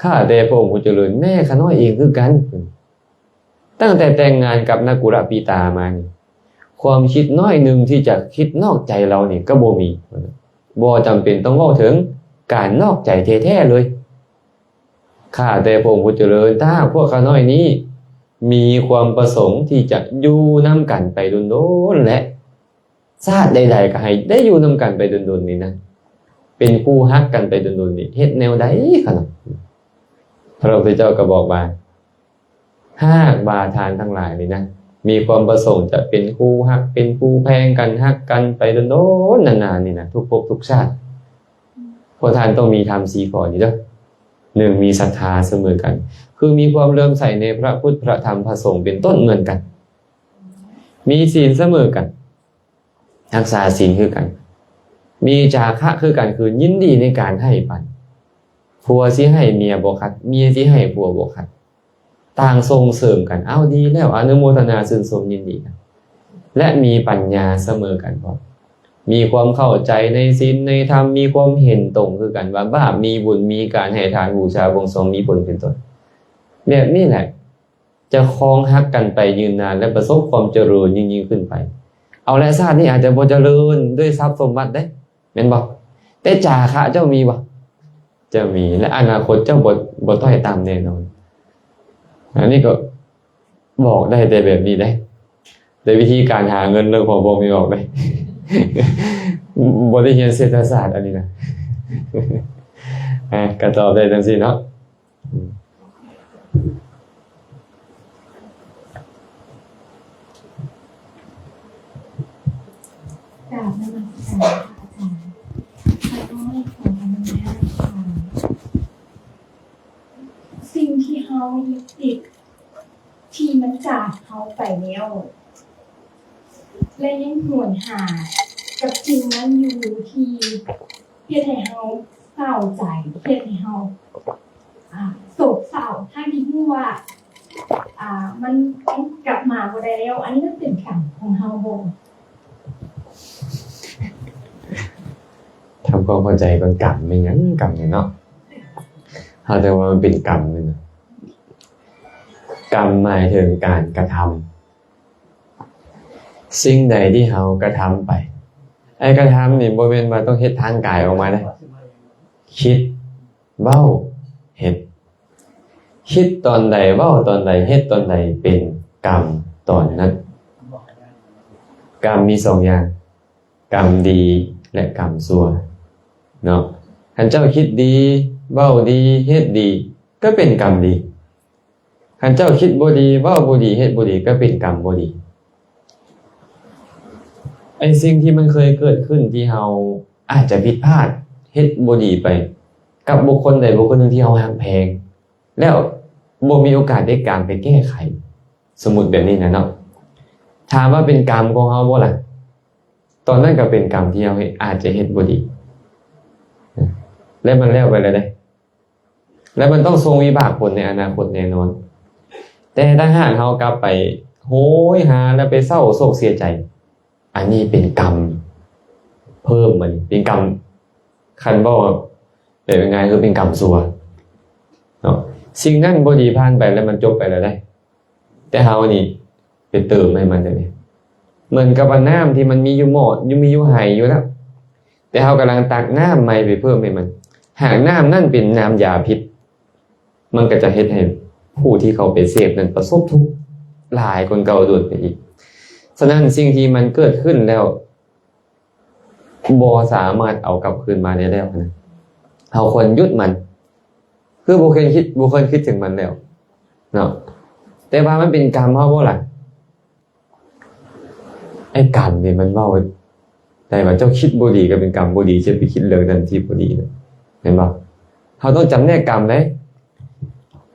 ຂ້າແຕ່ພະອົງຜູ້ຈະເລີນ, ແມ້ຂ້ານ້ອຍເອງຄືກັນ. ຕັ້ງແຕ່ແຕ່ງງານກັບນັກກຸລະປີຕາມານີ້, ຄວາມຄິດນ້ອຍໜຶ່ງທີ່ຈະຄິດນອກໃຈລາວນີ້ກໍບໍ່ມີ. ບໍ່ຈຳເປັນຕ້ອງເວົ້າເຖິງການນອກໃຈແທ້ໆເລີຍ. ຂ້າແຕ່ພະອົງຜູ້ຈະເລີນ, ຖ້າຫາກພວກຂ້ານ້ອຍນີ້ມີຄວາມປະສົງທີ່ຈະຢູ່ນຳກັນໄປດົນໆ ແລະ ຊາດໃດໆກໍໃຫ້ໄດ້ຢູ່ນຳກັນໄປດົນໆນີ້ນະ, ເປັນຄູ່ຮັກກັນໄປດົນໆນີ້ ເຮັດແນວໃດຂະນະ? ພະພຸດທະເຈົ້າກໍບອກວ່າ ຫາກວ່າທ່ານທັງຫຼາຍນີ້ນະ ມີຄວາມປະສົງຈະເປັນຄູ່ຮັກ ເປັນຄູ່ແພງກັນ ຮັກກັນໄປດົນໆນານໆນີ້ນະ ທຸກພົບທຸກຊາດ, ພວກທ່ານຕ້ອງມີທຳສີ່ຂໍ້ນີ້ເດີ້. ໜຶ່ງ ມີສັດທາສະເໝີກັນ, ຄືມີຄວາມເຫຼື້ອມໃສໃນພະພຸດ ພະທຳ ພະສົງ ເປັນຕົ້ນເໝືອນກັນ, ມີສິນສະເໝີກັນ, ຮັກສາສິນຄືກັນ, ມີຈາຄະຄືກັນ ຄືຍິນດີໃນການໃຫ້ປັນ. ຜົວຊິໃຫ້ເມຍບໍ່ຂັດ, ເມຍຊິໃຫ້ຜົວບໍ່ຂັດ, ຕ່າງສົ່ງເສີມກັນ, ເອົາ ດີແລ້ວ, ອະນຸໂມທະນາຊື່ນຊົມຍິນດີກັນ ແລະ ມີປັນຍາສະເໝີກັນພ້ອມ, ມີຄວາມເຂົ້າໃຈໃນສິນໃນທຳ, ມີຄວາມເຫັນຕົງຄືກັນວ່າບາບມີບຸນ, ມີການໃຫ້ທານ, ບູຊາບວງສວງ, ມີບຸນເປັນຕົ້ນ. ແບບນີ້ແຫຼະ ຈະຄອງຮັກກັນໄປຍືນນານ ແລະ ປະສົບຄວາມຈະເລີນຍິ່ງໆຂຶ້ນໄປ. ເອົາລະ ຊາດນີ້ອາດຈະບໍ່ຈະເລີນດ້ວຍຊັບສົມບັດເດ້ ແມ່ນບໍ່? ແຕ່ຈາຄະເຈົ້າມີບໍ່? ເຈົ້າມີ ແລະ ອະນາຄົດເຈົ້າບໍ່ ບໍ່ຕ້ອຍຕ່ຳແນ່ນອນ. ອັນນີ້ກໍບອກໄດ້ແຕ່ແບບນີ້ເດ້, ແຕ່ວິທີການຫາເງິນເລື່ອງຂອງພວກນີ້ອອກເດ້. ບໍ່ໄດ້ຮຽນເສດຖະສາດອັນນີ້ນະ. ອ່ະ ກໍຕອບໄດ້ຈັ່ງຊີ້ເນາະ. ອືມ ອືມ ກາບນະມັດສະການພະອາຈານ ຂ້ານ້ອຍຂໍອະນຸຍາດຖາມ ສິ່ງທີ່ເຮົາຍຶດຕິດ ທີ່ມັນຈາກເຮົາໄປແລ້ວ ແລະ ຍັງຫວນຫາກັບສິ່ງນັ້ນຢູ່ ທີ່ເຮັດໃຫ້ເຮົາເສົ້າໃຈ ເຮັດໃຫ້ເຮົາ ອ່າ ໂສກເສົ້າ ທັງທີ່ຮູ້ວ່າ ອ່າ ມັນ ມັນກັບມາບໍ່ໄດ້ແລ້ວ. ອັນນີ້ມັນເປັນກຳຂອງເຮົາບໍ່? ທຳຄວາມເຂົ້າໃຈກ່ອນ ກຳແມ່ນຫຍັງ? ກຳນີ້ເນາະ ເຮົາຈະວ່າມັນເປັນກຳນີ້ນະ ກຳໝາຍເຖິງການກະທຳ ສິ່ງໃດທີ່ເຮົາກະທຳໄປ ໄອ້ກະທຳນີ້ບໍ່ແມ່ນວ່າຕ້ອງເຮັດທາງກາຍອອກມາເດ້ ຄິດ ເວົ້າ ເຮັດ ຄິດຕອນໃດ ເວົ້າຕອນໃດ ເຮັດຕອນໃດ ເປັນກຳຕອນນັ້ນ. ກຳມີສອງຢ່າງ ກຳດີ ແລະ ກຳຊົ່ວເນາະ. ຄັນເຈົ້າຄິດດີ ເວົ້າດີ ເຮັດດີ ກໍເປັນກຳດີ. ຄັນເຈົ້າຄິດບໍ່ດີ ເວົ້າບໍ່ດີ ເຮັດບໍ່ດີ ກໍເປັນກຳບໍ່ດີ. ໄອ້ສິ່ງທີ່ມັນເຄີຍເກີດຂຶ້ນ ທີ່ເຮົາອາດຈະຜິດພາດ ເຮັດບໍ່ດີໄປກັບບຸກຄົນໃດບຸກຄົນໜຶ່ງທີ່ເຮົາຮັກແພງ ແລ້ວບໍ່ມີໂອກາດໄດ້ການໄປແກ້ໄຂ ສົມມຸດແບບນີ້ນະເນາະ ຖາມວ່າເປັນກຳຂອງເຮົາບໍ່ລະ? ຕອນນັ້ນກໍເປັນກຳທີ່ເຮົາເຮັດ ອາດຈະເຮັດບໍ່ດີ ແລະ ມັນແລ້ວໄປແລ້ວເດ້ ແລະ ມັນຕ້ອງສົ່ງວິບາກຜົນໃນອະນາຄົດແນ່ນອນ. ແຕ່ຖ້າຫາກເຮົາກັບໄປໂຫຍຫາ ແລ້ວໄປເສົ້າໂສກເສຍໃຈ ອັນນີ້ເປັນກຳເພີ່ມ ມັນເປັນກຳ ຄັນເວົ້າແບບງ່າຍໆ ຄືເປັນກຳຊົ່ວເນາະ. ສິ່ງນັ້ນບໍ່ດີຜ່ານໄປແລ້ວ ມັນຈົບໄປແລ້ວເດ້ ແຕ່ເຮົານີ້ໄປເຕີມໃຫ້ມັນຈັ່ງໃດ? ເໝືອນກັບວ່ານ້ຳທີ່ມັນມີຢູ່ໝໍ້ ຢູ່ ມີຢູ່ໄຫຢູ່ແລ້ວ ແຕ່ເຮົາກຳລັງຕັກນ້ຳໃໝ່ໄປເພີ່ມໃຫ້ມັນ. ຫາກນ້ຳນັ້ນເປັນນ້ຳຢາພິດ ມັນກໍຈະເຮັດໃຫ້ຜູ້ທີ່ເຂົາໄປເສບນັ້ນປະສົບທຸກຫຼາຍກວ່າເກົ່າໂດນໄປອີກ. ສະນັ້ນ ສິ່ງທີ່ມັນເກີດຂຶ້ນແລ້ວ ບໍ່ສາມາດເອົາກັບຄືນມາໄດ້ແລ້ວນະ ເຮົາຄວນຢຸດມັນ ຄືບໍ່ເຄີຍຄິດ ບໍ່ເຄີຍຄິດເຖິງມັນແລ້ວເນາະ. ແຕ່ວ່າມັນເປັນກຳເຮົາບໍ່ລະ? ໄອ້ກຳນີ້ມັນເວົ້າໄດ້ວ່າ ເຈົ້າຄິດບໍ່ດີກໍເປັນກຳບໍ່ດີ ຈະໄປຄິດເລື່ອງນັ້ນທີ່ບໍ່ດີນະ ແມ່ນບໍ່? ເຮົາຕ້ອງຈຳແນກກຳເດ້.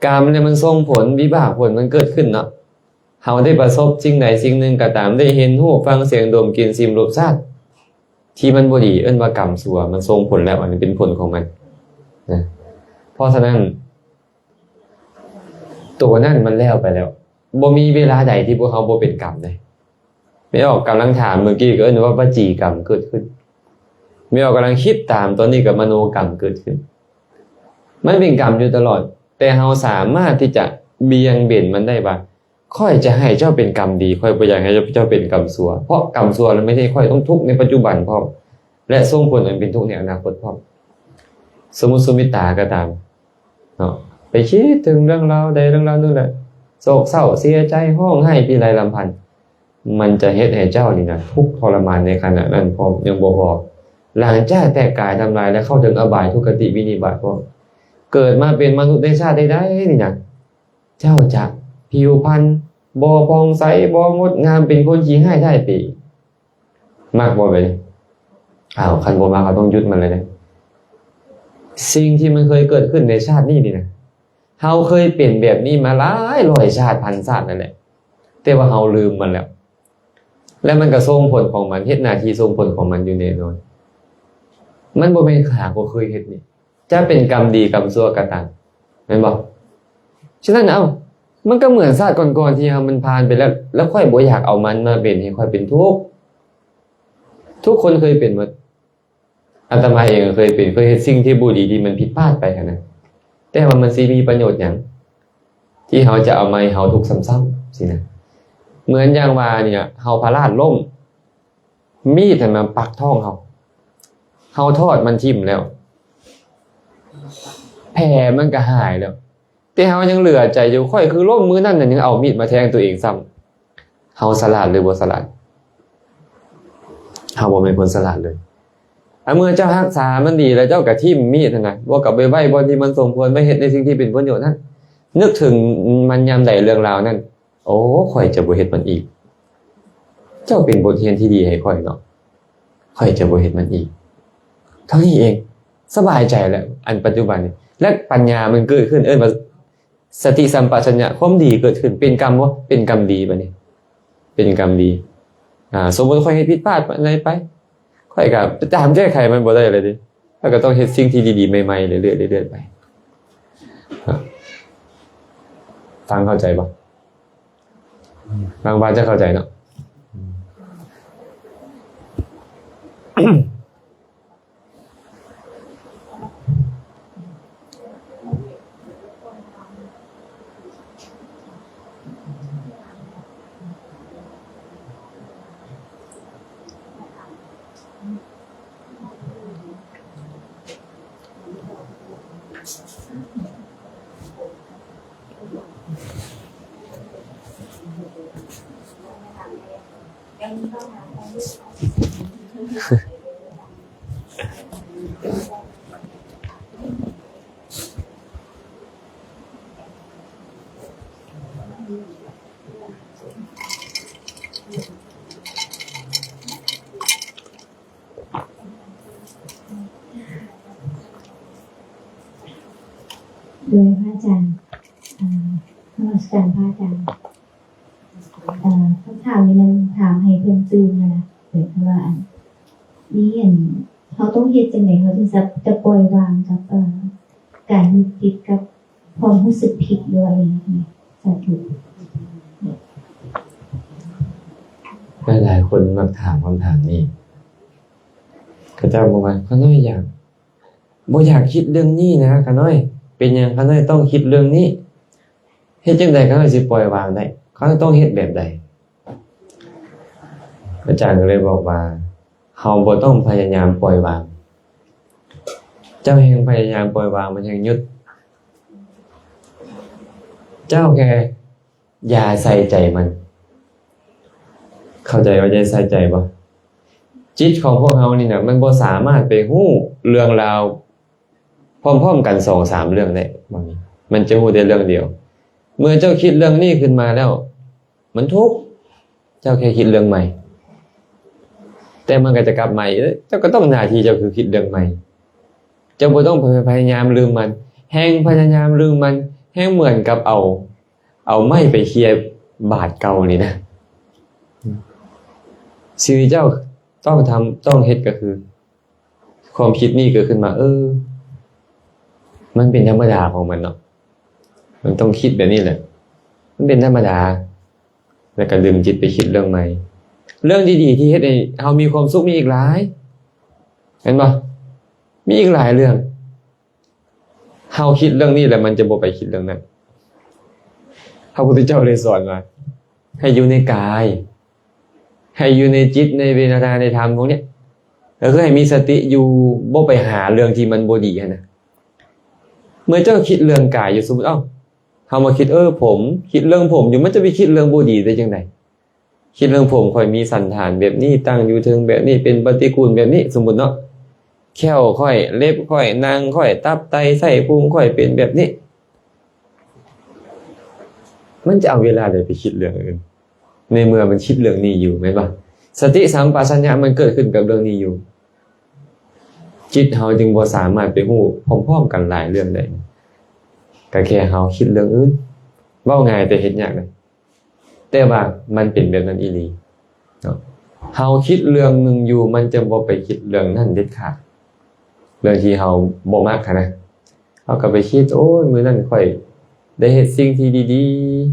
ກຳນີ້ມັນສົ່ງຜົນ ວິບາກຜົນມັນເກີດຂຶ້ນເນາະ. ເຮົາໄດ້ປະສົບສິ່ງໃດສິ່ງໜຶ່ງກໍຕາມ ໄດ້ເຫັນ ຮູ້ ຟັງ ສຽງ ດົມ ກິ່ນ ຊິມ ລົດຊາດ ທີ່ມັນບໍ່ດີ ເອີ້ນວ່າກຳຊົ່ວ ມັນສົ່ງຜົນແລ້ວ ອັນນີ້ເປັນຜົນຂອງມັນນະ. ເພາະສະນັ້ນ ໂຕນັ້ນມັນແລ້ວໄປແລ້ວ ບໍ່ມີເວລາໃດທີ່ພວກເຮົາບໍ່ເປັນກຳເດ້. ແມ່ອອກກຳລັງຖາມເມື່ອກີ້ ກໍເອີ້ນວ່າວະຈີກຳເກີດຂຶ້ນ. ແມ່ອອກກຳລັງຄິດຕາມ ຕອນນີ້ກໍມະໂນກຳເກີດຂຶ້ນ. ມັນເປັນກຳຢູ່ຕະຫຼອດ ແຕ່ເຮົາສາມາດທີ່ຈະບ່ຽງເບັນມັນໄດ້ວ່າ ຂ້ອຍຈະໃຫ້ເຈົ້າເປັນກຳດີ ຂ້ອຍບໍ່ຢາກໃຫ້ເຈົ້າເປັນກຳຊົ່ວ ເພາະກຳຊົ່ວລະເຮັດໃຫ້ຂ້ອຍຕ້ອງທຸກໃນປັດຈຸບັນພ້ອມ ແລະ ສົ່ງຜົນອັນເປັນທຸກໃນອະນາຄົດພ້ອມ. ສົມມຸດສຸມິຕາກໍຕາມເນາະ ໄປຄິດເຖິງເລື່ອງລາວໃດເລື່ອງລາວໜຶ່ງແຫຼະ ໂສກເສົ້າເສຍໃຈ ຮ້ອງໄຫ້ພິໄລລຳພັນ ມັນຈະເຮັດໃຫ້ເຈົ້ານີ້ນະ ທຸກທໍລະມານໃນຂະນະນັ້ນພ້ອມ ຍັງບໍ່ພໍ ຫຼັງຈາກແຕກກາຍທຳລາຍ ແລະ ເຂົ້າເຖິງອະບາຍທຸກຄະຕິວິນິບາດພ້ອມ ເກີດມາເປັນມະນຸດໃນຊາດໃດໆນີ້ນະ ເຈົ້າຈະຜິວພັນບໍ່ຜ່ອງໃສ ບໍ່ງົດງາມ ເປັນຄົນຂີ້ຮ້າຍທ້າຍປີ. ມັກບໍ່ແບບນີ້? ອ້າວ ຄັນບໍ່ມັກ ເຮົາຕ້ອງຢຸດມັນເລີຍເດ້. ສິ່ງທີ່ມັນເຄີຍເກີດຂຶ້ນໃນຊາດນີ້ນີ້ນະ ເຮົາເຄີຍເປັນແບບນີ້ມາຫຼາຍຮ້ອຍຊາດພັນຊາດນັ້ນແຫຼະ ແຕ່ວ່າເຮົາລືມມັນແລ້ວ ແລະ ມັນກໍສົ່ງຜົນຂອງມັນ ເຮັດໜ້າທີ່ສົ່ງຜົນຂອງມັນຢູ່ແນ່ນອນ. ມັນບໍ່ແມ່ນຫາກໍເຄີຍເຮັດນີ້ ຈະເປັນກຳດີກຳຊົ່ວກໍຕາມ ແມ່ນບໍ່? ສະນັ້ນ ເອົ້າ ມັນກໍເໝືອນຊາດກ່ອນໆທີ່ເຮົາມັນຜ່ານໄປແລ້ວ ແລ້ວຂ້ອຍບໍ່ຢາກເອົາມັນມາເປັນໃຫ້ຂ້ອຍເປັນທຸກ. ທຸກຄົນເຄີຍເປັນໝົດ. ອາດຕະມາເອງກໍເຄີຍເປັນ ເຄີຍເຮັດສິ່ງທີ່ບໍ່ດີທີ່ມັນຜິດພາດໄປຫັ້ນນະ ແຕ່ວ່າມັນຊິມີປະໂຫຍດຫຍັງ ທີ່ເຮົາຈະເອົາມາໃຫ້ເຮົາທຸກຊ້ຳໆຊີ້ນະ. ເໝືອນຢ່າງວ່ານີ້ລະ ເຮົາພະລາດລົ້ມ ມີດຫັ້ນມາປັກທ້ອງເຮົາ ເຮົາທອດມັນຖິ້ມແລ້ວ ແຜມັນກໍຫາຍແລ້ວ ແຕ່ເຮົາຍັງເຫຼືອໃຈຢູ່. ຂ້ອຍຄືລົ້ມມື້ນັ້ນນະ ຍັງເອົາມີດມາແທງຕົວເອງຊ້ຳ. ເຮົາສະຫຼາດຫຼືບໍ່ສະຫຼາດ? ເຮົາບໍ່ແມ່ນຄົນສະຫຼາດເລີຍ. ອາ ເມື່ອເຈົ້າຮັກສາມັນດີແລ້ວ ເຈົ້າກໍຖິ້ມມີດຫັ້ນນະ ບໍ່ກໍໄປໄວ້ບ່ອນທີ່ມັນສົມຄວນ ໄປເຮັດໃນສິ່ງທີ່ເປັນປະໂຫຍດນັ້ນ. ນຶກເຖິງມັນຍາມໃດເລື່ອງລາວນັ້ນ ໂອ້ ຂ້ອຍຈະບໍ່ເຮັດມັນອີກ. ເຈົ້າເປັນບົດຮຽນທີ່ດີໃຫ້ຂ້ອຍເນາະ. ຂ້ອຍຈະບໍ່ເຮັດມັນອີກ. ເທົ່ານີ້ເອງ ສະບາຍໃຈແລ້ວ ອັນປັດຈຸບັນນີ້ ແລະ ປັນຍາມັນເກີດຂຶ້ນ ເອີ້ນວ່າສະຕິສຳປະຊັນຍະ ຄວາມດີເກີດຂຶ້ນ. ເປັນກຳບໍ່? ເປັນກຳດີບັດນີ້ ເປັນກຳດີ. ອາ ສົມມຸດຂ້ອຍເຮັດຜິດພາດອັນໃດໄປ ຂ້ອຍກໍໄປຕາມແກ້ໄຂມັນບໍ່ໄດ້ແລ້ວເດ້. ເຮົາກໍຕ້ອງເຮັດສິ່ງທີ່ດີໆໃໝ່ໆເລື້ອຍໆ ເລື້ອຍໆໄປ. ຟັງເຂົ້າໃຈບໍ່? ຫວັງວ່າຈະເຂົ້າໃຈເນາະ. ໂດຍພະອາຈານ ເອີ ນະມັດສະການພະອາຈານ. ເອີ ຄຳຖາມນີ້ມັນຖາມໃຫ້ເພິ່ນຕື່ນຫັ້ນນະ ເປັນເພາະວ່າອັນນີ້ ອັນ ເຮົາຕ້ອງເຮັດຈັ່ງໃດ ເຮົາຈຶ່ງຈະ ຈະປ່ອຍວາງກັບ ເອີ ການຍຶດຕິດກັບຄວາມຮູ້ສຶກຜິດ ຫຼືວ່າອີ່ຫຍັງ? ສາທຸ. ຫຼາຍໆຄົນມັກຖາມຄຳຖາມນີ້ ເຂົາເຈົ້າບອກວ່າ ຂ້ານ້ອຍຢາກ ບໍ່ຢາກຄິດເລື່ອງນີ້ນະ ຂ້ານ້ອຍ. ເປັນຫຍັງຂ້ານ້ອຍຕ້ອງຄິດເລື່ອງນີ້? ເຮັດຈັ່ງໃດຂ້ານ້ອຍຊິປ່ອຍວາງໄດ້? ຂ້ານ້ອຍຕ້ອງເຮັດແບບໃດ? ອາຈານກໍເລີຍບອກວ່າ ເຮົາບໍ່ຕ້ອງພະຍາຍາມປ່ອຍວາງ. ເຈົ້າແຮ່ງພະຍາຍາມປ່ອຍວາງ ມັນແຮ່ງຍຶດ. ເຈົ້າແຄ່ ຢ່າໃສ່ໃຈມັນ. ເຂົ້າໃຈວ່າຢ່າໃສ່ໃຈບໍ່? ຈິດຂອງພວກເຮົານີ້ນະ ມັນບໍ່ສາມາດໄປຮູ້ເລື່ອງລາວພ້ອມໆກັນສອງສາມເລື່ອງໄດ້. ມັນຈະຮູ້ແຕ່ເລື່ອງດຽວ. ເມື່ອເຈົ້າຄິດເລື່ອງນີ້ຂຶ້ນມາແລ້ວ ມັນທຸກ. ເຈົ້າແຄ່ຄິດເລື່ອງໃໝ່ ແຕ່ມັນກໍຈະກັບມາອີກ. ເຈົ້າກໍຕ້ອງ ໜ້າທີ່ເຈົ້າຄືຄິດເລື່ອງໃໝ່. ເຈົ້າບໍ່ຕ້ອງໄປພະຍາຍາມລືມມັນ. ແຮ່ງພະຍາຍາມລືມມັນ ແຮ່ງເໝືອນກັບເອົາ ເອົາໄມ້ໄປເຄຍບາດເກົ່ານີ້ນະ. ສິ່ງທີ່ເຈົ້າຕ້ອງທຳ ຕ້ອງເຮັດກໍຄື ຄວາມຄິດນີ້ເກີດຂຶ້ນມາ ເອີ ມັນເປັນທຳມະດາຂອງມັນເນາະ. ມັນຕ້ອງຄິດແບບນີ້ແຫຼະ. ມັນເປັນທຳມະດາ. ແລ້ວກໍດຶງຈິດໄປຄິດເລື່ອງໃໝ່. ເລື່ອງດີໆທີ່ເຮັດໃຫ້ເຮົາມີຄວາມສຸກມີອີກຫຼາຍ. ເຫັນບໍ່? ມີອີກຫຼາຍເລື່ອງ. ເຮົາຄິດເລື່ອງນີ້ແລ້ວມັນຈະບໍ່ໄປຄິດເລື່ອງນັ້ນ. ພະພຸດທະເຈົ້າໄດ້ສອນວ່າ ໃຫ້ຢູ່ໃນກາຍ, ໃຫ້ຢູ່ໃນຈິດ, ໃນເວທະນາ, ໃນທຳພວກເນີ້ຍ. ກໍຄືໃຫ້ມີສະຕິຢູ່, ບໍ່ໄປຫາເລື່ອງທີ່ມັນບໍ່ດີຫັ້ນນະ. ເມື່ອເຈົ້າຄິດເລື່ອງກາຍຢູ່, ສົມມຸດ ເອົ້າ, ເຮົາມາຄິດ, ເອີ, ຜົມ, ຄິດເລື່ອງຜົມຢູ່, ມັນຈະໄປຄິດເລື່ອງບໍ່ດີໄດ້ຈັ່ງໃດ? ຄິດເລື່ອງຜົມ, ຂ້ອຍມີສັນຖານແບບນີ້, ຕັ້ງຢູ່ເທິງແບບນີ້, ເປັນປະຕິກູນແບບນີ້, ສົມມຸດເນາະ. ແຂ້ວຂ້ອຍ, ເລັບຂ້ອຍ, ໜັງຂ້ອຍ, ຕັບໄຕ, ໄສ້ພຸງຂ້ອຍເປັນແບບນີ້. ມັນຈະເອົາເວລາໃດໄປຄິດເລື່ອງອື່ນ ໃນເມື່ອມັນຄິດເລື່ອງນີ້ຢູ່, ແມ່ນບໍ່? ສະຕິສຳປະຊັນຍະມັນເກີດຂຶ້ນກັບເລື່ອງນີ້ຢູ່. ຈິດເຮົາຈຶ່ງບໍ່ສາມາດໄປຮູ້ພ້ອມໆກັນຫຼາຍເລື່ອງໄດ້. ກໍແຄ່ເຮົາຄິດເລື່ອງອື່ນ. ເວົ້າງ່າຍແຕ່ເຮັດຍາກນະ. ແຕ່ວ່າມັນເປັນແບບນັ້ນອີ່ຫຼີເນາະ. ເຮົາຄິດເລື່ອງໜຶ່ງຢູ່, ມັນຈະບໍ່ໄປຄິດເລື່ອງນັ້ນເດັດຂາດ. ເລື່ອງທີ່ເຮົາບໍ່ມັກຫັ້ນນະ, ເຮົາກໍໄປຄິດ, ໂອ້ຍ, ມື້ນັ້ນຂ້ອຍໄດ້ເຮັດສິ່ງທີ່ດີ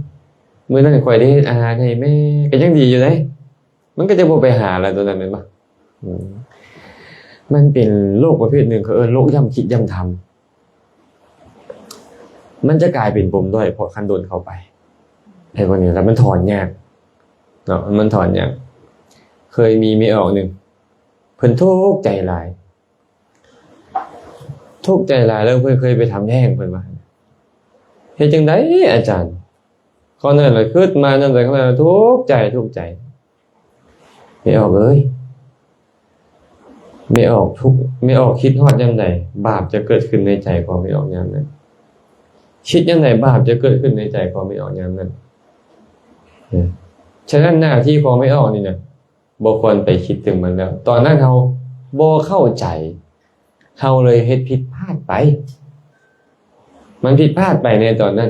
ໆ, ມື້ນັ້ນຂ້ອຍໄດ້ເຮັດອາຫານໃຫ້ແມ່, ກໍຍັງດີຢູ່ເດ້. ມັນກໍຈະບໍ່ໄປຫາລະ ຕົວນັ້ນແມ່ນບໍ່? ອືມ ມັນເປັນໂລກປະເພດໜຶ່ງ ເຂົາເອີ້ນໂລກຢ້ຳຄິດຢ້ຳທຳ. ມັນຈະກາຍເປັນປົມດ້ອຍ ເພາະຄັນດົນເຂົ້າໄປ ໄອ້ພວກນີ້ ແລ້ວມັນຖອນຍາກເນາະ, ມັນຖອນຍາກ. ເຄີຍມີແມ່ອອກໜຶ່ງ ເພິ່ນທຸກໃຈຫຼາຍ, ທຸກໃຈຫຼາຍ ແລ້ວເພິ່ນເຄີຍໄປທຳແທ້ງ ເພິ່ນວ່າ. ເຮັດຈັ່ງໃດອາຈານ? ຂ້ອຍນັ້ນລະຄິດມານຳໃດ ຂ້ອຍນັ້ນທຸກໃຈ, ທຸກໃຈ. ແມ່ອອກເອີຍ, ແມ່ອອກທຸກ, ແມ່ອອກຄິດຮອດຍາມໃດ, ບາບຈະເກີດຂຶ້ນໃນໃຈຂອງແມ່ອອກຍາມນັ້ນ. ຄິດຍາມໃດ, ບາບຈະເກີດຂຶ້ນໃນໃຈຂອງແມ່ອອກຍາມນັ້ນ. ເອີ ສະນັ້ນ ໜ້າທີ່ຂອງແມ່ອອກນີ້ນະ ບໍ່ຄວນໄປຄິດເຖິງມັນແລ້ວ. ຕອນນັ້ນເຮົາ ບໍ່ເຂົ້າໃຈ ເຮົາເລີຍເຮັດຜິດພາດໄປ. ມັນຜິດພາດໄປໃນຕອນນັ້ນ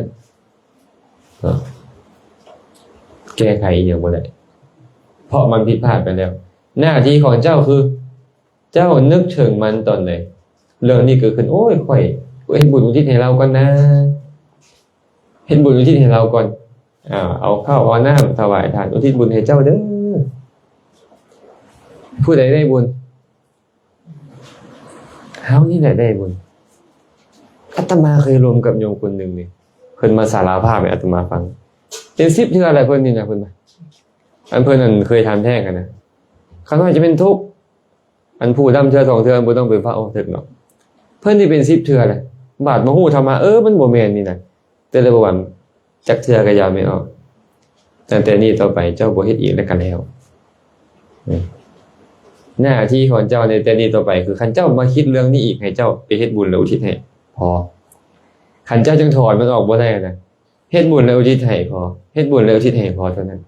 ເນາະ ແກ້ໄຂອີ່ຫຍັງບໍ່ໄດ້ ເພາະມັນຜິດພາດໄປແລ້ວ. ໜ້າທີ່ຂອງເຈົ້າຄື ເຈົ້ານຶກເຖິງມັນຕອນໃດ? ເລື່ອງນີ້ເກີດຂຶ້ນ ໂອ້ຍ ຂ້ອຍເຮັດບຸນອຸທິດໃຫ້ລາວກ່ອນນາ ເຮັດບຸນອຸທິດໃຫ້ລາວກ່ອນ ອາ ເອົາເຂົ້າເອົານ້ຳຖວາຍທານ ອຸທິດບຸນໃຫ້ເຈົ້າເດີ້. ຜູ້ໃດໄດ້ບຸນ? ເຮົານີ້ແຫຼະໄດ້ບຸນ. ອາດຕະມາເຄີຍລົມກັບໂຍມຄົນໜຶ່ງນີ້ ເພິ່ນມາສາລະພາບໃຫ້ອາດຕະມາຟັງ ເປັນສິບເທື່ອແລ້ວເພິ່ນນີ້ນະ ເພິ່ນວ່າ ອັນເພິ່ນນັ້ນເຄີຍທຳແທ້ງຫັ້ນນະ ຂ້ານ້ອຍຈະເປັນທຸກ ອັນຜູ້ດຳເທື່ອສອງເທື່ອ ບໍ່ຕ້ອງໄປຟ້າວເຖິງດອກ ເພິ່ນນີ້ເປັນສິບເທື່ອແລ້ວ ບາດມາຮູ້ທຳມະ ເອີ ມັນບໍ່ແມ່ນນີ້ນະ ແຕ່ລະບໍ່ວັນ ຈັກເທື່ອກໍຢ່າແມ່ອອກ ຕັ້ງແຕ່ນີ້ຕໍ່ໄປເຈົ້າບໍ່ເຮັດອີກແລ້ວກໍແລ້ວ. ໜ້າທີ່ຂອງເຈົ້າໃນແຕ່ນີ້ຕໍ່ໄປ ຄືຄັນເຈົ້າມາຄິດເລື່ອງນີ້ອີກ ໃຫ້ເຈົ້າໄປເຮັດບຸນແລ້ວອຸທິດໃຫ້ພໍ. ຄັນເຈົ້າຍັງຖອນມັນອອກບໍ່ໄດ້ນະ ເຮັດບຸນແລ້ວອຸທິດໃຫ້ພໍ ເຮັດບຸນແລ້ວອຸທິດໃຫ້ພໍເທົ່ານັ້ນ.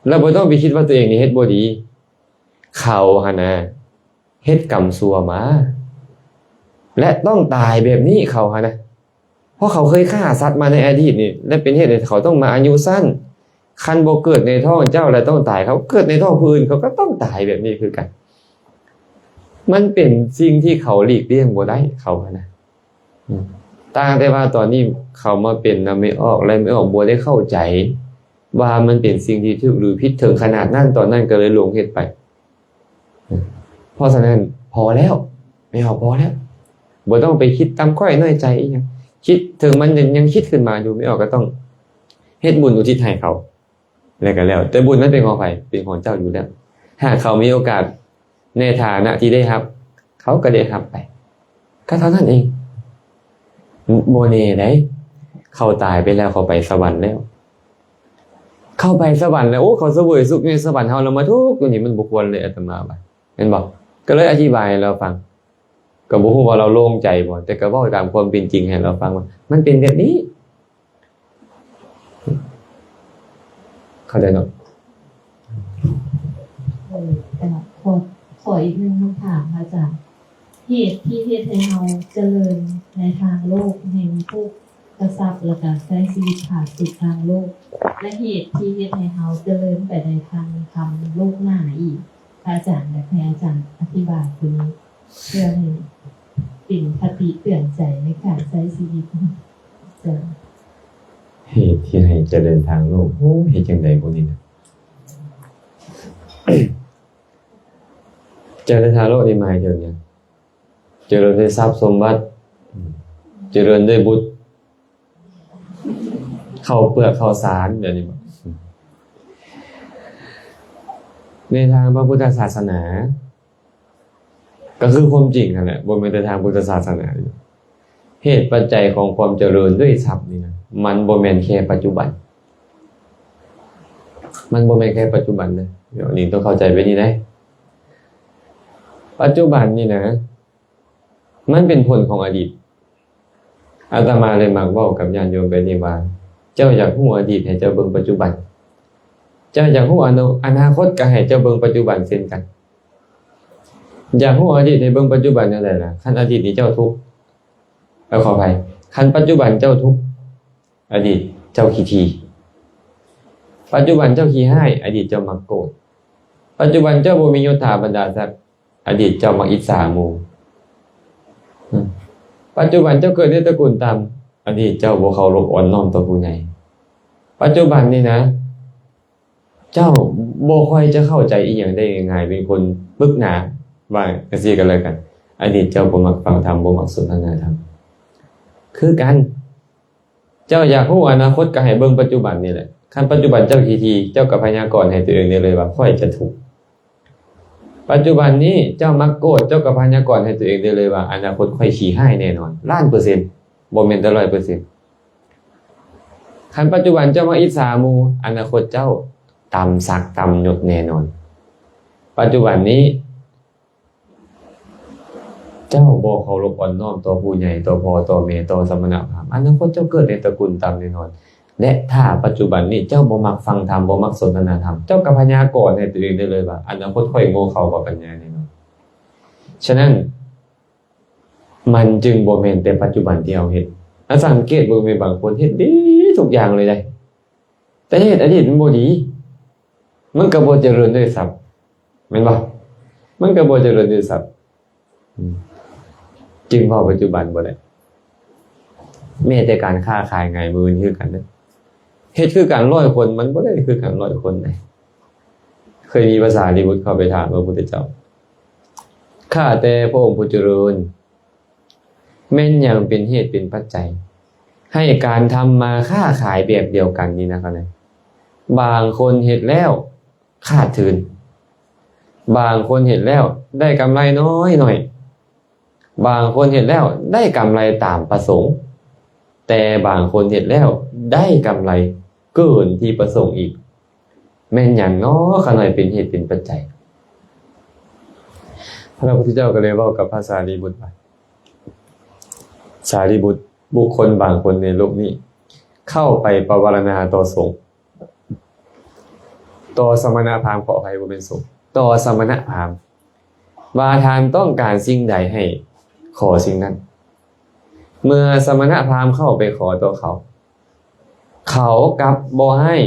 ແລ້ວບໍ່ຕ້ອງໄປຄິດວ່າຕົວເອງນີ້ເຮັດບໍ່ດີ. ເຂົາຫັ້ນນະ ເຮັດກຳຊົ່ວມາ ແລະ ຕ້ອງຕາຍແບບນີ້ເຂົາຫັ້ນນະ ເພາະເຂົາເຄີຍຂ້າສັດມາໃນອະດີດນີ້ ແລະ ເປັນເຫດໃຫ້ເຂົາຕ້ອງມາອາຍຸສັ້ນ. ຄັນບໍ່ເກີດໃນທ້ອງເຈົ້າແລ້ວຕ້ອງຕາຍ ເຂົາເກີດໃນທ້ອງຜູ້ອື່ນ ເຂົາກໍຕ້ອງຕາຍແບບນີ້ຄືກັນ. ມັນເປັນສິ່ງທີ່ເຂົາຫຼີກລ່ຽງບໍ່ໄດ້ ເຂົາຫັ້ນນະ. ອືມ ຕ່າງແຕ່ວ່າຕອນນີ້ເຂົາມາເປັນນຳແມ່ອອກ ແລະ ແມ່ອອກບໍ່ໄດ້ເຂົ້າໃຈວ່າມັນເປັນສິ່ງທີ່ຖືກຫຼືຜິດເຖິງຂະໜາດນັ້ນ ຕອນນັ້ນກໍເລີຍຫຼົງເຮັດໄປ. ເພາະສະນັ້ນ ພໍແລ້ວ ແມ່ອອກ ພໍແລ້ວ ບໍ່ຕ້ອງໄປຄິດຕຳຂ້ອຍນ້ອຍໃຈອີ່ຫຍັງ ຄິດເຖິງມັນຍັງ ຍັງຄິດຂຶ້ນມາຢູ່ ແມ່ອອກກໍຕ້ອງເຮັດບຸນອຸທິດໃຫ້ເຂົາ ແລ້ວກໍແລ້ວ. ແຕ່ບຸນນັ້ນເປັນຂອງໃຜ? ເປັນຂອງເຈົ້າຢູ່ແລ້ວ. ຫາກເຂົາມີໂອກາດໃນຖານະທີ່ໄດ້ຮັບ ເຂົາກໍໄດ້ຮັບໄປ ກໍເທົ່ານັ້ນເອງ. ບໍ່ແນ່ໃດ ເຂົາຕາຍໄປແລ້ວ ເຂົາໄປສະຫວັນແລ້ວ ເຂົາໄປສະຫວັນແລ້ວ ໂອ້ ເຂົາສະເຫວີຍສຸກໃນສະຫວັນ ເຮົາລະມາທຸກຢູ່ນີ້ ມັນບໍ່ຄວນເລີຍ ອາດຕະມາວ່າ ແມ່ນບໍ່? ກໍເລີຍອະທິບາຍໃຫ້ລາວຟັງ. ກໍບໍ່ຮູ້ວ່າລາວໂລ່ງໃຈບໍ່ ແຕ່ກໍເວົ້າຕາມຄວາມເປັນຈິງໃຫ້ລາວຟັງວ່າ ມັນເປັນແບບນີ້. ເຂົ້າໃຈເນາະ? ເອີ ແຕ່ຂໍ ຂໍອີກໜຶ່ງຄຳຖາມ ພະອາຈານ. ເຫດທີ່ເຮັດໃຫ້ເຮົາຈະເລີນໃນທາງໂລກ ແຮ່ງມີໂພກະຊັບ ແລ້ວກະໃຊ້ຊີວິດຜາສຸກທາງໂລກ ແລະ ເຫດທີ່ເຮັດໃຫ້ເຮົາຈະເລີນໄປໃນທາງທຳໂລກໜ້າອີກ ພະອາຈານ ຢາກໃຫ້ອາຈານອະທິບາຍຕົວນີ້ ເພື່ອໃຫ້ເປັນຄະຕິເຕືອນໃຈໃນການໃຊ້ຊີວິດ. ເຈົ້າ. ເຫດທີ່ໃຫ້ຈະເລີນທາງໂລກ ໂອ້ ເຮັດຈັ່ງໃດບໍ່ນີ້ນະ? ຈະເລີນທາງໂລກນີ້ໝາຍເຖິງຫຍັງ? ຈະເລີນດ້ວຍຊັບສົມບັດ ຈະເລີນດ້ວຍບຸດ ເຂົ້າເປືອກເຂົ້າສານ ແບບນີ້ບໍ? ໃນທາງພະພຸດທະສາສະໜາ ກໍຄືຄວາມຈິງຫັ້ນແຫຼະ ບໍ່ແມ່ນແຕ່ທາງພຸດທະສາສະໜາ. ເຫດປັດໄຈຂອງຄວາມຈະເລີນດ້ວຍຊັບນີ້ນະ ມັນບໍ່ແມ່ນແຄ່ປັດຈຸບັນ ມັນບໍ່ແມ່ນແຄ່ປັດຈຸບັນເດີ້. ດຽວນີ້ຕ້ອງເຂົ້າໃຈແບບນີ້ເດ້. ປັດຈຸບັນນີ້ນະ ມັນເປັນຜົນຂອງອະດີດ. ອາດຕະມາເລີຍມັກເວົ້າກັບຍາດໂຍມແບບນີ້ວ່າ ເຈົ້າຢາກຮູ້ອະດີດ ໃຫ້ເຈົ້າເບິ່ງປັດຈຸບັນ, ເຈົ້າຢາກຮູ້ອະນາ ອະນາຄົດ ກໍໃຫ້ເຈົ້າເບິ່ງປັດຈຸບັນເຊັ່ນກັນ. ຢາກຮູ້ອະດີດ ໃຫ້ເບິ່ງປັດຈຸບັນຈັ່ງໃດລະ? ຄັນອະດີດນີ້ເຈົ້າທຸກ ເອີ ຂໍອະໄພ ຄັນປັດຈຸບັນເຈົ້າທຸກ ອະດີດເຈົ້າຂີ້ຖີ່. ປັດຈຸບັນເຈົ້າຂີ້ຮ້າຍ ອະດີດເຈົ້າມັກໂກດ. ປັດຈຸບັນເຈົ້າບໍ່ມີຍົດຖາບັນດາສັກ ອະດີດເຈົ້າມັກອິດສາໝູ່. ປັດຈຸບັນເຈົ້າເກີດໃນຕະກຸນຕ່ຳ ອະດີດເຈົ້າບໍ່ເຄົາລົບອ່ອນນ້ອມຕໍ່ຜູ້ໃຫຍ່. ປັດຈຸບັນນີ້ນະ ເຈົ້າບໍ່ຄ່ອຍຈະເຂົ້າໃຈອີ່ຫຍັງໄດ້ງ່າຍໆ ເປັນຄົນປຶກໜາ ວ່າຈັ່ງຊີ້ກໍແລ້ວກັນ. ອະດີດເຈົ້າບໍ່ມັກຟັງທຳ ບໍ່ມັກສົນທະນາທຳ ຄືກັນ. ເຈົ້າຢາກຮູ້ອະນາຄົດ ກໍໃຫ້ເບິ່ງປັດຈຸບັນນີ້ແຫຼະ. ຄັນປັດຈຸບັນເຈົ້າຂີ້ຖີ່ ເຈົ້າກໍພະຍາກອນໃຫ້ຕົວເອງໄດ້ເລີຍວ່າ ຂ້ອຍຈະທຸກ. ປັດຈຸບັນນີ້ເຈົ້າມັກໂກດ ເຈົ້າກໍພະຍາກອນໃຫ້ຕົວເອງໄດ້ເລີຍວ່າ ອະນາຄົດຂ້ອຍຂີ້ຮ້າຍແນ່ນອນ ລ້ານເປີເຊັນ ບໍ່ແມ່ນແຕ່ຮ້ອຍເປີເຊັນ. ຄັນປັດຈຸບັນເຈົ້າມັກອິດສາໝູ່ ອະນາຄົດເຈົ້າຕ່ຳສັກຕ່ຳຍົດແນ່ນອນ. ປັດຈຸບັນນີ້ ເຈົ້າບໍ່ເຄົາລົບອ່ອນນ້ອມຕໍ່ຜູ້ໃຫຍ່ ຕໍ່ພໍ່ຕໍ່ແມ່ ຕໍ່ສະມະນະພາມ ອະນາຄົດເຈົ້າເກີດໃນຕະກຸນຕ່ຳແນ່ນອນ. ແລະ ຖ້າປັດຈຸບັນນີ້ເຈົ້າບໍ່ມັກຟັງທຳ ບໍ່ມັກສົນທະນາທຳ ເຈົ້າກໍພະຍາກອນໃຫ້ຕົວເອງໄດ້ເລີຍວ່າ ອະນາຄົດຂ້ອຍໂງ່ເຂົາກວ່າປັນຍາແນ່ນອນ. ສະນັ້ນ ມັນຈຶ່ງບໍ່ແມ່ນແຕ່ປັດຈຸບັນທີ່ເຮົາເຮັດ. ເຮົາສັງເກດເບິ່ງແມ່ນບາງຄົນເຮັດດີທຸກຢ່າງເລີຍໃດ ແຕ່ເຮັດອະດີດມັນບໍ່ດີ ມັນກໍບໍ່ຈະເລີນດ້ວຍຊ້ຳ ແມ່ນບໍ່? ມັນກໍບໍ່ຈະເລີນດ້ວຍຊ້ຳ. ອືມ ຈຶ່ງເວົ້າປັດຈຸບັນບໍ່ໄດ້. ແມ້ແຕ່ການຄ້າຂາຍຫງາຍມືນີ້ຄືກັນເດ້. ເຮັດຄືກັນຮ້ອຍຄົນ ມັນບໍ່ໄດ້ຄືກັນຮ້ອຍຄົນເດ້. ເຄີຍມີພະສາລີບຸດເຂົ້າໄປຖາມພະພຸດທະເຈົ້າ, ຂ້າແຕ່ພະອົງຜູ້ຈະເລີນ, ແມ່ນຫຍັງເປັນເຫດເປັນປັດໄຈ ໃຫ້ການທຳມາຄ້າຂາຍແບບດຽວກັນນີ້ນະ ບາງຄົນເຮັດແລ້ວຂາດທຶນ, ບາງຄົນເຮັດແລ້ວໄດ້ກຳໄລນ້ອຍໆ, ບາງຄົນເຮັດແລ້ວໄດ້ກຳໄລຕາມປະສົງ, ແຕ່ບາງຄົນເຮັດແລ້ວໄດ້ກຳໄລເກີນທີ່ປະສົງອີກ. ແມ່ນຫຍັງເນາະ ຂ້ານ້ອຍເປັນເຫດເປັນປັດໄຈ? ພະພຸດທະເຈົ້າກໍເລີຍເວົ້າກັບພະສາລີບຸດວ່າ, ສາລີບຸດ, ບຸກຄົນບາງຄົນໃນໂລກນີ້ເຂົ້າໄປປະວາລະນາຕໍ່ສົງ, ຕໍ່ສະມະນະພາມ, ຂໍອະໄພ, ບໍ່ແມ່ນສົງ, ຕໍ່ສະມະນະພາມ ວ່າທ່ານຕ້ອງການສິ່ງໃດໃຫ້ຂໍສິ່ງນັ້ນ. ເມື່ອສະມະນະພາມເຂົ້າໄປຂໍຕໍ່ເຂົາ, ເຂົາກັບບໍ່ໃຫ້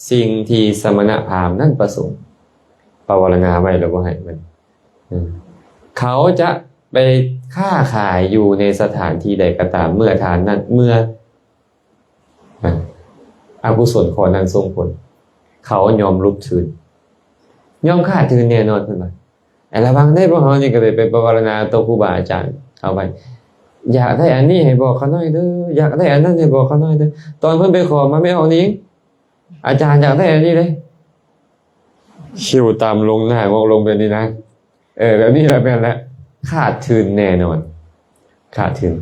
ສິ່ງທີ່ສະມະນະພາມນັ້ນປະສົງ, ປະວາລະນາໄວ້ແລ້ວບໍ່ໃຫ້ມັນ. ເຂົາຈະໄປຄ້າຂາຍຢູ່ໃນສະຖານທີ່ໃດກໍຕາມ, ເມື່ອທ່ານນັ້ນ, ເມື່ອອະກຸສົນຂໍ້ນັ້ນສົ່ງຜົນ, ເຂົາຍອມຫຼຸບທຶນ, ຍອມຂາດທຶນແນ່ນອນ, ເພິ່ນວ່າ. ໃນລະຫວ່າງໃນພວກເຮົານີ້ກໍໄດ້ໄປປະວາລະນາຕໍ່ຄູບາອາຈານເອົາໄວ້, ຢາກໄດ້ອັນນີ້ໃຫ້ບອກຂ້ານ້ອຍເດີ, ຢາກໄດ້ອັນນັ້ນໃຫ້ບອກຂ້ານ້ອຍເດີ. ຕອນເພິ່ນໄປຂໍມາແມ່ອອກນີ້, ອາຈານຢາກໄດ້ອັນນີ້ເດ້, ຄິ້ວຕ່ຳລົງ, ໜ້າງອກລົງແບບນີ້ນະ. ເອີ ແບບນີ້ລະແມ່ນລະ, ຂາດທຶນແນ່ນອນ, ຂາດທຶນ.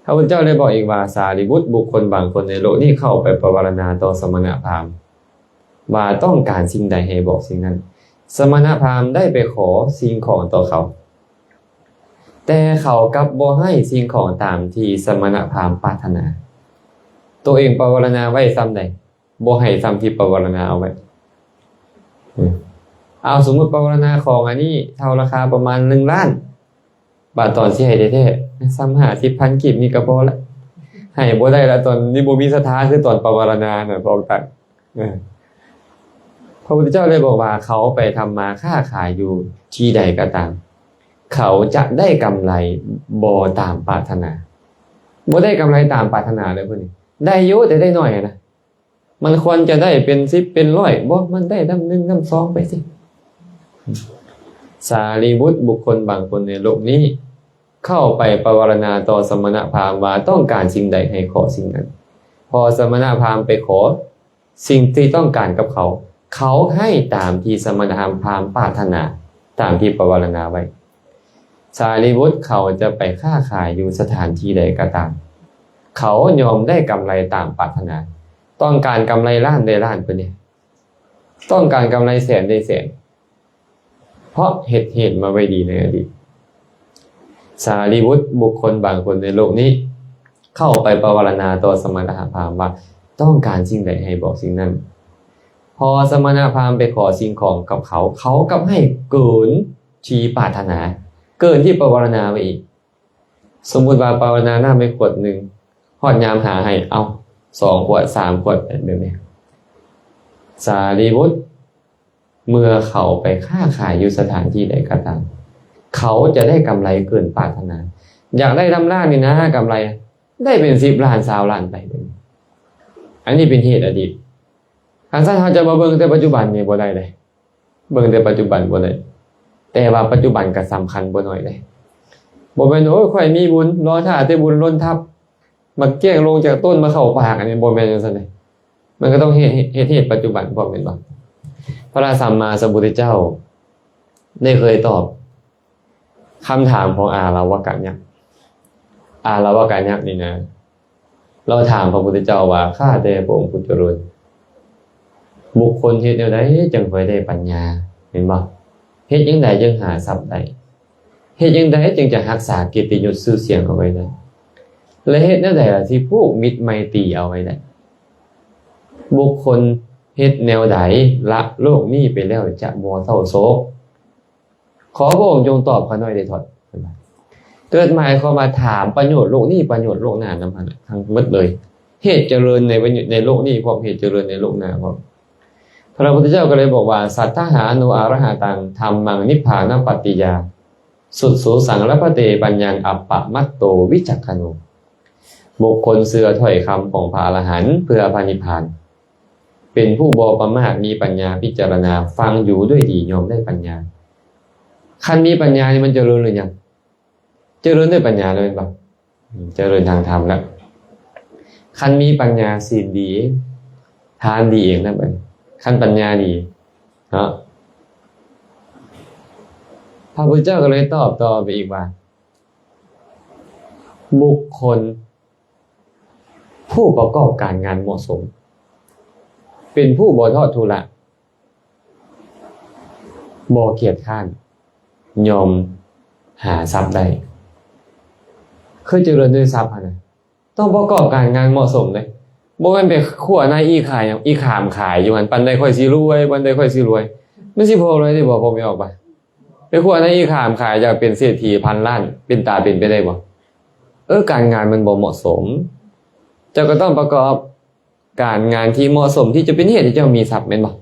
ພະພຸດທະເຈົ້າໄດ້ບອກອີກວ່າ, ສາລີບຸດ, ບຸກຄົນບາງຄົນໃນໂລກນີ້ເຂົ້າໄປປະວາລະນາຕໍ່ສະມະນະພາມ ວ່າຕ້ອງການສິ່ງໃດໃຫ້ບອກສິ່ງນັ້ນ. ສະມະນະພາມໄດ້ໄປຂໍສິ່ງຂອງຕໍ່ເຂົາ, ແຕ່ເຂົາກັບບໍ່ໃຫ້ສິ່ງຂອງຕາມທີ່ສະມະນະພາມປາດຖະໜາ. ໂຕເອງປະວາລະນາໄວ້ສ່ຳໃດ, ບໍ່ໃຫ້ສ່ຳທີ່ປະວາລະນາເອົາໄວ້. ເອົາ, ສົມມຸດປະວາລະນາຂອງອັນນີ້ເທົ່າລາຄາປະມານໜຶ່ງລ້ານ, ບາດຕອນຊິໃຫ້ແທ້ໆ ສ່ຳຫ້າສິບພັນກີບນີ້ກໍພໍລະ, ໃຫ້ບໍ່ໄດ້ລະ, ຕອນນີ້ບໍ່ມີສັດທາ ຄືຕອນປະວາລະນານະ ບອກຕັດ. ເອີ ພະພຸດທະເຈົ້າໄດ້ບອກວ່າ ເຂົາໄປທຳມາຄ້າຂາຍຢູ່ທີ່ໃດກໍຕາມ, ເຂົາຈະໄດ້ກຳໄລບໍ່ຕາມປາດຖະໜາ. ບໍ່ໄດ້ກຳໄລຕາມປາດຖະໜາເລີຍ, ເພິ່ນໄດ້ຢູ່ ແຕ່ໄດ້ໜ້ອຍນະ. ມັນຄວນຈະໄດ້ເປັນສິບເປັນຮ້ອຍ, ບໍ່, ມັນໄດ້ນຳໜຶ່ງນຳສອງໄປຊິ. ສາລີບຸດ, ບຸກຄົນບາງຄົນໃນໂລກນີ້ເຂົ້າໄປປະວາລະນາຕໍ່ສະມະນະພາມວ່າຕ້ອງການສິ່ງໃດໃຫ້ຂໍສິ່ງນັ້ນ. ພໍສະມະນະພາມໄປຂໍສິ່ງທີ່ຕ້ອງການກັບເຂົາ, ເຂົາໃຫ້ຕາມທີ່ສະມະນະພາມປາດຖະໜາ, ຕາມທີ່ປະວາລະນາໄວ້. ສາລີບຸດ, ເຂົາຈະໄປຄ້າຂາຍຢູ່ສະຖານທີ່ໃດກໍຕາມ, ເຂົາຍອມໄດ້ກຳໄລຕາມປາດຖະໜາ. ຕ້ອງການກຳໄລລ້ານໄດ້ລ້ານພຸ້ນເດ, ຕ້ອງການກຳໄລແສນໄດ້ແສນ, ເພາະເຮັດເຫດມາໄວ້ດີໃນອະດີດ. ສາລີບຸດ, ບຸກຄົນບາງຄົນໃນໂລກນີ້ເຂົ້າໄປປະວາລະນາຕໍ່ສະມະນະພາມວ່າຕ້ອງການສິ່ງໃດໃຫ້ບອກສິ່ງນັ້ນ. ພໍສະມະນະພາມໄປຂໍສິ່ງຂອງກັບເຂົາ, ເຂົາກັບໃຫ້ເກີນທີ່ປາດຖະໜາ, ເກີນທີ່ປະວາລະນາໄວ້ອີກ. ສົມມຸດວ່າປະວາລະນານ້ຳໄປຂວດໜຶ່ງ, ຮອດຍາມຫາໃຫ້, ເອົາ, ສອງຂວດ, ສາມຂວດ, ແບບນີ້. ສາລີບຸດ, ເມື່ອເຂົາໄປຄ້າຂາຍຢູ່ສະຖານທີ່ໃດກໍຕາມ, ເຂົາຈະໄດ້ກຳໄລເກີນປາດຖະໜາ. ຢາກໄດ້ນຳລ້ານນີ້ນະ, ກຳໄລໄດ້ເປັນສິບລ້ານ, ຊາວລ້ານໄປ. ອັນນີ້ເປັນເຫດອະດີດ. ຄັນຊັ້ນເຮົາຈະມາເບິ່ງແຕ່ປັດຈຸບັນນີ້ບໍ່ໄດ້ເດ້. ເບິ່ງແຕ່ປັດຈຸບັນບໍ່ໄດ້, ແຕ່ວ່າປັດຈຸບັນກໍສຳຄັນບໍ່ໜ້ອຍເດ້. ບໍ່ແມ່ນ, ໂອ້ຍ, ຂ້ອຍມີບຸນ, ລໍຖ້າແຕ່ບຸນລົ້ນທັບ, ໝາກແກ້ງລົງຈາກຕົ້ນມາເຂົ້າປາກ, ອັນນີ້ບໍ່ແມ່ນຈັ່ງຊັ້ນເດ້. ມັນກໍຕ້ອງເຮັດ, ເຮັດ, ເຮັດປັດຈຸບັນພ້ອມ, ແມ່ນບໍ່? ພະສຳມາສຳພຸດທະເຈົ້າໄດ້ເຄີຍຕອບ ຄຳຖາມຂອງອາລະວະກະຍັກ. ອາລະວະກະຍັກນີ້ນະ, ລາວຖາມພະພຸດທະເຈົ້າວ່າ, ຂ້າແຕ່ພະອົງຜູ້ຈະເລີນ, ບຸກຄົນເຮັດແນວໃດຈຶ່ງຄ່ອຍໄດ້ປັນຍາ? ແມ່ນບໍ່? ເຮັດຈັ່ງໃດຈຶ່ງຫາຊັບໄດ້? ເຮັດຈັ່ງໃດຈຶ່ງຈະຮັກສາກຽດຕິຍົດຊື່ສຽງເອົາໄວ້ໄດ້? ແລະ ເຮັດແນວໃດລະທີ່ຜູກມິດໄມຕີເອົາໄວ້ໄດ້? ບຸກຄົນເຮັດແນວໃດລະໂລກນີ້ໄປແລ້ວຈະບໍ່ເສົ້າໂສກ? ຂໍພະອົງຈົ່ງຕອບຂ້ານ້ອຍໄດ້ເທາະ. ເກີດໝາຍຄວາມວ່າຖາມປະໂຫຍດໂລກນີ້ ປະໂຫຍດໂລກໜ້ານຳຫັ້ນນະ ທັງໝົດເລີຍ. ເຫດຈະເລີນໃນປະໂຫຍດ ໃນໂລກນີ້ພ້ອມ ເຫດຈະເລີນໃນໂລກໜ້າພ້ອມ. ພະພຸດທະເຈົ້າກໍເລີຍບອກວ່າ ສັດຖາຫານຸອາຣະຫະຕັງ ທຳມັງນິບພານະປັດຕິຍາ ສຸດໂສສັງລັບພະເຕ ປັນຍັງອັບປະມັດໂຕວິຈັກຂະໂນ. ບຸກຄົນເຊື່ອຖ້ອຍຄຳຂອງພະອະລະຫັນເພື່ອພະນິບພານ ເປັນຜູ້ບໍ່ປະໝາດ ມີປັນຍາພິຈາລະນາ ຟັງຢູ່ດ້ວຍດີ ຍ່ອມໄດ້ປັນຍາ. ຄັນມີປັນຍານີ້ມັນຈະເລີນຫຼືຍັງ? ຈະເລີນດ້ວຍປັນຍາແລ້ວແມ່ນບໍ່? ອືມ ຈະເລີນທາງທຳແລ້ວ. ຄັນມີປັນຍາ ສິນດີເອງ ທານດີເອງນະບັດນີ້ ຄັນປັນຍາດີເນາະ. ພະພຸດທະເຈົ້າກໍເລີຍຕອບຕໍ່ໄປອີກວ່າ ບຸກຄົນຜູ້ປະກອບການງານເໝາະສົມ ເປັນຜູ້ບໍ່ທອດທຸລະ ບໍ່ກຽດຄ້ານ ຍ່ອມຫາຊັບໄດ້. ຄືຈະເລີນດ້ວຍຊັບຫັ້ນນະ ຕ້ອງປະກອບການງານເໝາະສົມເດ້. ບໍ່ແມ່ນໄປຂົ້ວນາອີຂາຍ ອີຂາມຂາຍຢູ່ຫັ້ນ ປານໃດຂ້ອຍຊິລວຍ ປານໃດຂ້ອຍຊິລວຍ. ມັນຊິພໍລວຍໄດ້ບໍ່ ພໍ່ແມ່ອອກປະ? ໄປຂົ້ວນາອີຂາມຂາຍ ຢາກເປັນເສດຖີພັນລ້ານ ເປັນຕາເປັນໄປໄດ້ບໍ່? ເອີ ການງານມັນບໍ່ເໝາະສົມ. ເຈົ້າກໍຕ້ອງປະກອບ ການງານທີ່ເໝາະສົມທີ່ຈະເປັນເຫດໃຫ້ເຈົ້າມີຊັບແມ່ນບໍ່?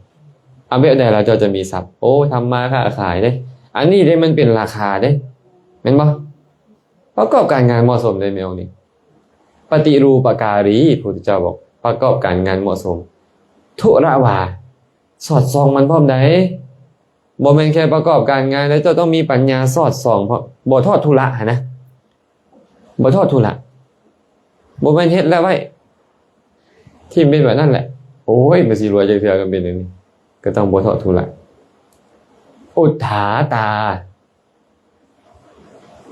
ເອົາແບບໃດລະເຈົ້າຈະມີຊັບ? ໂອ້ ທຳມາຄ້າຂາຍເດ້ ອັນນີ້ເດ້ ມັນເປັນລາຄາເດ້ ແມ່ນບໍ່? ປະກອບການງານເໝາະສົມເດ້ ແມ່ອອກນີ້ ປະຕິຮູປະກາຣີ ພຸດທະເຈົ້າບອກ ປະກອບການງານເໝາະສົມ. ທຸລະວາ ສອດສ່ອງມັນພ້ອມໃດ. ບໍ່ແມ່ນແຄ່ປະກອບການງານ ແຕ່ເຈົ້າຕ້ອງມີປັນຍາສອດສ່ອງ ບໍ່ທອດທຸລະຫັ້ນນະ. ບໍ່ທອດທຸລະ ບໍ່ແມ່ນເຮັດແລ້ວໄວ້ ຖິ້ມເປັນແບບນັ້ນແຫຼະ. ໂອ້ຍ ມັນຊິລວຍຈັກເທື່ອ ຄັນເປັນແນວນີ້ ກໍຕ້ອງບໍ່ທອດທຸລະ. ອຸດຖາຕາ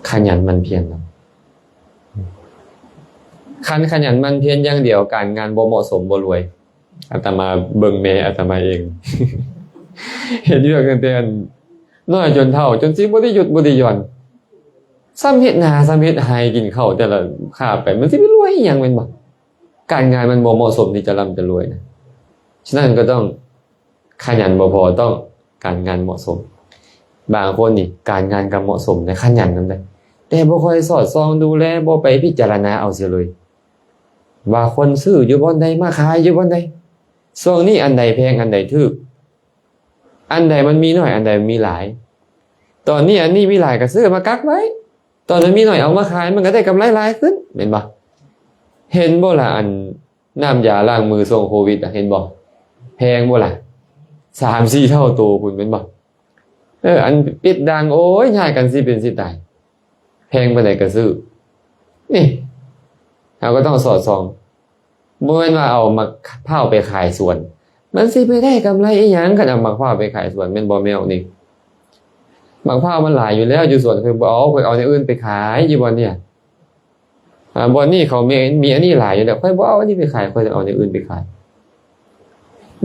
ຂະຫຍັນໝັ່ນພຽນນຳ. ຄັນຂະຫຍັນໝັ່ນພຽນຢ່າງດຽວ ການງານບໍ່ເໝາະສົມ ບໍ່ລວຍ. ອາດຕະມາເບິ່ງແມ່ອາດຕະມາເອງ ເຮັດວຽກຕັ້ງແຕ່ນ້ອຍຈົນເຖົ້າ ຈົນຊິບໍ່ໄດ້ຢຸດບໍ່ໄດ້ຢ່ອນ. ສ່ຳເຮັດນາ ສ່ຳເຮັດໄຮ່ ກິນເຂົ້າແຕ່ລະຄາບໄປ ມັນຊິໄປລວຍອີ່ຫຍັງແມ່ນບໍ່? ການງານມັນບໍ່ເໝາະສົມທີ່ຈະລ່ຳຈະລວຍນະ. ສະນັ້ນກໍຕ້ອງຂະຫຍັນບໍ່ພໍ ຕ້ອງການງານເໝາະສົມ. ບາງຄົນນີ້ການງານກໍເໝາະສົມ ແຕ່ຂະຫຍັນນຳເດ້ ແຕ່ບໍ່ຄ່ອຍສອດສ່ອງດູແລ ບໍ່ໄປພິຈາລະນາເອົາເສຍເລີຍ ວ່າຄົນຊື້ຢູ່ບ່ອນໃດ ມາຂາຍຢູ່ບ່ອນໃດ ຊ່ວງນີ້ອັນໃດແພງ ອັນໃດຖືກ ອັນໃດມັນມີໜ້ອຍ ອັນໃດມັນມີຫຼາຍ. ຕອນນີ້ອັນນີ້ມີຫຼາຍກໍຊື້ມາກັກໄວ້ ຕອນມັນມີໜ້ອຍເອົາມາຂາຍ ມັນກໍໄດ້ກຳໄລຫຼາຍຂຶ້ນ ແມ່ນບໍ່? ເຫັນບໍ່ລະ ອັນນ້ຳຢາລ້າງມືຊ່ວງໂຄວິດ ເຫັນບໍ່? ແພງບໍ່ລະ? ສາມສີ່ເທົ່າໂຕພຸ້ນ ແມ່ນບໍ່? ເອີ ອັນປິດດ່າງ ໂອ້ຍ ຍາດກັນຊິເປັນຊິຕາຍ ແພງປານໃດກໍຊື້. ນີ້ ເຮົາກໍຕ້ອງສອດສ່ອງ ບໍ່ແມ່ນວ່າເອົາໝາກພ້າວໄປຂາຍສວນ ມັນຊິໄປໄດ້ກຳໄລອີ່ຫຍັງ ຄັນເອົາໝາກພ້າວໄປຂາຍສວນ ແມ່ນບໍ່ແມ່ອອກນີ້? ໝາກພ້າວມັນຫຼາຍຢູ່ແລ້ວ ຢູ່ສວນຂ້ອຍບໍ່ເອົາ ຂ້ອຍເອົາແນວອື່ນໄປຂາຍ ຢູ່ບ່ອນນີ້ ອ່າ ບ່ອນນີ້ເຂົາມີ ມີອັນນີ້ຫຼາຍຢູ່ແລ້ວ ຂ້ອຍບໍ່ເອົາອັນນີ້ໄປຂາຍ ຂ້ອຍເອົາແນວອື່ນໄປຂາຍ.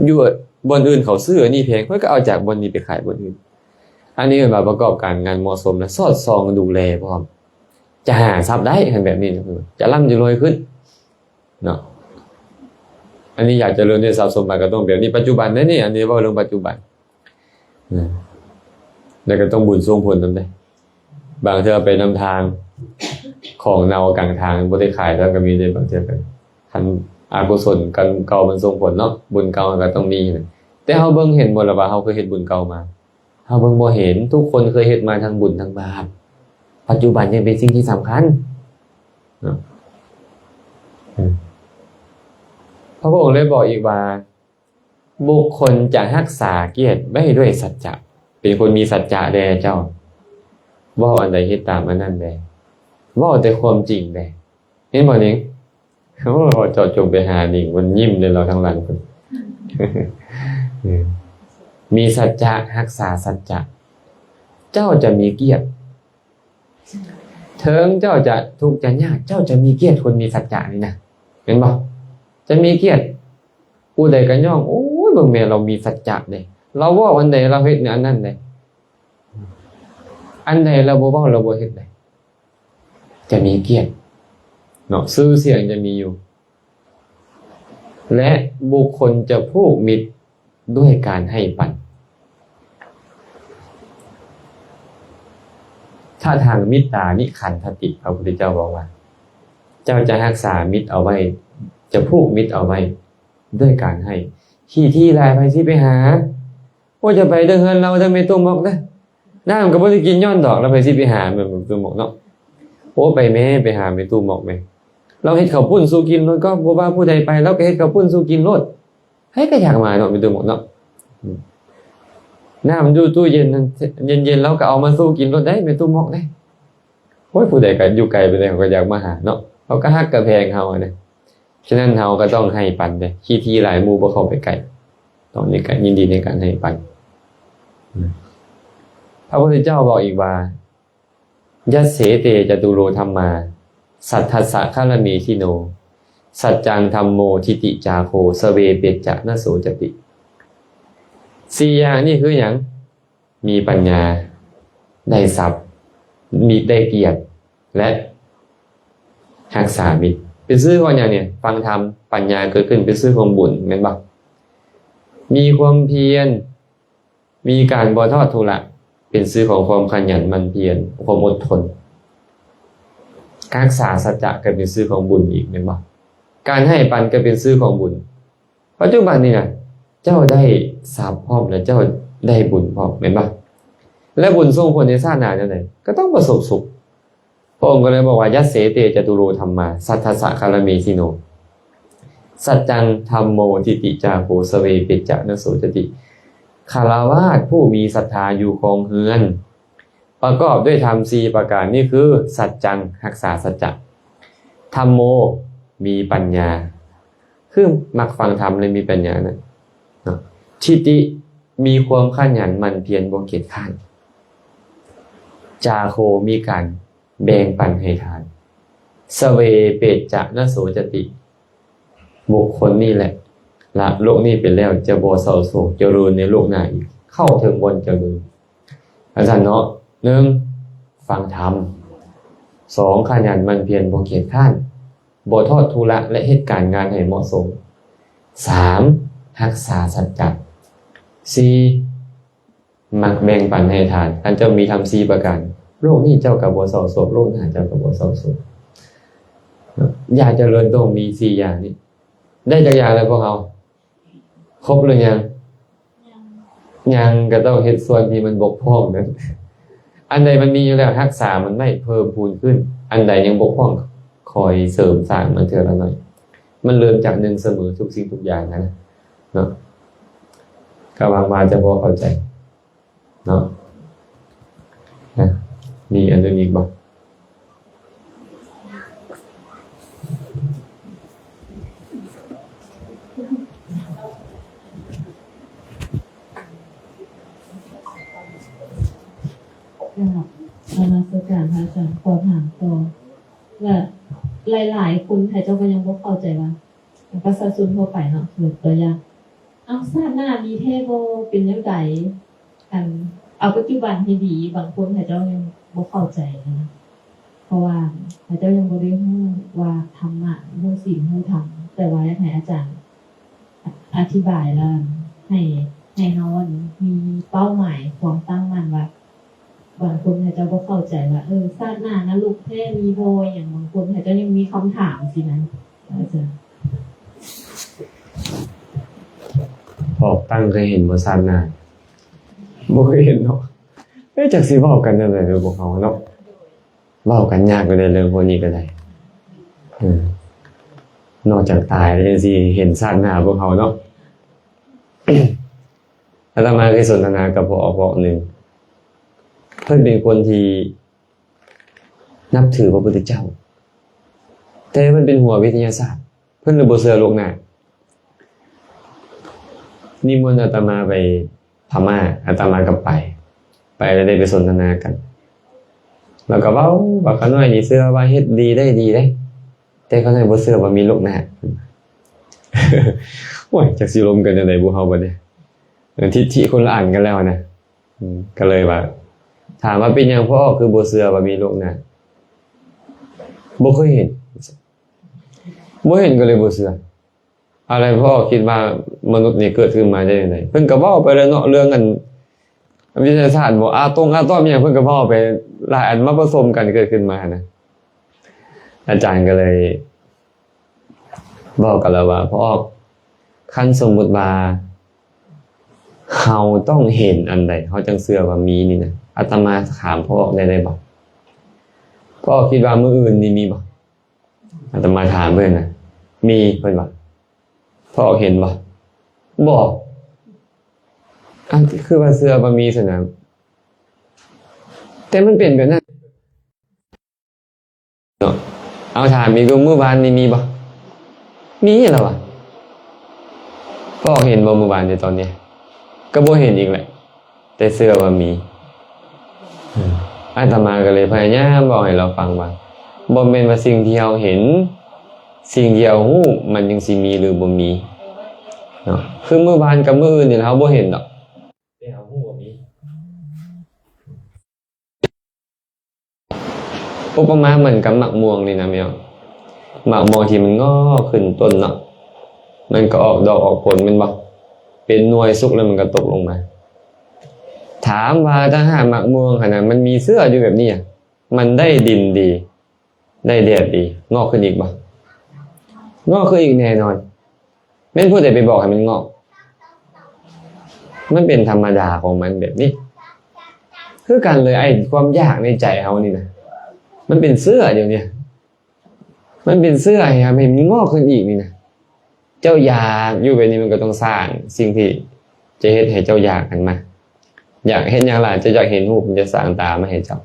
ຢູ່ບ່ອນອື່ນເຂົາຊື້ອັນນີ້ແພງ ຂ້ອຍກໍເອົາຈາກບ່ອນນີ້ໄປຂາຍບ່ອນອື່ນ. ອັນນີ້ເອີ້ນວ່າປະກອບການງານເໝາະສົມ ແລະ ສອດສ່ອງດູແລພ້ອມ ຈະຫາຊັບໄດ້ ຄັນແບບນີ້ນະ ຈະລ່ຳຈະລວຍຂຶ້ນເນາະ. ອັນນີ້ຢາກຈະເລີນດ້ວຍຊັບສົມບັດກໍຕ້ອງແບບນີ້ ປັດຈຸບັນເດ້ນີ້ ອັນນີ້ເວົ້າເລື່ອງປັດຈຸບັນ. ແລ້ວກໍຕ້ອງບຸນສົ່ງຜົນນຳເດ້ ບາງເທື່ອໄປນຳທາງ ຂອງເນົ່າກາງທາງບໍ່ໄດ້ຂາຍ ແລ້ວກໍມີເດ້ ບາງເທື່ອກໍ ຄັນອະກຸສົນກຳເກົ່າມັນສົ່ງຜົນເນາະ ບຸນເກົ່າມັນກໍຕ້ອງມີ. ແຕ່ເຮົາເບິ່ງເຫັນບໍ່ລະວ່າເຮົາເຄີຍເຮັດບຸນເກົ່າມາ? ເຮົາເບິ່ງບໍ່ເຫັນ ທຸກຄົນເຄີຍເຮັດມາທັງບຸນທັງບາບ ປັດຈຸບັນຍັງເປັນສິ່ງທີ່ສຳຄັນເນາະ. ອືມ ພະພຸດທະອົງເລີຍບອກອີກວ່າ ບຸກຄົນຈະຮັກສາກຽດໄວ້ດ້ວຍສັດຈະ ເປັນຄົນມີສັດຈະແດ່ເຈົ້າ ເວົ້າອັນໃດເຮັດຕາມອັນນັ້ນແດ່ ເວົ້າແຕ່ຄວາມຈິງແດ່. ເຫັນບໍ່ນິງ? ໂອ້ ເຈາະຈົງໄປຫານິງ ມັນຍິ້ມເລີຍ ລາວທາງຫຼັງພຸ້ນ. ເອີ ມີສັດຈະ ຮັກສາສັດຈະ ເຈົ້າຈະມີກຽດ. ເຖິງເຈົ້າຈະທຸກຈະຍາກ ເຈົ້າຈະມີກຽດ ຄົນມີສັດຈະນີ້ນະ ເຫັນບໍ່? ຈະມີກຽດ. ຜູ້ໃດກໍຍ້ອງ ໂອ້ຍ ເບິ່ງແມ່ລາວມີສັດຈະເດ້ ລາວເວົ້າອັນໃດລາວເຮັດອັນນັ້ນເດ້ ອັນໃດລາວບໍ່ເວົ້າລາວບໍ່ເຮັດເດ້ ຈະມີກຽດເນາະ ຊື່ສຽງຈະມີຢູ່. ແລະ ບຸກຄົນຈະຜູກມິດດ້ວຍການໃຫ້ປັນ. ທະທັງມິດຕານິຂັນທະຕິ ພະພຸດທະເຈົ້າບອກວ່າ ເຈົ້າຈະຮັກສາມິດເອົາໄວ້ ຈະຜູກມິດເອົາໄວ້ດ້ວຍການໃຫ້. ຂີ້ຖີ່ຫຼາຍ ໃຜຊິໄປຫາ? ໂອ້ຍ ຢ່າໄປເດີເຮືອນລາວເດີ ແມ່ຕູ້ໝອກເດີ. ນ້ຳກໍບໍ່ໄດ້ກິນຍ້ອນດອກ ແລ້ວໃຜຊິໄປຫາແມ່ຕູ້ໝອກເນາະ? ໂອ້ ໄປແມ້ ໄປຫາແມ່ຕູ້ໝອກແມ້. ລາວເຮັດເຂົ້າປຸ້ນສູ່ກິນໂລດກໍ ບໍ່ວ່າຜູ້ໃດໄປ ລາວກໍເຮັດເຂົ້າປຸ້ນສູ່ກິນໂລດ. ໃຜກໍຢາກມາເນາະ ແມ່ຕູ້ໝອກເນາະ. ອືມ ນ້ຳຢູ່ຕູ້ເຢັນນັ້ນ ເຢັນໆ ລາວກໍເອົາມາສູ່ກິນໂລດໄດ໋ ແມ່ຕູ້ໝອກເດ້. ໂອ້ຍ ຜູ້ໃດກໍຢູ່ໄກປານໃດ ເຂົາກໍຢາກມາຫາເນາະ. ເຂົາກໍຮັກກໍແພງເຮົາຫັ້ນນະ. ສະນັ້ນເຮົາກໍຕ້ອງໃຫ້ປັນເດ້. ຂີ້ຖີ່ຫຼາຍ ໝູ່ບໍ່ເຂົ້າໄປໃກ້. ຕ້ອງໃນການ ຍິນດີໃນການໃຫ້ປັນ. ພະພຸດທະເຈົ້າບອກອີກວ່າ ຍັດເສເຕຈະຕຸໂລທຳມາ ສັດທັດສະຄາລະເມທິໂນ ສັດຈັງທຳໂມທິຕິຈາໂຄ ສະເວເປດຈະນະໂສຈະຕິ. ສີ່ຢ່າງນີ້ຄືຫຍັງ? ມີປັນຍາ, ໄດ້ຊັບ, ມີ ໄດ້ກຽດ ແລະ ຮັກສາມິດ. ເປັນຊື່ຂອງຫຍັງນີ້? ຟັງທຳ, ປັນຍາເກີດຂຶ້ນເປັນຊື່ຂອງບຸນ ແມ່ນບໍ່? ມີຄວາມພຽນ, ມີການບໍ່ທໍ້ທຸລະ ເປັນຊື່ຂອງຄວາມຂະຫຍັນໝັ່ນພຽນ, ຄວາມອົດທົນ. ຮັກສາສັດຈະກໍເປັນຊື່ຂອງບຸນອີກ ແມ່ນບໍ່? ການໃຫ້ປັນກໍເປັນຊື່ຂອງບຸນ. ປັດຈຸບັນນີ້ນະ ເຈົ້າໄດ້ຊັບພ້ອມ ແລະ ເຈົ້າໄດ້ບຸນພ້ອມ ແມ່ນບໍ່? ແລະ ບຸນສົ່ງຜົນໃນຊາດໜ້າແນວໃດ? ກໍຕ້ອງປະສົບສຸກ. ພະອົງກໍເລີຍບອກວ່າ ຍັດເສເຕຈະຕຸໂລທຳມາ ສັດທັດສະຄາລະເມທິໂນ ສັດຈັງທຳໂມທິຕິຈາໂຄ ສະເວເປດຈະນະໂສຈະຕິ. ຄາລະວາດຜູ້ມີສັດທາຢູ່ຄອງເຮືອນ ປະກອບດ້ວຍທຳສີ່ປະການນີ້ຄື ສັດຈັງ ຮັກສາສັດຈະ, ທຳໂມ ມີປັນຍາ ຄືມັກຟັງທຳ ແລະ ມີປັນຍານັ້ນເນາະ, ທິຕິ ມີຄວາມຂະຫຍັນໝັ່ນພຽນບໍ່ຂຽນຄ້ານ, ຈາໂຄ ມີການແບ່ງປັນໃຫ້ທານ, ສະເວເປດຈະນະໂສຈະຕິ ບຸກຄົນນີ້ແຫຼະ ລະໂລກນີ້ໄປແລ້ວ ຈະບໍ່ເສົ້າໂສກ ຈະເລີນໃນໂລກໜ້າອີກ ເຂົ້າເຖິງບ່ອນຈະເລີນ. ຈັ່ງຊັ້ນເນາະ ໜຶ່ງ ຟັງທຳ, ສອງ ຂະຫຍັນໝັ່ນພຽນບໍ່ຂຽນຄ້ານ ບໍ່ທໍ້ທຸລະ ແລະ ເຮັດການງານໃຫ້ເໝາະສົມ, ສາມ ຮັກສາສັດຈະ, ສີ່ ມັກແບ່ງປັນໃຫ້ທານ. ຄັນເຈົ້າມີທຳສີ່ປະການ ໂລກນີ້ເຈົ້າກໍບໍ່ເສົ້າໂສກ ໂລກໜ້າເຈົ້າກໍບໍ່ເສົ້າໂສກ. ຢາກຈະເລີນຕ້ອງມີສີ່ຢ່າງນີ້. ໄດ້ຈັກຢ່າງແລ້ວພວກເຮົາ? ຄົບຫຼືຍັງ? ຍັງ. ຍັງກໍຕ້ອງເຮັດສ່ວນທີ່ມັນບົກຜ່ອງນັ້ນ. ອັນໃດມັນມີຢູ່ແລ້ວ ຮັກສາມັນໄວ້ ເພີ່ມພູນຂຶ້ນ, ອັນໃດຍັງບົກຜ່ອງ ຄອຍເສີມສ້າງມັນເທື່ອລະໜ້ອຍ. ມັນເລີ່ມຈາກໜຶ່ງສະເໝີທຸກສິ່ງທຸກຢ່າງນະ ເນາະ. ກໍຫວັງວ່າຈະພໍເຂົ້າໃຈ. ເນາະ ນະ ມີອັນອື່ນອີກບໍ່? ກາບນະມັດສະການພະອາຈານ ຂໍຖາມຕໍ່ ແລະ ຫຼາຍໆຄົນເຂົາເຈົ້າກໍຍັງບໍ່ເຂົ້າໃຈວ່າ ປະຊາຊົນທົ່ວໄປເນາະ ຍົກຕົວຢ່າງ ເອົາ ຊາດໜ້າມີແທ້ບໍ່ ເປັນແນວໃດ? ອັນ ເອົາປັດຈຸບັນໃຫ້ດີ ບາງຄົນເຂົາເຈົ້າຍັງບໍ່ເຂົ້າໃຈນະ ເພາະວ່າເຂົາເຈົ້າຍັງບໍ່ໄດ້ຮູ້ວ່າທຳມະ ຮູ້ສິນ ຮູ້ທຳ ແຕ່ວ່າຢາກໃຫ້ອາຈານອະ ອະທິບາຍ ແລ້ວໃຫ້ ໃຫ້ເຮົາ ອັນ ມີເປົ້າໝາຍ ຄວາມຕັ້ງໝັ້ນວ່າ ບາງຄົນເຂົາເຈົ້າບໍ່ເຂົ້າໃຈວ່າ ເອີ ຊາດໜ້ານະລົກແທ້ມີບໍ່ ຫຍັງ ບາງຄົນເຂົາເຈົ້າຍັງມີຄຳຖາມຊີ້ນະ ອາຈານ. ພວກຕັ້ງເຄີຍເຫັນບໍ່ຊາດໜ້າ? ບໍ່ເຄີຍເຫັນເນາະ. ເອີ ຈັກຊິເວົ້າກັນແນວໃດເດີພວກເຮົາເນາະ. ເວົ້າກັນຍາກຢູ່ເດ້ເລື່ອງພວກນີ້ກໍໄດ້. ເອີ ນອກຈາກຕາຍແລ້ວຈັ່ງຊິເຫັນຊາດໜ້າພວກເຮົາເນາະ. ອາດຕະມາເຄີຍສົນທະນາກັບພໍ່ອອກໜຶ່ງ. ເພິ່ນເປັນຄົນທີ່ ນັບຖືພະພຸດທະເຈົ້າ ແຕ່ເພິ່ນເປັນຫົວວິທະຍາສາດ ເພິ່ນເລີຍບໍ່ເຊື່ອໂລກໜ້າ. ນິມົນອາດຕະມາໄປພະມ້າ ອາດຕະມາກໍໄປ ໄປແລ້ວໄດ້ໄປສົນທະນາກັນ ແລ້ວກໍເວົ້າວ່າ ຂ້ານ້ອຍນີ້ເຊື່ອວ່າເຮັດດີໄດ້ດີເດ້ ແຕ່ຂ້ານ້ອຍບໍ່ເຊື່ອວ່າມີໂລກໜ້າ. ໂອ້ຍ ຈັກຊິລົມກັນຈັ່ງໃດພວກເຮົາບັດນີ້ ເອີ ທິດຖິຄົນລະອັນກັນແລ້ວນະ. ອືມ ກໍເລີຍວ່າ ຖາມວ່າເປັນຫຍັງພໍ່ອອກຄືບໍ່ເຊື່ອວ່າມີໂລກໜ້າ? ບໍ່ເຄີຍເຫັນ ບໍ່ເຫັນກໍເລີຍບໍ່ເຊື່ອ. ອາ ແລ້ວພໍ່ອອກຄິດວ່າມະນຸດນີ້ເກີດຂຶ້ນມາໄດ້ຈັ່ງໃດ? ເພິ່ນກໍເວົ້າໄປແລ້ວເນາະ ເລື່ອງອັນ ວິທະຍາສາດບໍ່ ອາຕົງອາຕອມຫຍັງ ເພິ່ນກໍເວົ້າໄປຫຼາຍອັນມາປະສົມກັນເກີດຂຶ້ນມານະ. ອາຈານກໍເລີຍບອກກັນແລ້ວວ່າ ພໍ່ອອກ ຄັນສົມມຸດວ່າເຮົາຕ້ອງເຫັນອັນໃດ ເຮົາຈັ່ງເຊື່ອວ່າມີນີ້ນະ ອາດຕະມາຖາມພໍ່ອອກແດ່ໄດ້ບໍ່? ພໍ່ອອກຄິດວ່າມື້ອື່ນນີ້ມີບໍ່? ອາດຕະມາຖາມເພິ່ນນະ ມີ ເພິ່ນວ່າ. ພໍ່ອອກເຫັນບໍ່? ບໍ່. ອາ ຄືວ່າເຊື່ອວ່າມີຊັ້ນນະ ແຕ່ມັນເປັນແບບນັ້ນເນາະ. ເອົາ ຖາມອີກດູ ມື້ວານນີ້ມີບໍ່? ມີ ລາວວ່າ. ພໍ່ອອກເຫັນບໍ່ມື້ວານນີ້ຕອນນີ້? ກໍບໍ່ເຫັນອີກແຫຼະ. ແຕ່ເຊື່ອວ່າມີ. ອາດຕະມາກໍເລີຍພະຍາຍາມເວົ້າໃຫ້ລາວຟັງວ່າ ບໍ່ແມ່ນວ່າສິ່ງທີ່ເຮົາເຫັນ ສິ່ງທີ່ເຮົາຮູ້ ມັນຍັງຊິມີຫຼືບໍ່ມີເນາະ. ຄືມື້ວານກັບມື້ອື່ນນີ້ ເຮົາບໍ່ເຫັນດອກ ແຕ່ເຮົາຮູ້ວ່າມີ. ອຸປະມາເໝືອນກັບໝາກມ່ວງນີ້ນະແມ່ນບໍ່? ໝາກມ່ວງທີ່ມັນງອກຂຶ້ນຕົ້ນເນາະ ມັນກໍອອກດອກອອກຜົນແມ່ນບໍ່? ເປັນໜ່ວຍ ສຸກແລ້ວມັນກໍຕົກລົງມາ. ຖາມວ່າຖ້າຫາກໝາກມ່ວງຫັ້ນນະ ມັນມີເຊື້ອຢູ່ແບບນີ້ ມັນໄດ້ດິນດີ ໄດ້ແດດດີ ງອກຂຶ້ນອີກບໍ່? ງອກຂຶ້ນອີກແນ່ນອນ. ແມ່ນຜູ້ໃດໄປບອກໃຫ້ມັນງອກ? ມັນເປັນທຳມະດາຂອງມັນແບບນີ້. ຄືກັນເລີຍ ໄອ້ຄວາມຢາກໃນໃຈເຮົານີ້ນະ ມັນເປັນເຊື້ອຢູ່ນີ້ ມັນເປັນເຊື້ອໃຫ້ ໃຫ້ມັນງອກຂຶ້ນອີກນີ້ນະ. ເຈົ້າຢາກຢູ່ແບບນີ້ ມັນກໍຕ້ອງສ້າງສິ່ງທີ່ຈະເຮັດໃຫ້ເຈົ້າຢາກຫັ້ນມາ. ຢາກເຮັດຫຍັງລະ? ເຈົ້າຢາກເຫັນຮູບ ມັນຈະສ້າງຕາມາໃຫ້ເຈົ້າ.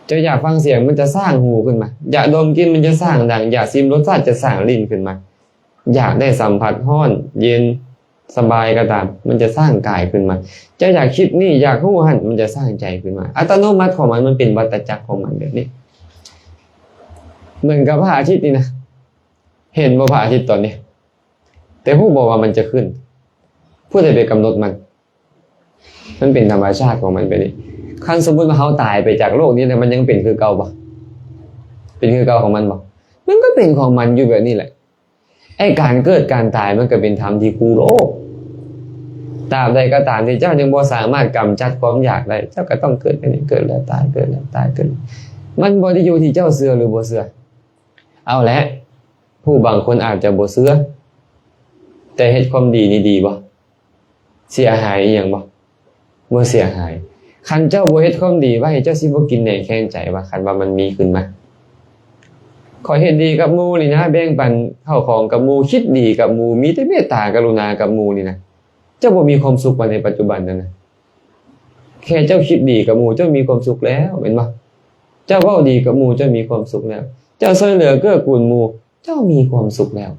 ເຈົ້າຢາກຟັງສຽງ ມັນຈະສ້າງຫູຂຶ້ນມາ. ຢາກດົມກິ່ນ ມັນຈະສ້າງດັງ. ຢາກຊິມລົດຊາດ ຈະສ້າງລິ້ນຂຶ້ນມາ. ຢາກໄດ້ສຳຜັດຮ້ອນເຢັນສະບາຍກໍຕາມ ມັນຈະສ້າງກາຍຂຶ້ນມາ. ເຈົ້າຢາກຄິດນີ້ ຢາກຮູ້ຫັ້ນ ມັນຈະສ້າງໃຈຂຶ້ນມາ ອັດຕະໂນມັດຂອງມັນ. ມັນເປັນວັດຕະຈັກຂອງມັນແບບນີ້. ເໝືອນກັບພະອາທິດນີ້ນະ ເຫັນບໍ່ພະອາທິດຕອນນີ້? ແຕ່ຮູ້ບໍ່ວ່າມັນຈະຂຶ້ນ? ຜູ້ໃດໄປກຳນົດມັນ? ມັນເປັນທຳມະຊາດຂອງມັນແບບນີ້. ຄັນສົມມຸດວ່າເຮົາຕາຍໄປຈາກໂລກນີ້ແລ້ວ ມັນຍັງເປັນຄືເກົ່າບໍ່? ເປັນຄືເກົ່າຂອງມັນບໍ່? ມັນກໍເປັນຂອງມັນຢູ່ແບບນີ້ແຫຼະ. ໄອ້ການເກີດການຕາຍ ມັນກໍເປັນທຳທີ່ຄູ່ໂລກ. ຕາບໃດກໍຕາມທີ່ເຈົ້າຍັງບໍ່ສາມາດກຳຈັດຄວາມຢາກໄດ້ ເຈົ້າກໍຕ້ອງເກີດແບບນີ້ ເກີດແລ້ວຕາຍ ເກີດແລ້ວຕາຍ ເກີດ. ມັນບໍ່ໄດ້ຢູ່ທີ່ເຈົ້າເຊື່ອຫຼືບໍ່ເຊື່ອ. ເອົາແຫຼະ ຜູ້ບາງຄົນອາດຈະບໍ່ເຊື່ອ ແຕ່ເຮັດຄວາມດີນີ້ດີບໍ່? ເສຍຫາຍອີ່ຫຍັງບໍ່? ບໍ່ເສຍຫາຍ. ຄັນເຈົ້າບໍ່ເຮັດຄວາມດີໄວ້ ເຈົ້າຊິບໍ່ກິນແໜງແຄງໃຈວ່າ ຄັນວ່າມັນມີຂຶ້ນມາ. ຂ້ອຍເຮັດດີກັບໝູ່ນີ້ນະ ແບ່ງປັນເຂົ້າຂອງກັບໝູ່ ຄິດດີກັບໝູ່ ມີແຕ່ເມດຕາກະລຸນາກັບໝູ່ນີ້ນະ ເຈົ້າບໍ່ມີຄວາມສຸກວ່າໃນປັດຈຸບັນນັ້ນນະ? ແຄ່ເຈົ້າຄິດດີກັບໝູ່ ເຈົ້າມີຄວາມສຸກແລ້ວ ແມ່ນບໍ່? ເຈົ້າເວົ້າດີກັບໝູ່ ເຈົ້າມີຄວາມສຸກແລ້ວ. ເຈົ້າຊ່ວຍເຫຼືອເກື້ອກູນໝູ່ ເຈົ້າມີຄວາມສຸກແລ້ວ.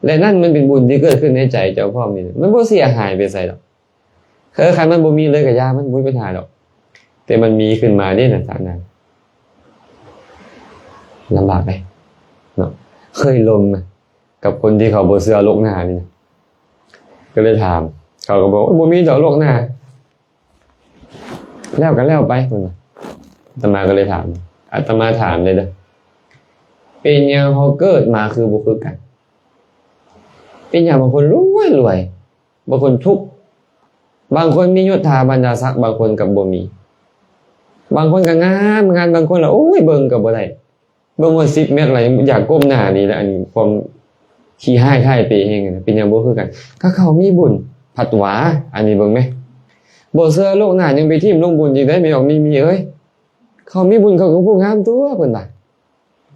ແລະນັ້ນມັນເປັນບຸນທີ່ເກີດຂຶ້ນໃນໃຈເຈົ້າພ້ອມນີ້ ມັນບໍ່ເສຍຫາຍໄປໃສດອກ. ເອີ ຄັນມັນບໍ່ມີເລີຍກໍຢ່າ ມັນບໍ່ມີບັນຫາດອກ. ແຕ່ມັນມີຂຶ້ນມາເດ້ນະ ສານະ ລຳບາກເດ້ເນາະ. ເຄີຍລົມນະ ກັບຄົນທີ່ເຂົາບໍ່ເຊື່ອໂລກໜ້ານີ້ນະ ກໍເລີຍຖາມ ເຂົາກໍບອກ ໂອ້ຍ ບໍ່ມີດອກໂລກໜ້າ ແລ້ວກໍແລ້ວໄປ ເພິ່ນວ່າ. ອາດຕະມາກໍເລີຍຖາມ ອາດຕະມາຖາມເລີຍເດີ້ ເປັນຫຍັງເຮົາເກີດມາຄືບໍ່ຄືກັນ? ເປັນຫຍັງບາງຄົນລວຍໆ ບາງຄົນທຸກ ບາງຄົນມີຍົດຖາບັນດາສັກ ບາງຄົນກໍບໍ່ມີ ບາງຄົນກໍງາມໆ ບາງຄົນລະ ໂອ້ຍ ເບິ່ງກໍບໍ່ໄດ້ ເບິ່ງຮອດສິບແມັດລະຍັງຢາກກົ້ມໜ້ານີ້ລະ ອັນຄວາມຂີ້ຮ້າຍທ້າຍເປແຮງ ເປັນຫຍັງບໍ່ຄືກັນ? ກໍເຂົາມີບຸນ ພັດຫວາ ອັນນີ້ເບິ່ງແມ ບໍ່ເຊື່ອໂລກໜ້າຍັງໄປຖິ້ມລົງບຸນອີກໄດ໋ ແມ່ອອກມີມີເອີຍ. ເຂົາມີບຸນເຂົາກໍຜູ້ງາມຕົວະ ເພິ່ນວ່າ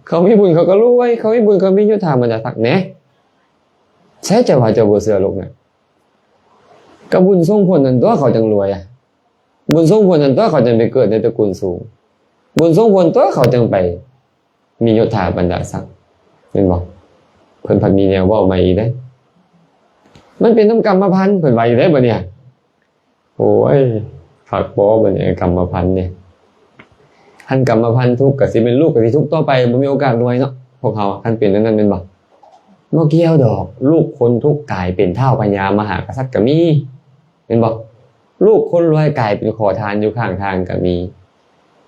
ເຂົາມີບຸນເຂົາກໍລວຍ ເຂົາມີບຸນເຂົາມີຍົດຖາບັນດາສັກແໜ່. ໃສເຈົ້າວ່າເຈົ້າບໍ່ເຊື່ອໂລກໜ້າ? ກໍບຸນສົ່ງຜົນນັ້ນຕົວະເຂົາຈັ່ງລວຍອະ ບຸນສົ່ງຜົນນັ້ນຕົວະເຂົາຈັ່ງໄປເກີດໃນຕະກຸນສູງ ບຸນສົ່ງຜົນຕົວະເຂົາຈັ່ງໄປມີຍົດຖາບັນດາສັກ ແມ່ນບໍ່? ເພິ່ນພັດມີແນວເວົ້າໃໝ່ອີກເດ້ ມັນເປັນນຳກຳມະພັນ ເພິ່ນວ່າອີກເດ້ບັດນີ້. ໂອ້ຍ ຄັກບໍ່ບັດນີ້ ກຳມະພັນນີ້ ຄັນກຳມະພັນທຸກ ກໍຊິເປັນລູກກໍຊິທຸກຕໍ່ໄປ ບໍ່ມີໂອກາດລວຍເນາະ ພວກເຮົາ ຄັນເປັນແນວນັ້ນແມ່ນບໍ່? ບໍ່ກ່ຽວດອກ ລູກຄົນທຸກກາຍເປັນທ້າວພະຍາມະຫາກະສັດກໍມີ ແມ່ນບໍ່? ລູກຄົນລວຍກາຍເປັນຂໍທານຢູ່ຂ້າງທາງກໍມີ.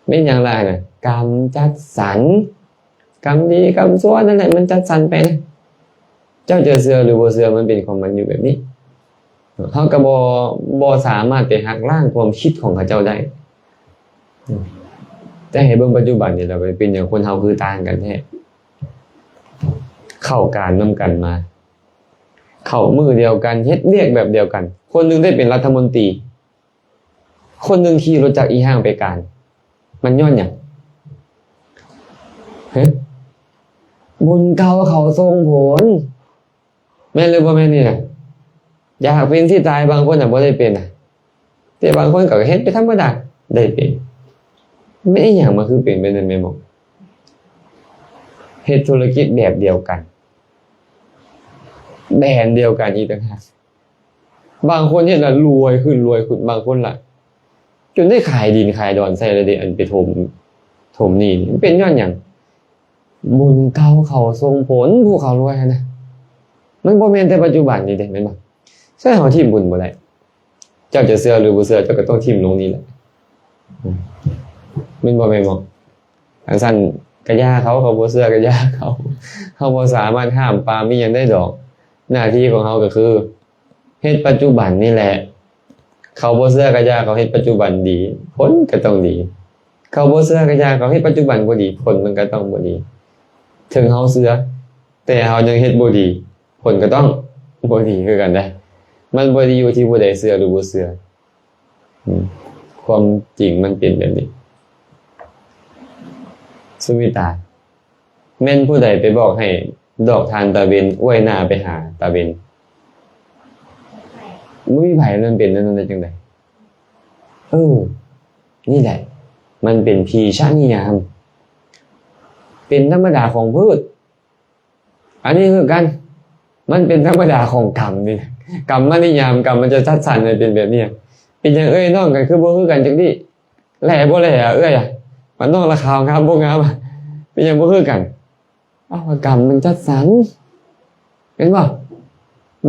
ແມ່ນຫຍັງລະຫັ້ນນະ? ກຳຈັດສັນ ກຳດີກຳຊົ່ວນັ້ນແຫຼະ ມັນຈັດສັນໄປນະ. ເຈົ້າຈະເຊື່ອຫຼືບໍ່ເຊື່ອ ມັນເປັນຂອງມັນຢູ່ແບບນີ້. ເຮົາກໍບໍ່ ບໍ່ສາມາດໄປຫັກລ້າງຄວາມຄິດຂອງເຂົາເຈົ້າໄດ້. ແຕ່ໃຫ້ເບິ່ງປັດຈຸບັນນີ້ລະ ເປັນຫຍັງຄົນເຮົາຄືຕ່າງກັນແທ້? ເຂົ້າການນຳກັນມາ ເຂົ້າມື້ດຽວກັນ ເຮັດວຽກແບບດຽວກັນ ຄົນໜຶ່ງໄດ້ເປັນລັດຖະມົນຕີ ຄົນໜຶ່ງຂີ່ລົດຈັກອີ່ຫ້າງໄປການ ມັນຍ້ອນຫຍັງ? ຮະ? ບຸນເກົ່າເຂົ້າສົ່ງຜົນ ແມ່ນຫຼືບໍ່ແມ່ນນີ້ນະ? ຢາກເປັນຊິຕາຍ ບາງຄົນນະບໍ່ໄດ້ເປັນນະ ແຕ່ບາງຄົນກໍເຮັດໄປທຳມະດາ ໄດ້ເປັນ. ແມ່ນອີ່ຫຍັງມັນຄືເປັນແບບນັ້ນແມ່ນບໍ່? ເຮັດທຸລະກິດແບບດຽວກັນ ແບຣນດຽວກັນອີກຕ່າງຫາກ. ບາງຄົນເຮັດລະລວຍຂຶ້ນ ລວຍຂຶ້ນ ບາງຄົນລະຈົນໄດ້ຂາຍດິນຂາຍດອນໃຊ້ແລ້ວເດ້ ອັນໄປຖົມ ຖົມໜີ້ນີ້ ມັນເປັນຍ້ອນຫຍັງ? ບຸນເກົ່າເຂົ້າສົ່ງຜົນ ຜູ້ເຂົາລວຍຫັ້ນນະ. ມັນບໍ່ແມ່ນແຕ່ປັດຈຸບັນນີ້ເດ້ ແມ່ນບໍ່? ສະນັ້ນເຮົາຖິ້ມບຸນບໍ່ໄດ້. ເຈົ້າຈະເຊື່ອຫຼືບໍ່ເຊື່ອ ເຈົ້າກໍຕ້ອງຖິ້ມລົງນີ້ແຫຼະ ອືມ ແມ່ນບໍ່ ແມ່ນບໍ່? ຈັ່ງຊັ້ນກະຢ່າເຂົາ ເຂົາບໍ່ເຊື່ອກະຢ່າເຂົາ ເຮົາບໍ່ສາມາດຫ້າມປາມອີ່ຫຍັງໄດ້ດອກ. ໜ້າທີ່ຂອງເຮົາກໍຄືເຮັດປັດຈຸບັນນີ້ແຫຼະ. ເຂົາບໍ່ເຊື່ອກະຢ່າ ເຂົາເຮັດປັດຈຸບັນດີ ຜົນກໍຕ້ອງດີ. ເຂົາບໍ່ເຊື່ອກະຢ່າ ເຂົາເຮັດປັດຈຸບັນບໍ່ດີ ຜົນມັນກໍຕ້ອງບໍ່ດີ. ເຖິງເຮົາເຊື່ອ ແຕ່ເຮົາຍັງເຮັດບໍ່ດີ ຜົນກໍຕ້ອງບໍ່ດີຄືກັນເດ້. ມັນບໍ່ໄດ້ຢູ່ທີ່ຜູ້ໃດເຊື່ອຫຼືບໍ່ເຊື່ອ. ອືມ ຄວາມຈິງມັນເປັນແບບນີ້. ສຸມິຕາ, ແມ່ນຜູ້ໃດໄປບອກໃຫ້ດອກທານຕາເວັນອວຍໜ້າໄປຫາຕາເວັນ? ບໍ່ມີໃຜ. ມັນເປັນແນວນັ້ນໄດ້ຈັ່ງໃດ? ເອີ ນີ້ແຫຼະ ມັນເປັນພີຊະນິຍາມ ເປັນທຳມະດາຂອງພືດ. ອັນນີ້ຄືກັນ ມັນເປັນທຳມະດາຂອງກຳນີ້ ກຳມະນິຍາມ ກຳມັນຈະຈັດສັນໃຫ້ເປັນແບບນີ້. ເປັນຫຍັງເອື້ອຍນ້ອງກັນຄືບໍ່ຄືກັນຈັກດີ້? ແຫຼບໍ່ແຫຼເອື້ອຍອະ? ມັນນ້ອງລະຂາວງາມບໍ່ງາມອະ? ເປັນຫຍັງບໍ່ຄືກັນ? ເອົາ ກຳມັນຈັດສັນ ເຫັນບໍ່?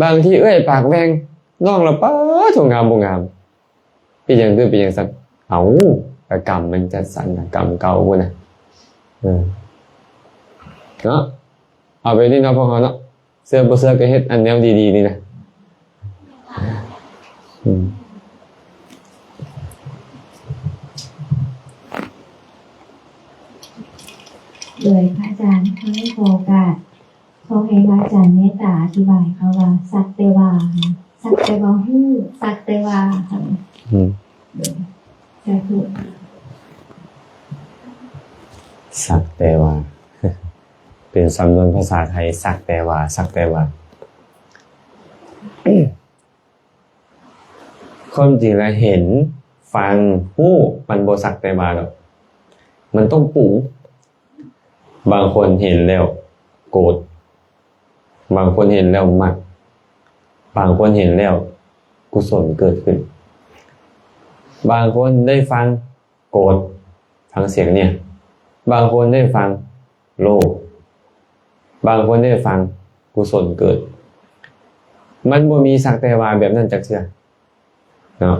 ບາງທີເອື້ອຍປາກແຫວ່ງ ນ້ອງລະປາໂທງາມບໍ່ງາມ. ເປັນຫຍັງຄືເປັນຈັ່ງຊັ້ນ? ເອົ້າ ກະກຳມັນຈັດສັນນະ ກຳເກົ່າພຸ້ນນະ. ເອີ ເນາະ ເອົາແບບນີ້ເນາະພວກເຮົາເນາະ ເຊື່ອບໍ່ເຊື່ອກໍເຮັດອັນແນວດີໆນີ້ນະ. ອືມ ໂດຍພະອາຈານ ຂໍໃຫ້ຂໍໂອກາດ ຂໍໃຫ້ພະອາຈານເມດຕາອະທິບາຍຄຳວ່າ ສັກແຕ່ວ່າ ສັກແຕ່ວ່າຮູ້ ສັກແຕ່ວ່າ. ອືມ ໂດຍ ສາທຸ. ສັກແຕ່ວ່າ ເປັນສຳນວນພາສາໄທ ສັກແຕ່ວ່າ ສັກແຕ່ວ່າ. ຄວາມຈິງແລ້ວ ເຫັນ ຟັງ ຮູ້ ມັນບໍ່ສັກແຕ່ວ່າດອກ ມັນຕ້ອງປຸງ. ບາງຄົນເຫັນແລ້ວໂກດ, ບາງຄົນເຫັນແລ້ວມັກ, ບາງຄົນເຫັນແລ້ວກຸສົນເກີດຂຶ້ນ. ບາງຄົນໄດ້ຟັງໂກດ, ຟັງສຽງເນຍ, ບາງຄົນໄດ້ຟັງໂລບ, ບາງຄົນໄດ້ຟັງກຸສົນເກີດ. ມັນບໍ່ມີສັກແຕ່ວ່າແບບນັ້ນຈັກເທື່ອ. ເນາະ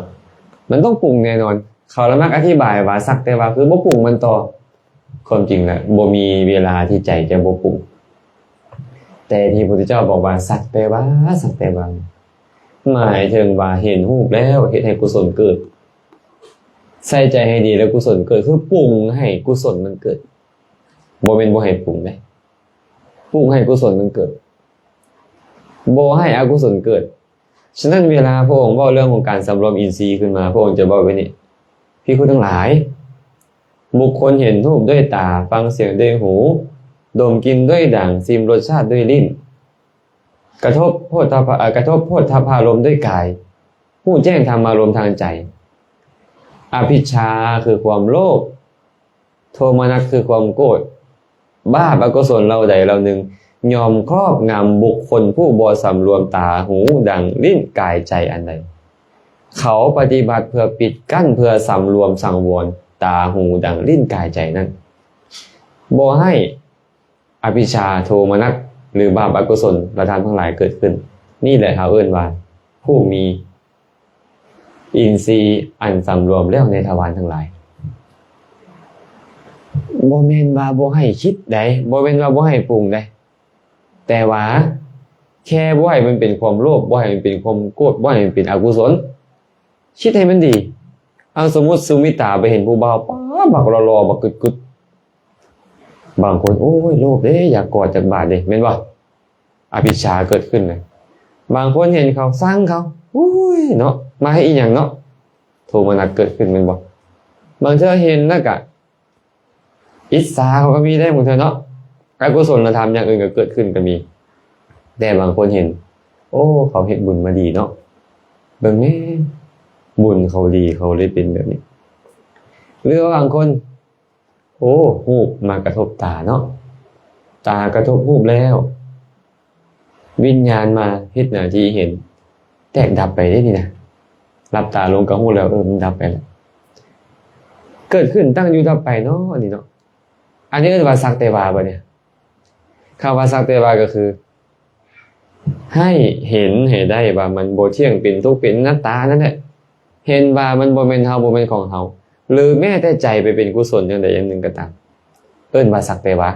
ມັນຕ້ອງປຸງແນ່ນອນ. ເຂົາລະມັກອະທິບາຍວ່າ ສັກແຕ່ວ່າຄືບໍ່ປຸງມັນຕໍ່. ຄວາມຈິງລະ ບໍ່ມີເວລາທີ່ໃຈຈະບໍ່ປຸງ. ແຕ່ທີ່ພະພຸດທະເຈົ້າບອກວ່າ ສັກແຕ່ວ່າ ສັກແຕ່ວ່າ ໝາຍເຖິງວ່າເຫັນຮູບແລ້ວເຮັດໃຫ້ກຸສົນເກີດ. ໃສ່ໃຈໃຫ້ດີແລ້ວກຸສົນເກີດ ຄືປຸງໃຫ້ກຸສົນມັນເກີດ. ບໍ່ແມ່ນບໍ່ໃຫ້ປຸງເດ້. ປຸງໃຫ້ກຸສົນມັນເກີດ. ບໍ່ໃຫ້ອະກຸສົນເກີດ. ສະນັ້ນເວລາພະອົງເວົ້າເລື່ອງຂອງການສຳລວມອິນຊີຂຶ້ນມາ ພະອົງຈະເວົ້າແບບນີ້ ພິກຂຸທັງຫຼາຍ, ບຸກຄົນເຫັນຮູບດ້ວຍຕາ, ຟັງສຽງດ້ວຍຫູ, ດົມກິ່ນດ້ວຍດັງ, ຊິມລົດຊາດດ້ວຍລີ້ນ, ກະທົບໂພດຖະພະ ເອີ ກະທົບໂພດຖະພາລົມດ້ວຍກາຍ, ຮູ້ແຈ້ງທຳມາລົມທາງໃຈ. ອະພິດຊາຄືຄວາມໂລບ, ໂທມະນັດຄືຄວາມໂກດ, ບາບອະກຸສົນເຫຼົ່າໃດເຫຼົ່າໜຶ່ງ ຍ່ອມຄອບງຳບຸກຄົນຜູ້ບໍ່ສຳລວມຕາ, ຫູ, ດັງ, ລີ້ນ, ກາຍ, ໃຈອັນໃດ. ເຂົາປະຕິບັດເພື່ອປິດກັ້ນ, ເພື່ອສຳລວມສັງວອນຕາ, ຫູ, ດັງ, ລີ້ນ, ກາຍ, ໃຈນັ້ນ, ບໍ່ໃຫ້ອະພິດຊາ, ໂທມະນັດ ຫຼື ບາບອະກຸສົນລະທຳທັງຫຼາຍເກີດຂຶ້ນ. ນີ້ແຫຼະເຮົາເອີ້ນວ່າຜູ້ມີ ອິນຊີອັນສຳລວມແລ້ວໃນທະວານທັງຫຼາຍ. ບໍ່ແມ່ນວ່າບໍ່ໃຫ້ຄິດໃດ, ບໍ່ແມ່ນວ່າບໍ່ໃຫ້ປຸງໃດ, ແຕ່ວ່າ ແຄ່ບໍ່ໃຫ້ມັນເປັນຄວາມໂລບ, ບໍ່ໃຫ້ມັນເປັນຄວາມໂກດ, ບໍ່ໃຫ້ມັນເປັນອະກຸສົນ. ຄິດໃຫ້ມັນດີ. ເອົາ ສົມມຸດສຸມິຕາໄປເຫັນຜູ້ບ່າວ ປ້າ ບັກຫຼໍ່ໆ ບັກກຶດໆ. ບາງຄົນ ໂອ້ຍ ໂລບເດ້ ຢາກກອດ ຢາກບາດເດ້ ແມ່ນບໍ່? ອະວິດຊາເກີດຂຶ້ນນະ. ບາງຄົນເຫັນເຂົາ ຊັງເຂົາ ໂອ້ຍເນາະ ມາເຮັດອີ່ຫຍັງເນາະ ໂທມະນັດເກີດຂຶ້ນ ແມ່ນບໍ່? ບາງເທື່ອເຫັນແລ້ວກະອິດສາເຂົາກໍມີໄດ໋ ບາງເທື່ອເນາະ. ອະກຸສົນລະທຳຢ່າງອື່ນກໍເກີດຂຶ້ນກໍມີ. ແຕ່ບາງຄົນເຫັນ ໂອ້ ເຂົາເຮັດບຸນມາດີເນາະ ເບິ່ງແດ່ ບຸນເຂົາດີ ເຂົາເລີຍເປັນແບບນີ້. ຫຼືວ່າບາງຄົນ ໂອ້ ຮູບມາກະທົບຕາເນາະ ຕາກະທົບຮູບແລ້ວ ວິນຍານມາເຮັດໜ້າທີ່ເຫັນ ແຕກດັບໄປເດ້ນີ້ນະ. ຫຼັບຕາລົງກໍຮູ້ແລ້ວ ເອີ ມັນດັບໄປແລ້ວ ເກີດຂຶ້ນ ຕັ້ງຢູ່ ດັບໄປເນາະ ອັນນີ້ເນາະ. ອັນນີ້ເອີ້ນວ່າສັກແຕ່ວ່າບໍ່ນີ້? ຄຳວ່າສັກແຕ່ວ່າກໍຄື ໃຫ້ເຫັນໃຫ້ໄດ້ວ່າມັນບໍ່ທ່ຽງ ເປັນທຸກ ເປັນອະນັດຕານັ້ນແຫຼະ. ເຫັນວ່າມັນບໍ່ແມ່ນເຮົາ ບໍ່ແມ່ນຂອງເຮົາ ຫຼືແມ້ແຕ່ໃຈໄປເປັນກຸສົນຢ່າງໃດຢ່າງໜຶ່ງກໍຕາມ ເອີ້ນວ່າສັກແຕ່ວ່າ.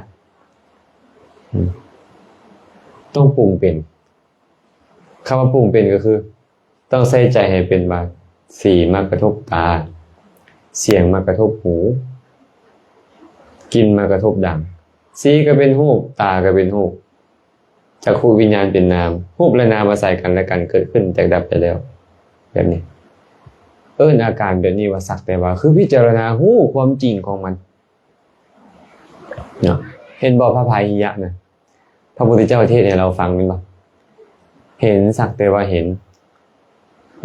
ອືມ ຕ້ອງປຸງເປັນ. ຄຳວ່າປຸງເປັນກໍຄື ຕ້ອງໃສ່ໃຈໃຫ້ເປັນວ່າ ສີມາກະທົບຕາ, ສຽງມາກະທົບຫູ, ກິ່ນມາກະທົບດັງ, ສີກໍເປັນຮູບ, ຕາກໍເປັນຮູບ, ຈັກຂຸວິນຍານເປັນນາມ, ຮູບ ແລະ ນາມອາໄສກັນ ແລະ ກັນເກີດຂຶ້ນ ແຕກດັບໄປແລ້ວ ແບບນີ້. ເອີ້ນອາການແບບນີ້ວ່າສັກແຕ່ວ່າ ຄືພິຈາລະນາຮູ້ຄວາມຈິງຂອງມັນ. ເນາະ ເຫັນບໍ່ ພະພາຫິຍະນະ ພະພຸດທະເຈົ້າເທດໃຫ້ເຮົາຟັງແມ່ນບໍ່? ເຫັນສັກແຕ່ວ່າເຫັນ,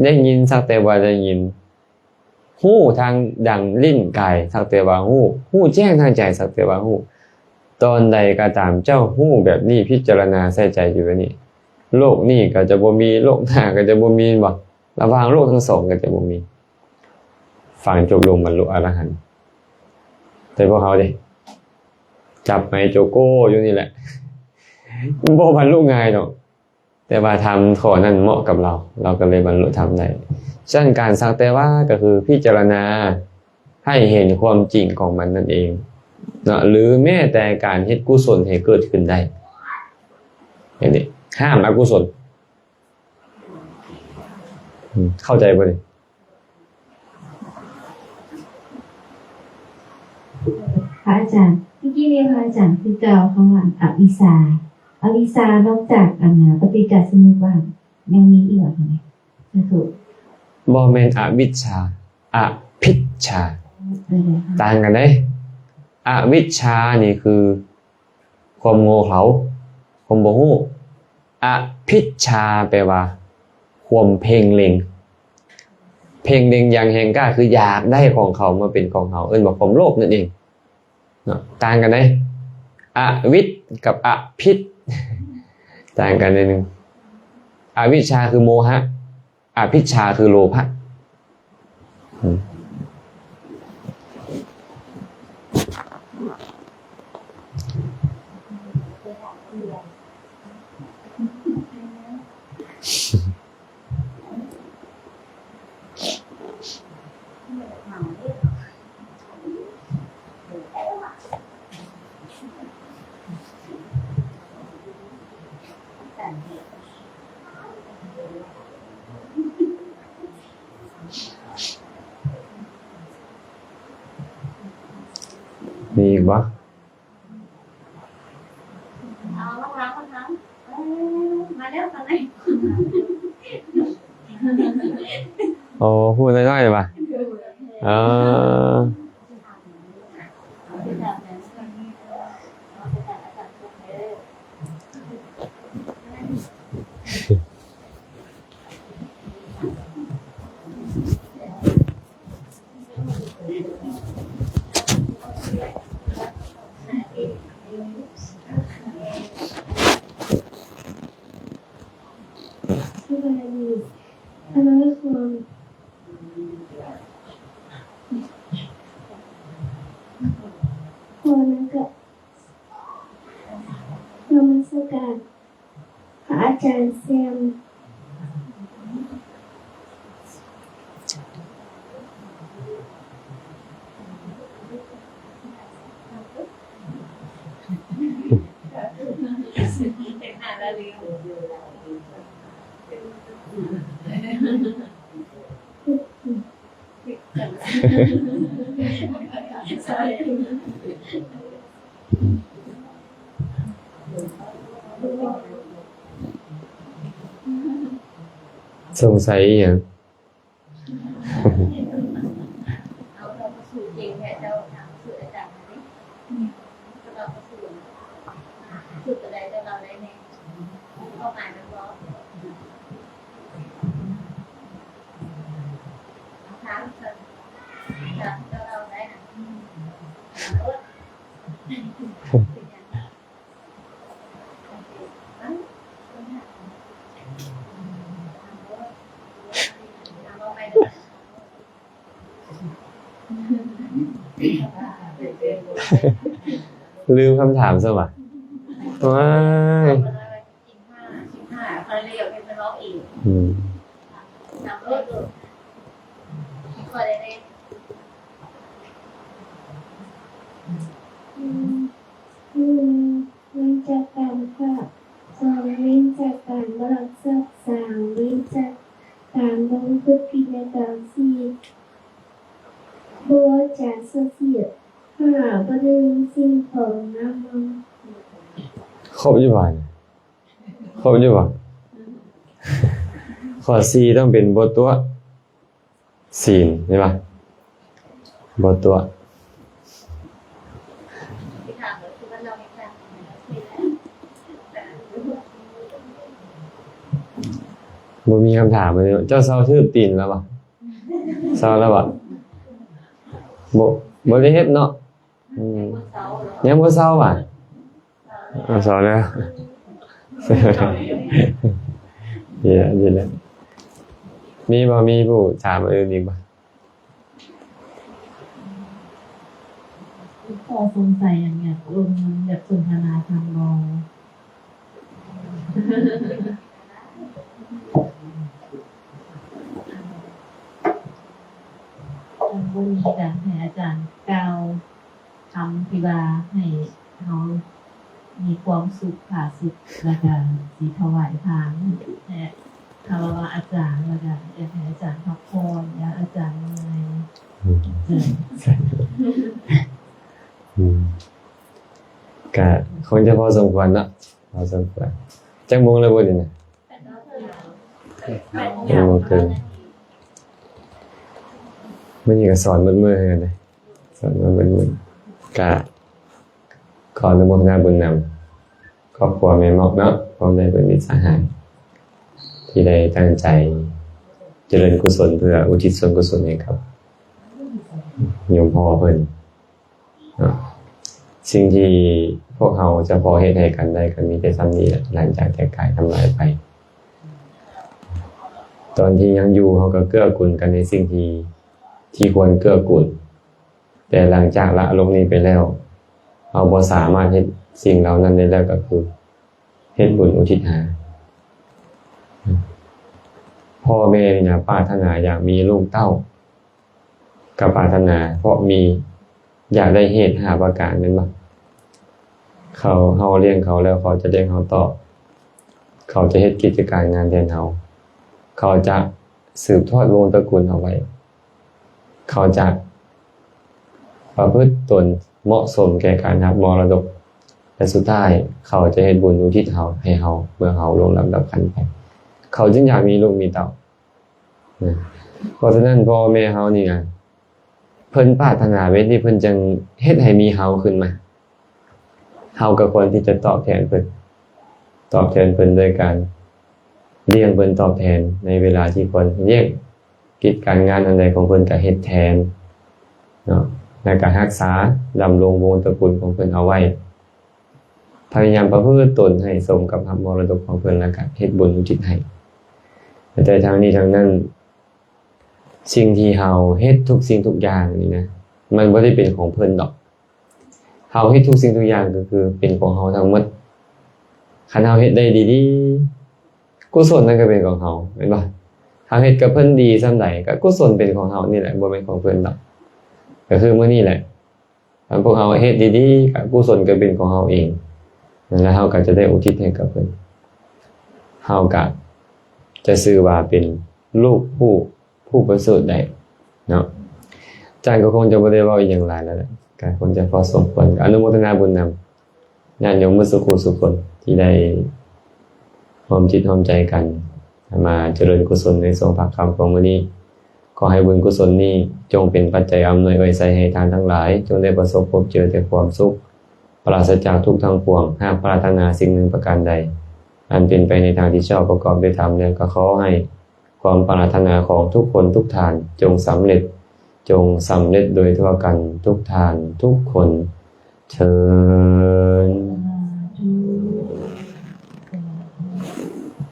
ໄດ້ຍິນສັກແຕ່ວ່າໄດ້ຍິນ, ຮູ້ທາງດັງ ລີ້ນ ກາຍ ສັກແຕ່ວ່າຮູ້, ຮູ້ແຈ້ງທາງໃຈສັກແຕ່ວ່າຮູ້. ຕອນໃດກໍຕາມເຈົ້າຮູ້ແບບນີ້ ພິຈາລະນາໃສ່ໃຈຢູ່ແບບນີ້ ໂລກນີ້ກໍຈະບໍ່ມີ ໂລກໜ້າກໍຈະບໍ່ມີ ແມ່ນບໍ່? ລະຫວ່າງໂລກທັງສອງກໍຈະບໍ່ມີ. ຟັງຈົບລົງບັນລຸອະລະຫັນ. ແຕ່ພວກເຮົາເດ ຈັບໄມໂຈໂກ້ຢູ່ນີ້ແຫຼະ ບໍ່ບັນລຸງ່າຍດອກ. ແຕ່ວ່າທຳຂໍ້ນັ້ນເໝາະກັບລາວ ລາວກໍເລີຍບັນລຸທຳໄດ້. ສະນັ້ນ ການສັກແຕ່ວ່າກໍຄືພິຈາລະນາໃຫ້ເຫັນຄວາມຈິງຂອງມັນນັ້ນເອງເນາະ ຫຼືແມ້ແຕ່ການເຮັດກຸສົນໃຫ້ເກີດຂຶ້ນໄດ້. ເຫັນເດ ຫ້າມອະກຸສົນ. ອືມ ເຂົ້າໃຈບໍ່ນີ້? ພະອາຈານ ເມື່ອກີ້ນີ້ພະອາຈານຄືກ່າວຄຳວ່າອະວິຊາ. ອະວິຊານອກຈາກ ອັນນະ ປະຕິດຈະສະມຸດບາດ ຍັງມີອີກຫວາ? ສາທຸ. ບໍ່ແມ່ນອະວິດຊາ ອະພິດຊາ. ເອີ ຕ່າງກັນເດ້. ອະວິດຊານີ້ຄື ຄວາມໂງ່ເຂົາ ຄວາມບໍ່ຮູ້. ອະພິດຊາແປວ່າ ຄວາມເພງເລັງ ເພງເລັງຢ່າງແຮງກ້າ ຄືຢາກໄດ້ຂອງເຂົາມາເປັນຂອງເຮົາ ເອີ້ນວ່າຄວາມໂລບນັ້ນເອງເນາະ. ຕ່າງກັນເດ້ ອະວິດກັບອະພິດ ຕ່າງກັນໜ້ອຍໜຶ່ງ. ອະວິດຊາຄືໂມຫະ ອະພິດຊາຄືໂລພະ. ມີອີກບໍ່? ເອົາ ມາທາງ ມາທາງ ເອີ ມາແລ້ວ ທາງໃນ. ໂອ້ ຜູ້ນ້ອຍໆ ຫວາ? ເອີ. ສະບາຍດີ ອາລາຄວາມ ຂໍນະກະ ນະມັດສະການພະອາຈານແຊມ. ສົງໄສອີ່ຫຍັງ? ເອົາ ເຈົ້າກໍສູດເກັ່ງແທ້ ເຈົ້າຖາມສູດອາຈານເດ້ ເຈົ້າກໍສູດ ສູດໂຕໃດເຈົ້າເລົ່າໄດ້ແນ່ ຄວາມໝາຍມັນບໍ່ ເອົາ ຖາມ ຖາມເຈົ້າເລົ່າໄດ້ນະ ຖາມໂລດ ເປັນຫຍັງ? ລືມຄຳຖາມຊະຫວາ? ວ້າຍ ອືມ ໜຶ່ງ ເວັ້ນຈາກການຂ້າ, ສອງ ເວັ້ນຈາກການລັກຊັບ, ສາມ ເວັ້ນຈາກການປະພຶດຜິດໃນກາມ, ສີ່ ບໍ່ເວົ້າຈາສ່ໍ້ຊຽດ, ຫ້າ ບໍ່ດື່ມສິ່ງຂອງໜ້າເມົາ. ຄົບຢູ່ບໍ່? ຄົບຢູ່ບໍ່? ຂໍ້ ສີ່ ຕ້ອງເປັນບໍ່ຕົວະ ສີນ ເຫັນປະ? ບໍ່ຕົວະ ບໍ່ມີຄຳຖາມເລີຍ. ເຈົ້າເຊົາຖືບຕີນແລ້ວບໍ່? ເຊົາແລ້ວບໍ່? ບໍ່ ບໍ່ໄດ້ເຮັດເນາະ. ອືມ ຍັງບໍ່ເຊົາຫວາ? ເອົາ ເຊົາແລ້ວ ເດີແຫຼະ ເດີແຫຼະ. ມີບໍ່? ມີຜູ້ຖາມອັນອື່ນອີກບໍ່? ມີຂໍ້ສົງໄສຫຍັງ ຢາກລົງ ຢາກສົນທະນາກັນບໍ່? ຄັນບໍ່ມີ ກະໃຫ້ອາຈານກ່າວຄຳທີ່ວ່າໃຫ້ເຮົາມີຄວາມສຸກຜາສຸກ ແລ້ວກະຊິຖວາຍທານ ແລະ ຄາລະວະອາຈານ ແລ້ວກະຢາກໃຫ້ອາຈານພັກຜ່ອນ ຢ້ານອາຈານເມື່ອຍ. ອືມ ອືມ ກະຄົງຈະພໍສົມຄວນເນາະ ພໍສົມຄວນ. ຈັກໂມງແລ້ວບໍ່ນີ້ນະ? ແປດໂມງເຄິ່ງ. ມື້ນີ້ກໍສອນເບິດມື້ຄືກັນເດ້ ສອນມາເບິດມື້. ກະຂໍອະນຸໂມທະນາບຸນນຳຄອບຄົວແມ່ໝອກເນາະ ພ້ອມດ້ວຍເພື່ອນມິດສະຫາຍ ທີ່ໄດ້ຕັ້ງໃຈຈະເລີນກຸສົນ ເພື່ອອຸທິດສ່ວນກຸສົນໃຫ້ກັບໂຍມພໍ່ເພິ່ນ. ເນາະ ສິ່ງທີ່ພວກເຮົາຈະພໍເຮັດໃຫ້ກັນໄດ້ກໍມີແຕ່ສ່ຳນີ້ແຫຼະ ຫຼັງຈາກແຕ່ກາຍທຳລາຍໄປ. ຕອນທີ່ຍັງຢູ່ ເຮົາກໍເກື້ອກູນກັນໃນສິ່ງທີ່ ທີ່ຄວນເກື້ອກູນ, ແຕ່ຫຼັງຈາກລະໂລກນີ້ໄປແລ້ວ ເຮົາບໍ່ສາມາດເຮັດສິ່ງເຫຼົ່ານັ້ນໄດ້ແລ້ວ ກໍຄືເຮັດບຸນອຸທິດຫາ. ພໍ່ແມ່ນີ້ນະ ປາດຖະໜາຢາກມີລູກເຕົ້າ ກໍປາດຖະໜາ ເພາະມີ ຢາກໄດ້ເຫດຫ້າປະການແມ່ນບໍ່? ເຂົາ ເຮົາລ້ຽງເຂົາແລ້ວ ເຂົາຈະລ້ຽງເຮົາຕໍ່, ເຂົາຈະເຮັດກິດຈະການງານແທນເຮົາ, ເຂົາຈະສືບທອດວົງຕະກຸນເຮົາໄວ້, ເຂົາຈະປະພຶດຕົນເໝາະສົມແກ່ການຮັບມໍລະດົກ ແລະ ສຸດທ້າຍເຂົາຈະເຮັດບຸນອຸທິດເຮົາ ໃຫ້ເຮົາ ເມື່ອເຮົາລ່ວງລັບດັບຂັນໄປ, ເຂົາຈຶ່ງຢາກມີລູກມີເຕົ້າ. ນະ ເພາະສະນັ້ນ ພໍ່ແມ່ເຮົານີ້ນະ ເພິ່ນປາດຖະໜາແບບນີ້ ເພິ່ນຈຶ່ງເຮັດໃຫ້ມີເຮົາຂຶ້ນມາ. ເຮົາກໍຄວນທີ່ຈະຕອບແທນເພິ່ນ, ຕອບແທນເພິ່ນໂດຍການລ້ຽງເພິ່ນຕອບແທນໃນເວລາທີ່ຄວນລ້ຽງ, ກິດການງານອັນໃດຂອງເພິ່ນກໍເຮັດແທນເນາະ, ແລ້ວກໍຮັກສາດຳລົງວົງຕະກຸນຂອງເພິ່ນເອົາໄວ້. ພະຍາຍາມປະພຶດຕົນໃຫ້ສົມກັບຮັບມໍລະດົກຂອງເພິ່ນ ແລ້ວກະເຮັດບຸນອຸທິດໃຫ້. ແຕ່ທັງນີ້ທັງນັ້ນ ສິ່ງທີ່ເຮົາເຮັດທຸກສິ່ງທຸກຢ່າງນີ້ນະ ມັນບໍ່ໄດ້ເປັນຂອງເພິ່ນດອກ. ເຮົາເຮັດທຸກສິ່ງທຸກຢ່າງກໍຄືເປັນຂອງເຮົາທັງໝົດ. ຄັນເຮົາເຮັດໄດ້ດີໆ ກຸສົນນັ້ນກໍເປັນຂອງເຮົາ ແມ່ນບໍ່? ເຮົາເຮັດກັບເພິ່ນດີສ່ຳໃດ ກໍກຸສົນເປັນຂອງເຮົານີ້ແຫຼະ ບໍ່ແມ່ນຂອງເພິ່ນດອກ. ກໍຄືມື້ນີ້ແຫຼະ ຄັນພວກເຮົາເຮັດດີໆ ກໍກຸສົນກໍເປັນຂອງເຮົາເອງ ແລ້ວເຮົາກໍຈະໄດ້ອຸທິດໃຫ້ກັບເພິ່ນ. ເຮົາກະຈະຊື່ວ່າເປັນລູກຜູ້ ຜູ້ປະເສີດໄດ້ເນາະ. ອາຈານກໍຄົງຈະບໍ່ໄດ້ເວົ້າອີ່ຫຍັງຫຼາຍແລ້ວແຫຼະ ກໍຄົງຈະພໍສົມຄວນ. ອະນຸໂມທະນາບຸນນຳຍາດໂຍມໝົດສູ່ຄູ່ສູ່ຄົນທີ່ໄດ້ຮ່ວມຈິດຮ່ວມໃຈກັນມາຈະເລີນກຸສົນໃນຊ່ວງພາກຄ່ຳຂອງມື້ນີ້. ຂໍໃຫ້ບຸນກຸສົນນີ້ຈົ່ງເປັນປັດໄຈອຳນວຍອວຍໄຊໃຫ້ທ່ານທັງຫຼາຍ ຈົ່ງໄດ້ປະສົບພົບເຈີແຕ່ຄວາມສຸກ ປາສະຈາກທຸກທັງປວງ. ຫາກປາດຖະໜາສິ່ງໜຶ່ງປະການໃດ ອັນເປັນໄປໃນທາງທີ່ຊອບປະກອບດ້ວຍທຳ ແລ້ວກໍຂໍໃຫ້ຄວາມປາດຖະໜາຂອງທຸກຄົນທຸກທ່ານຈົ່ງສຳເລັດ, ຈົ່ງສຳເລັດໂດຍທົ່ວກັນທຸກທ່ານທຸກຄົນເທີ້ນ.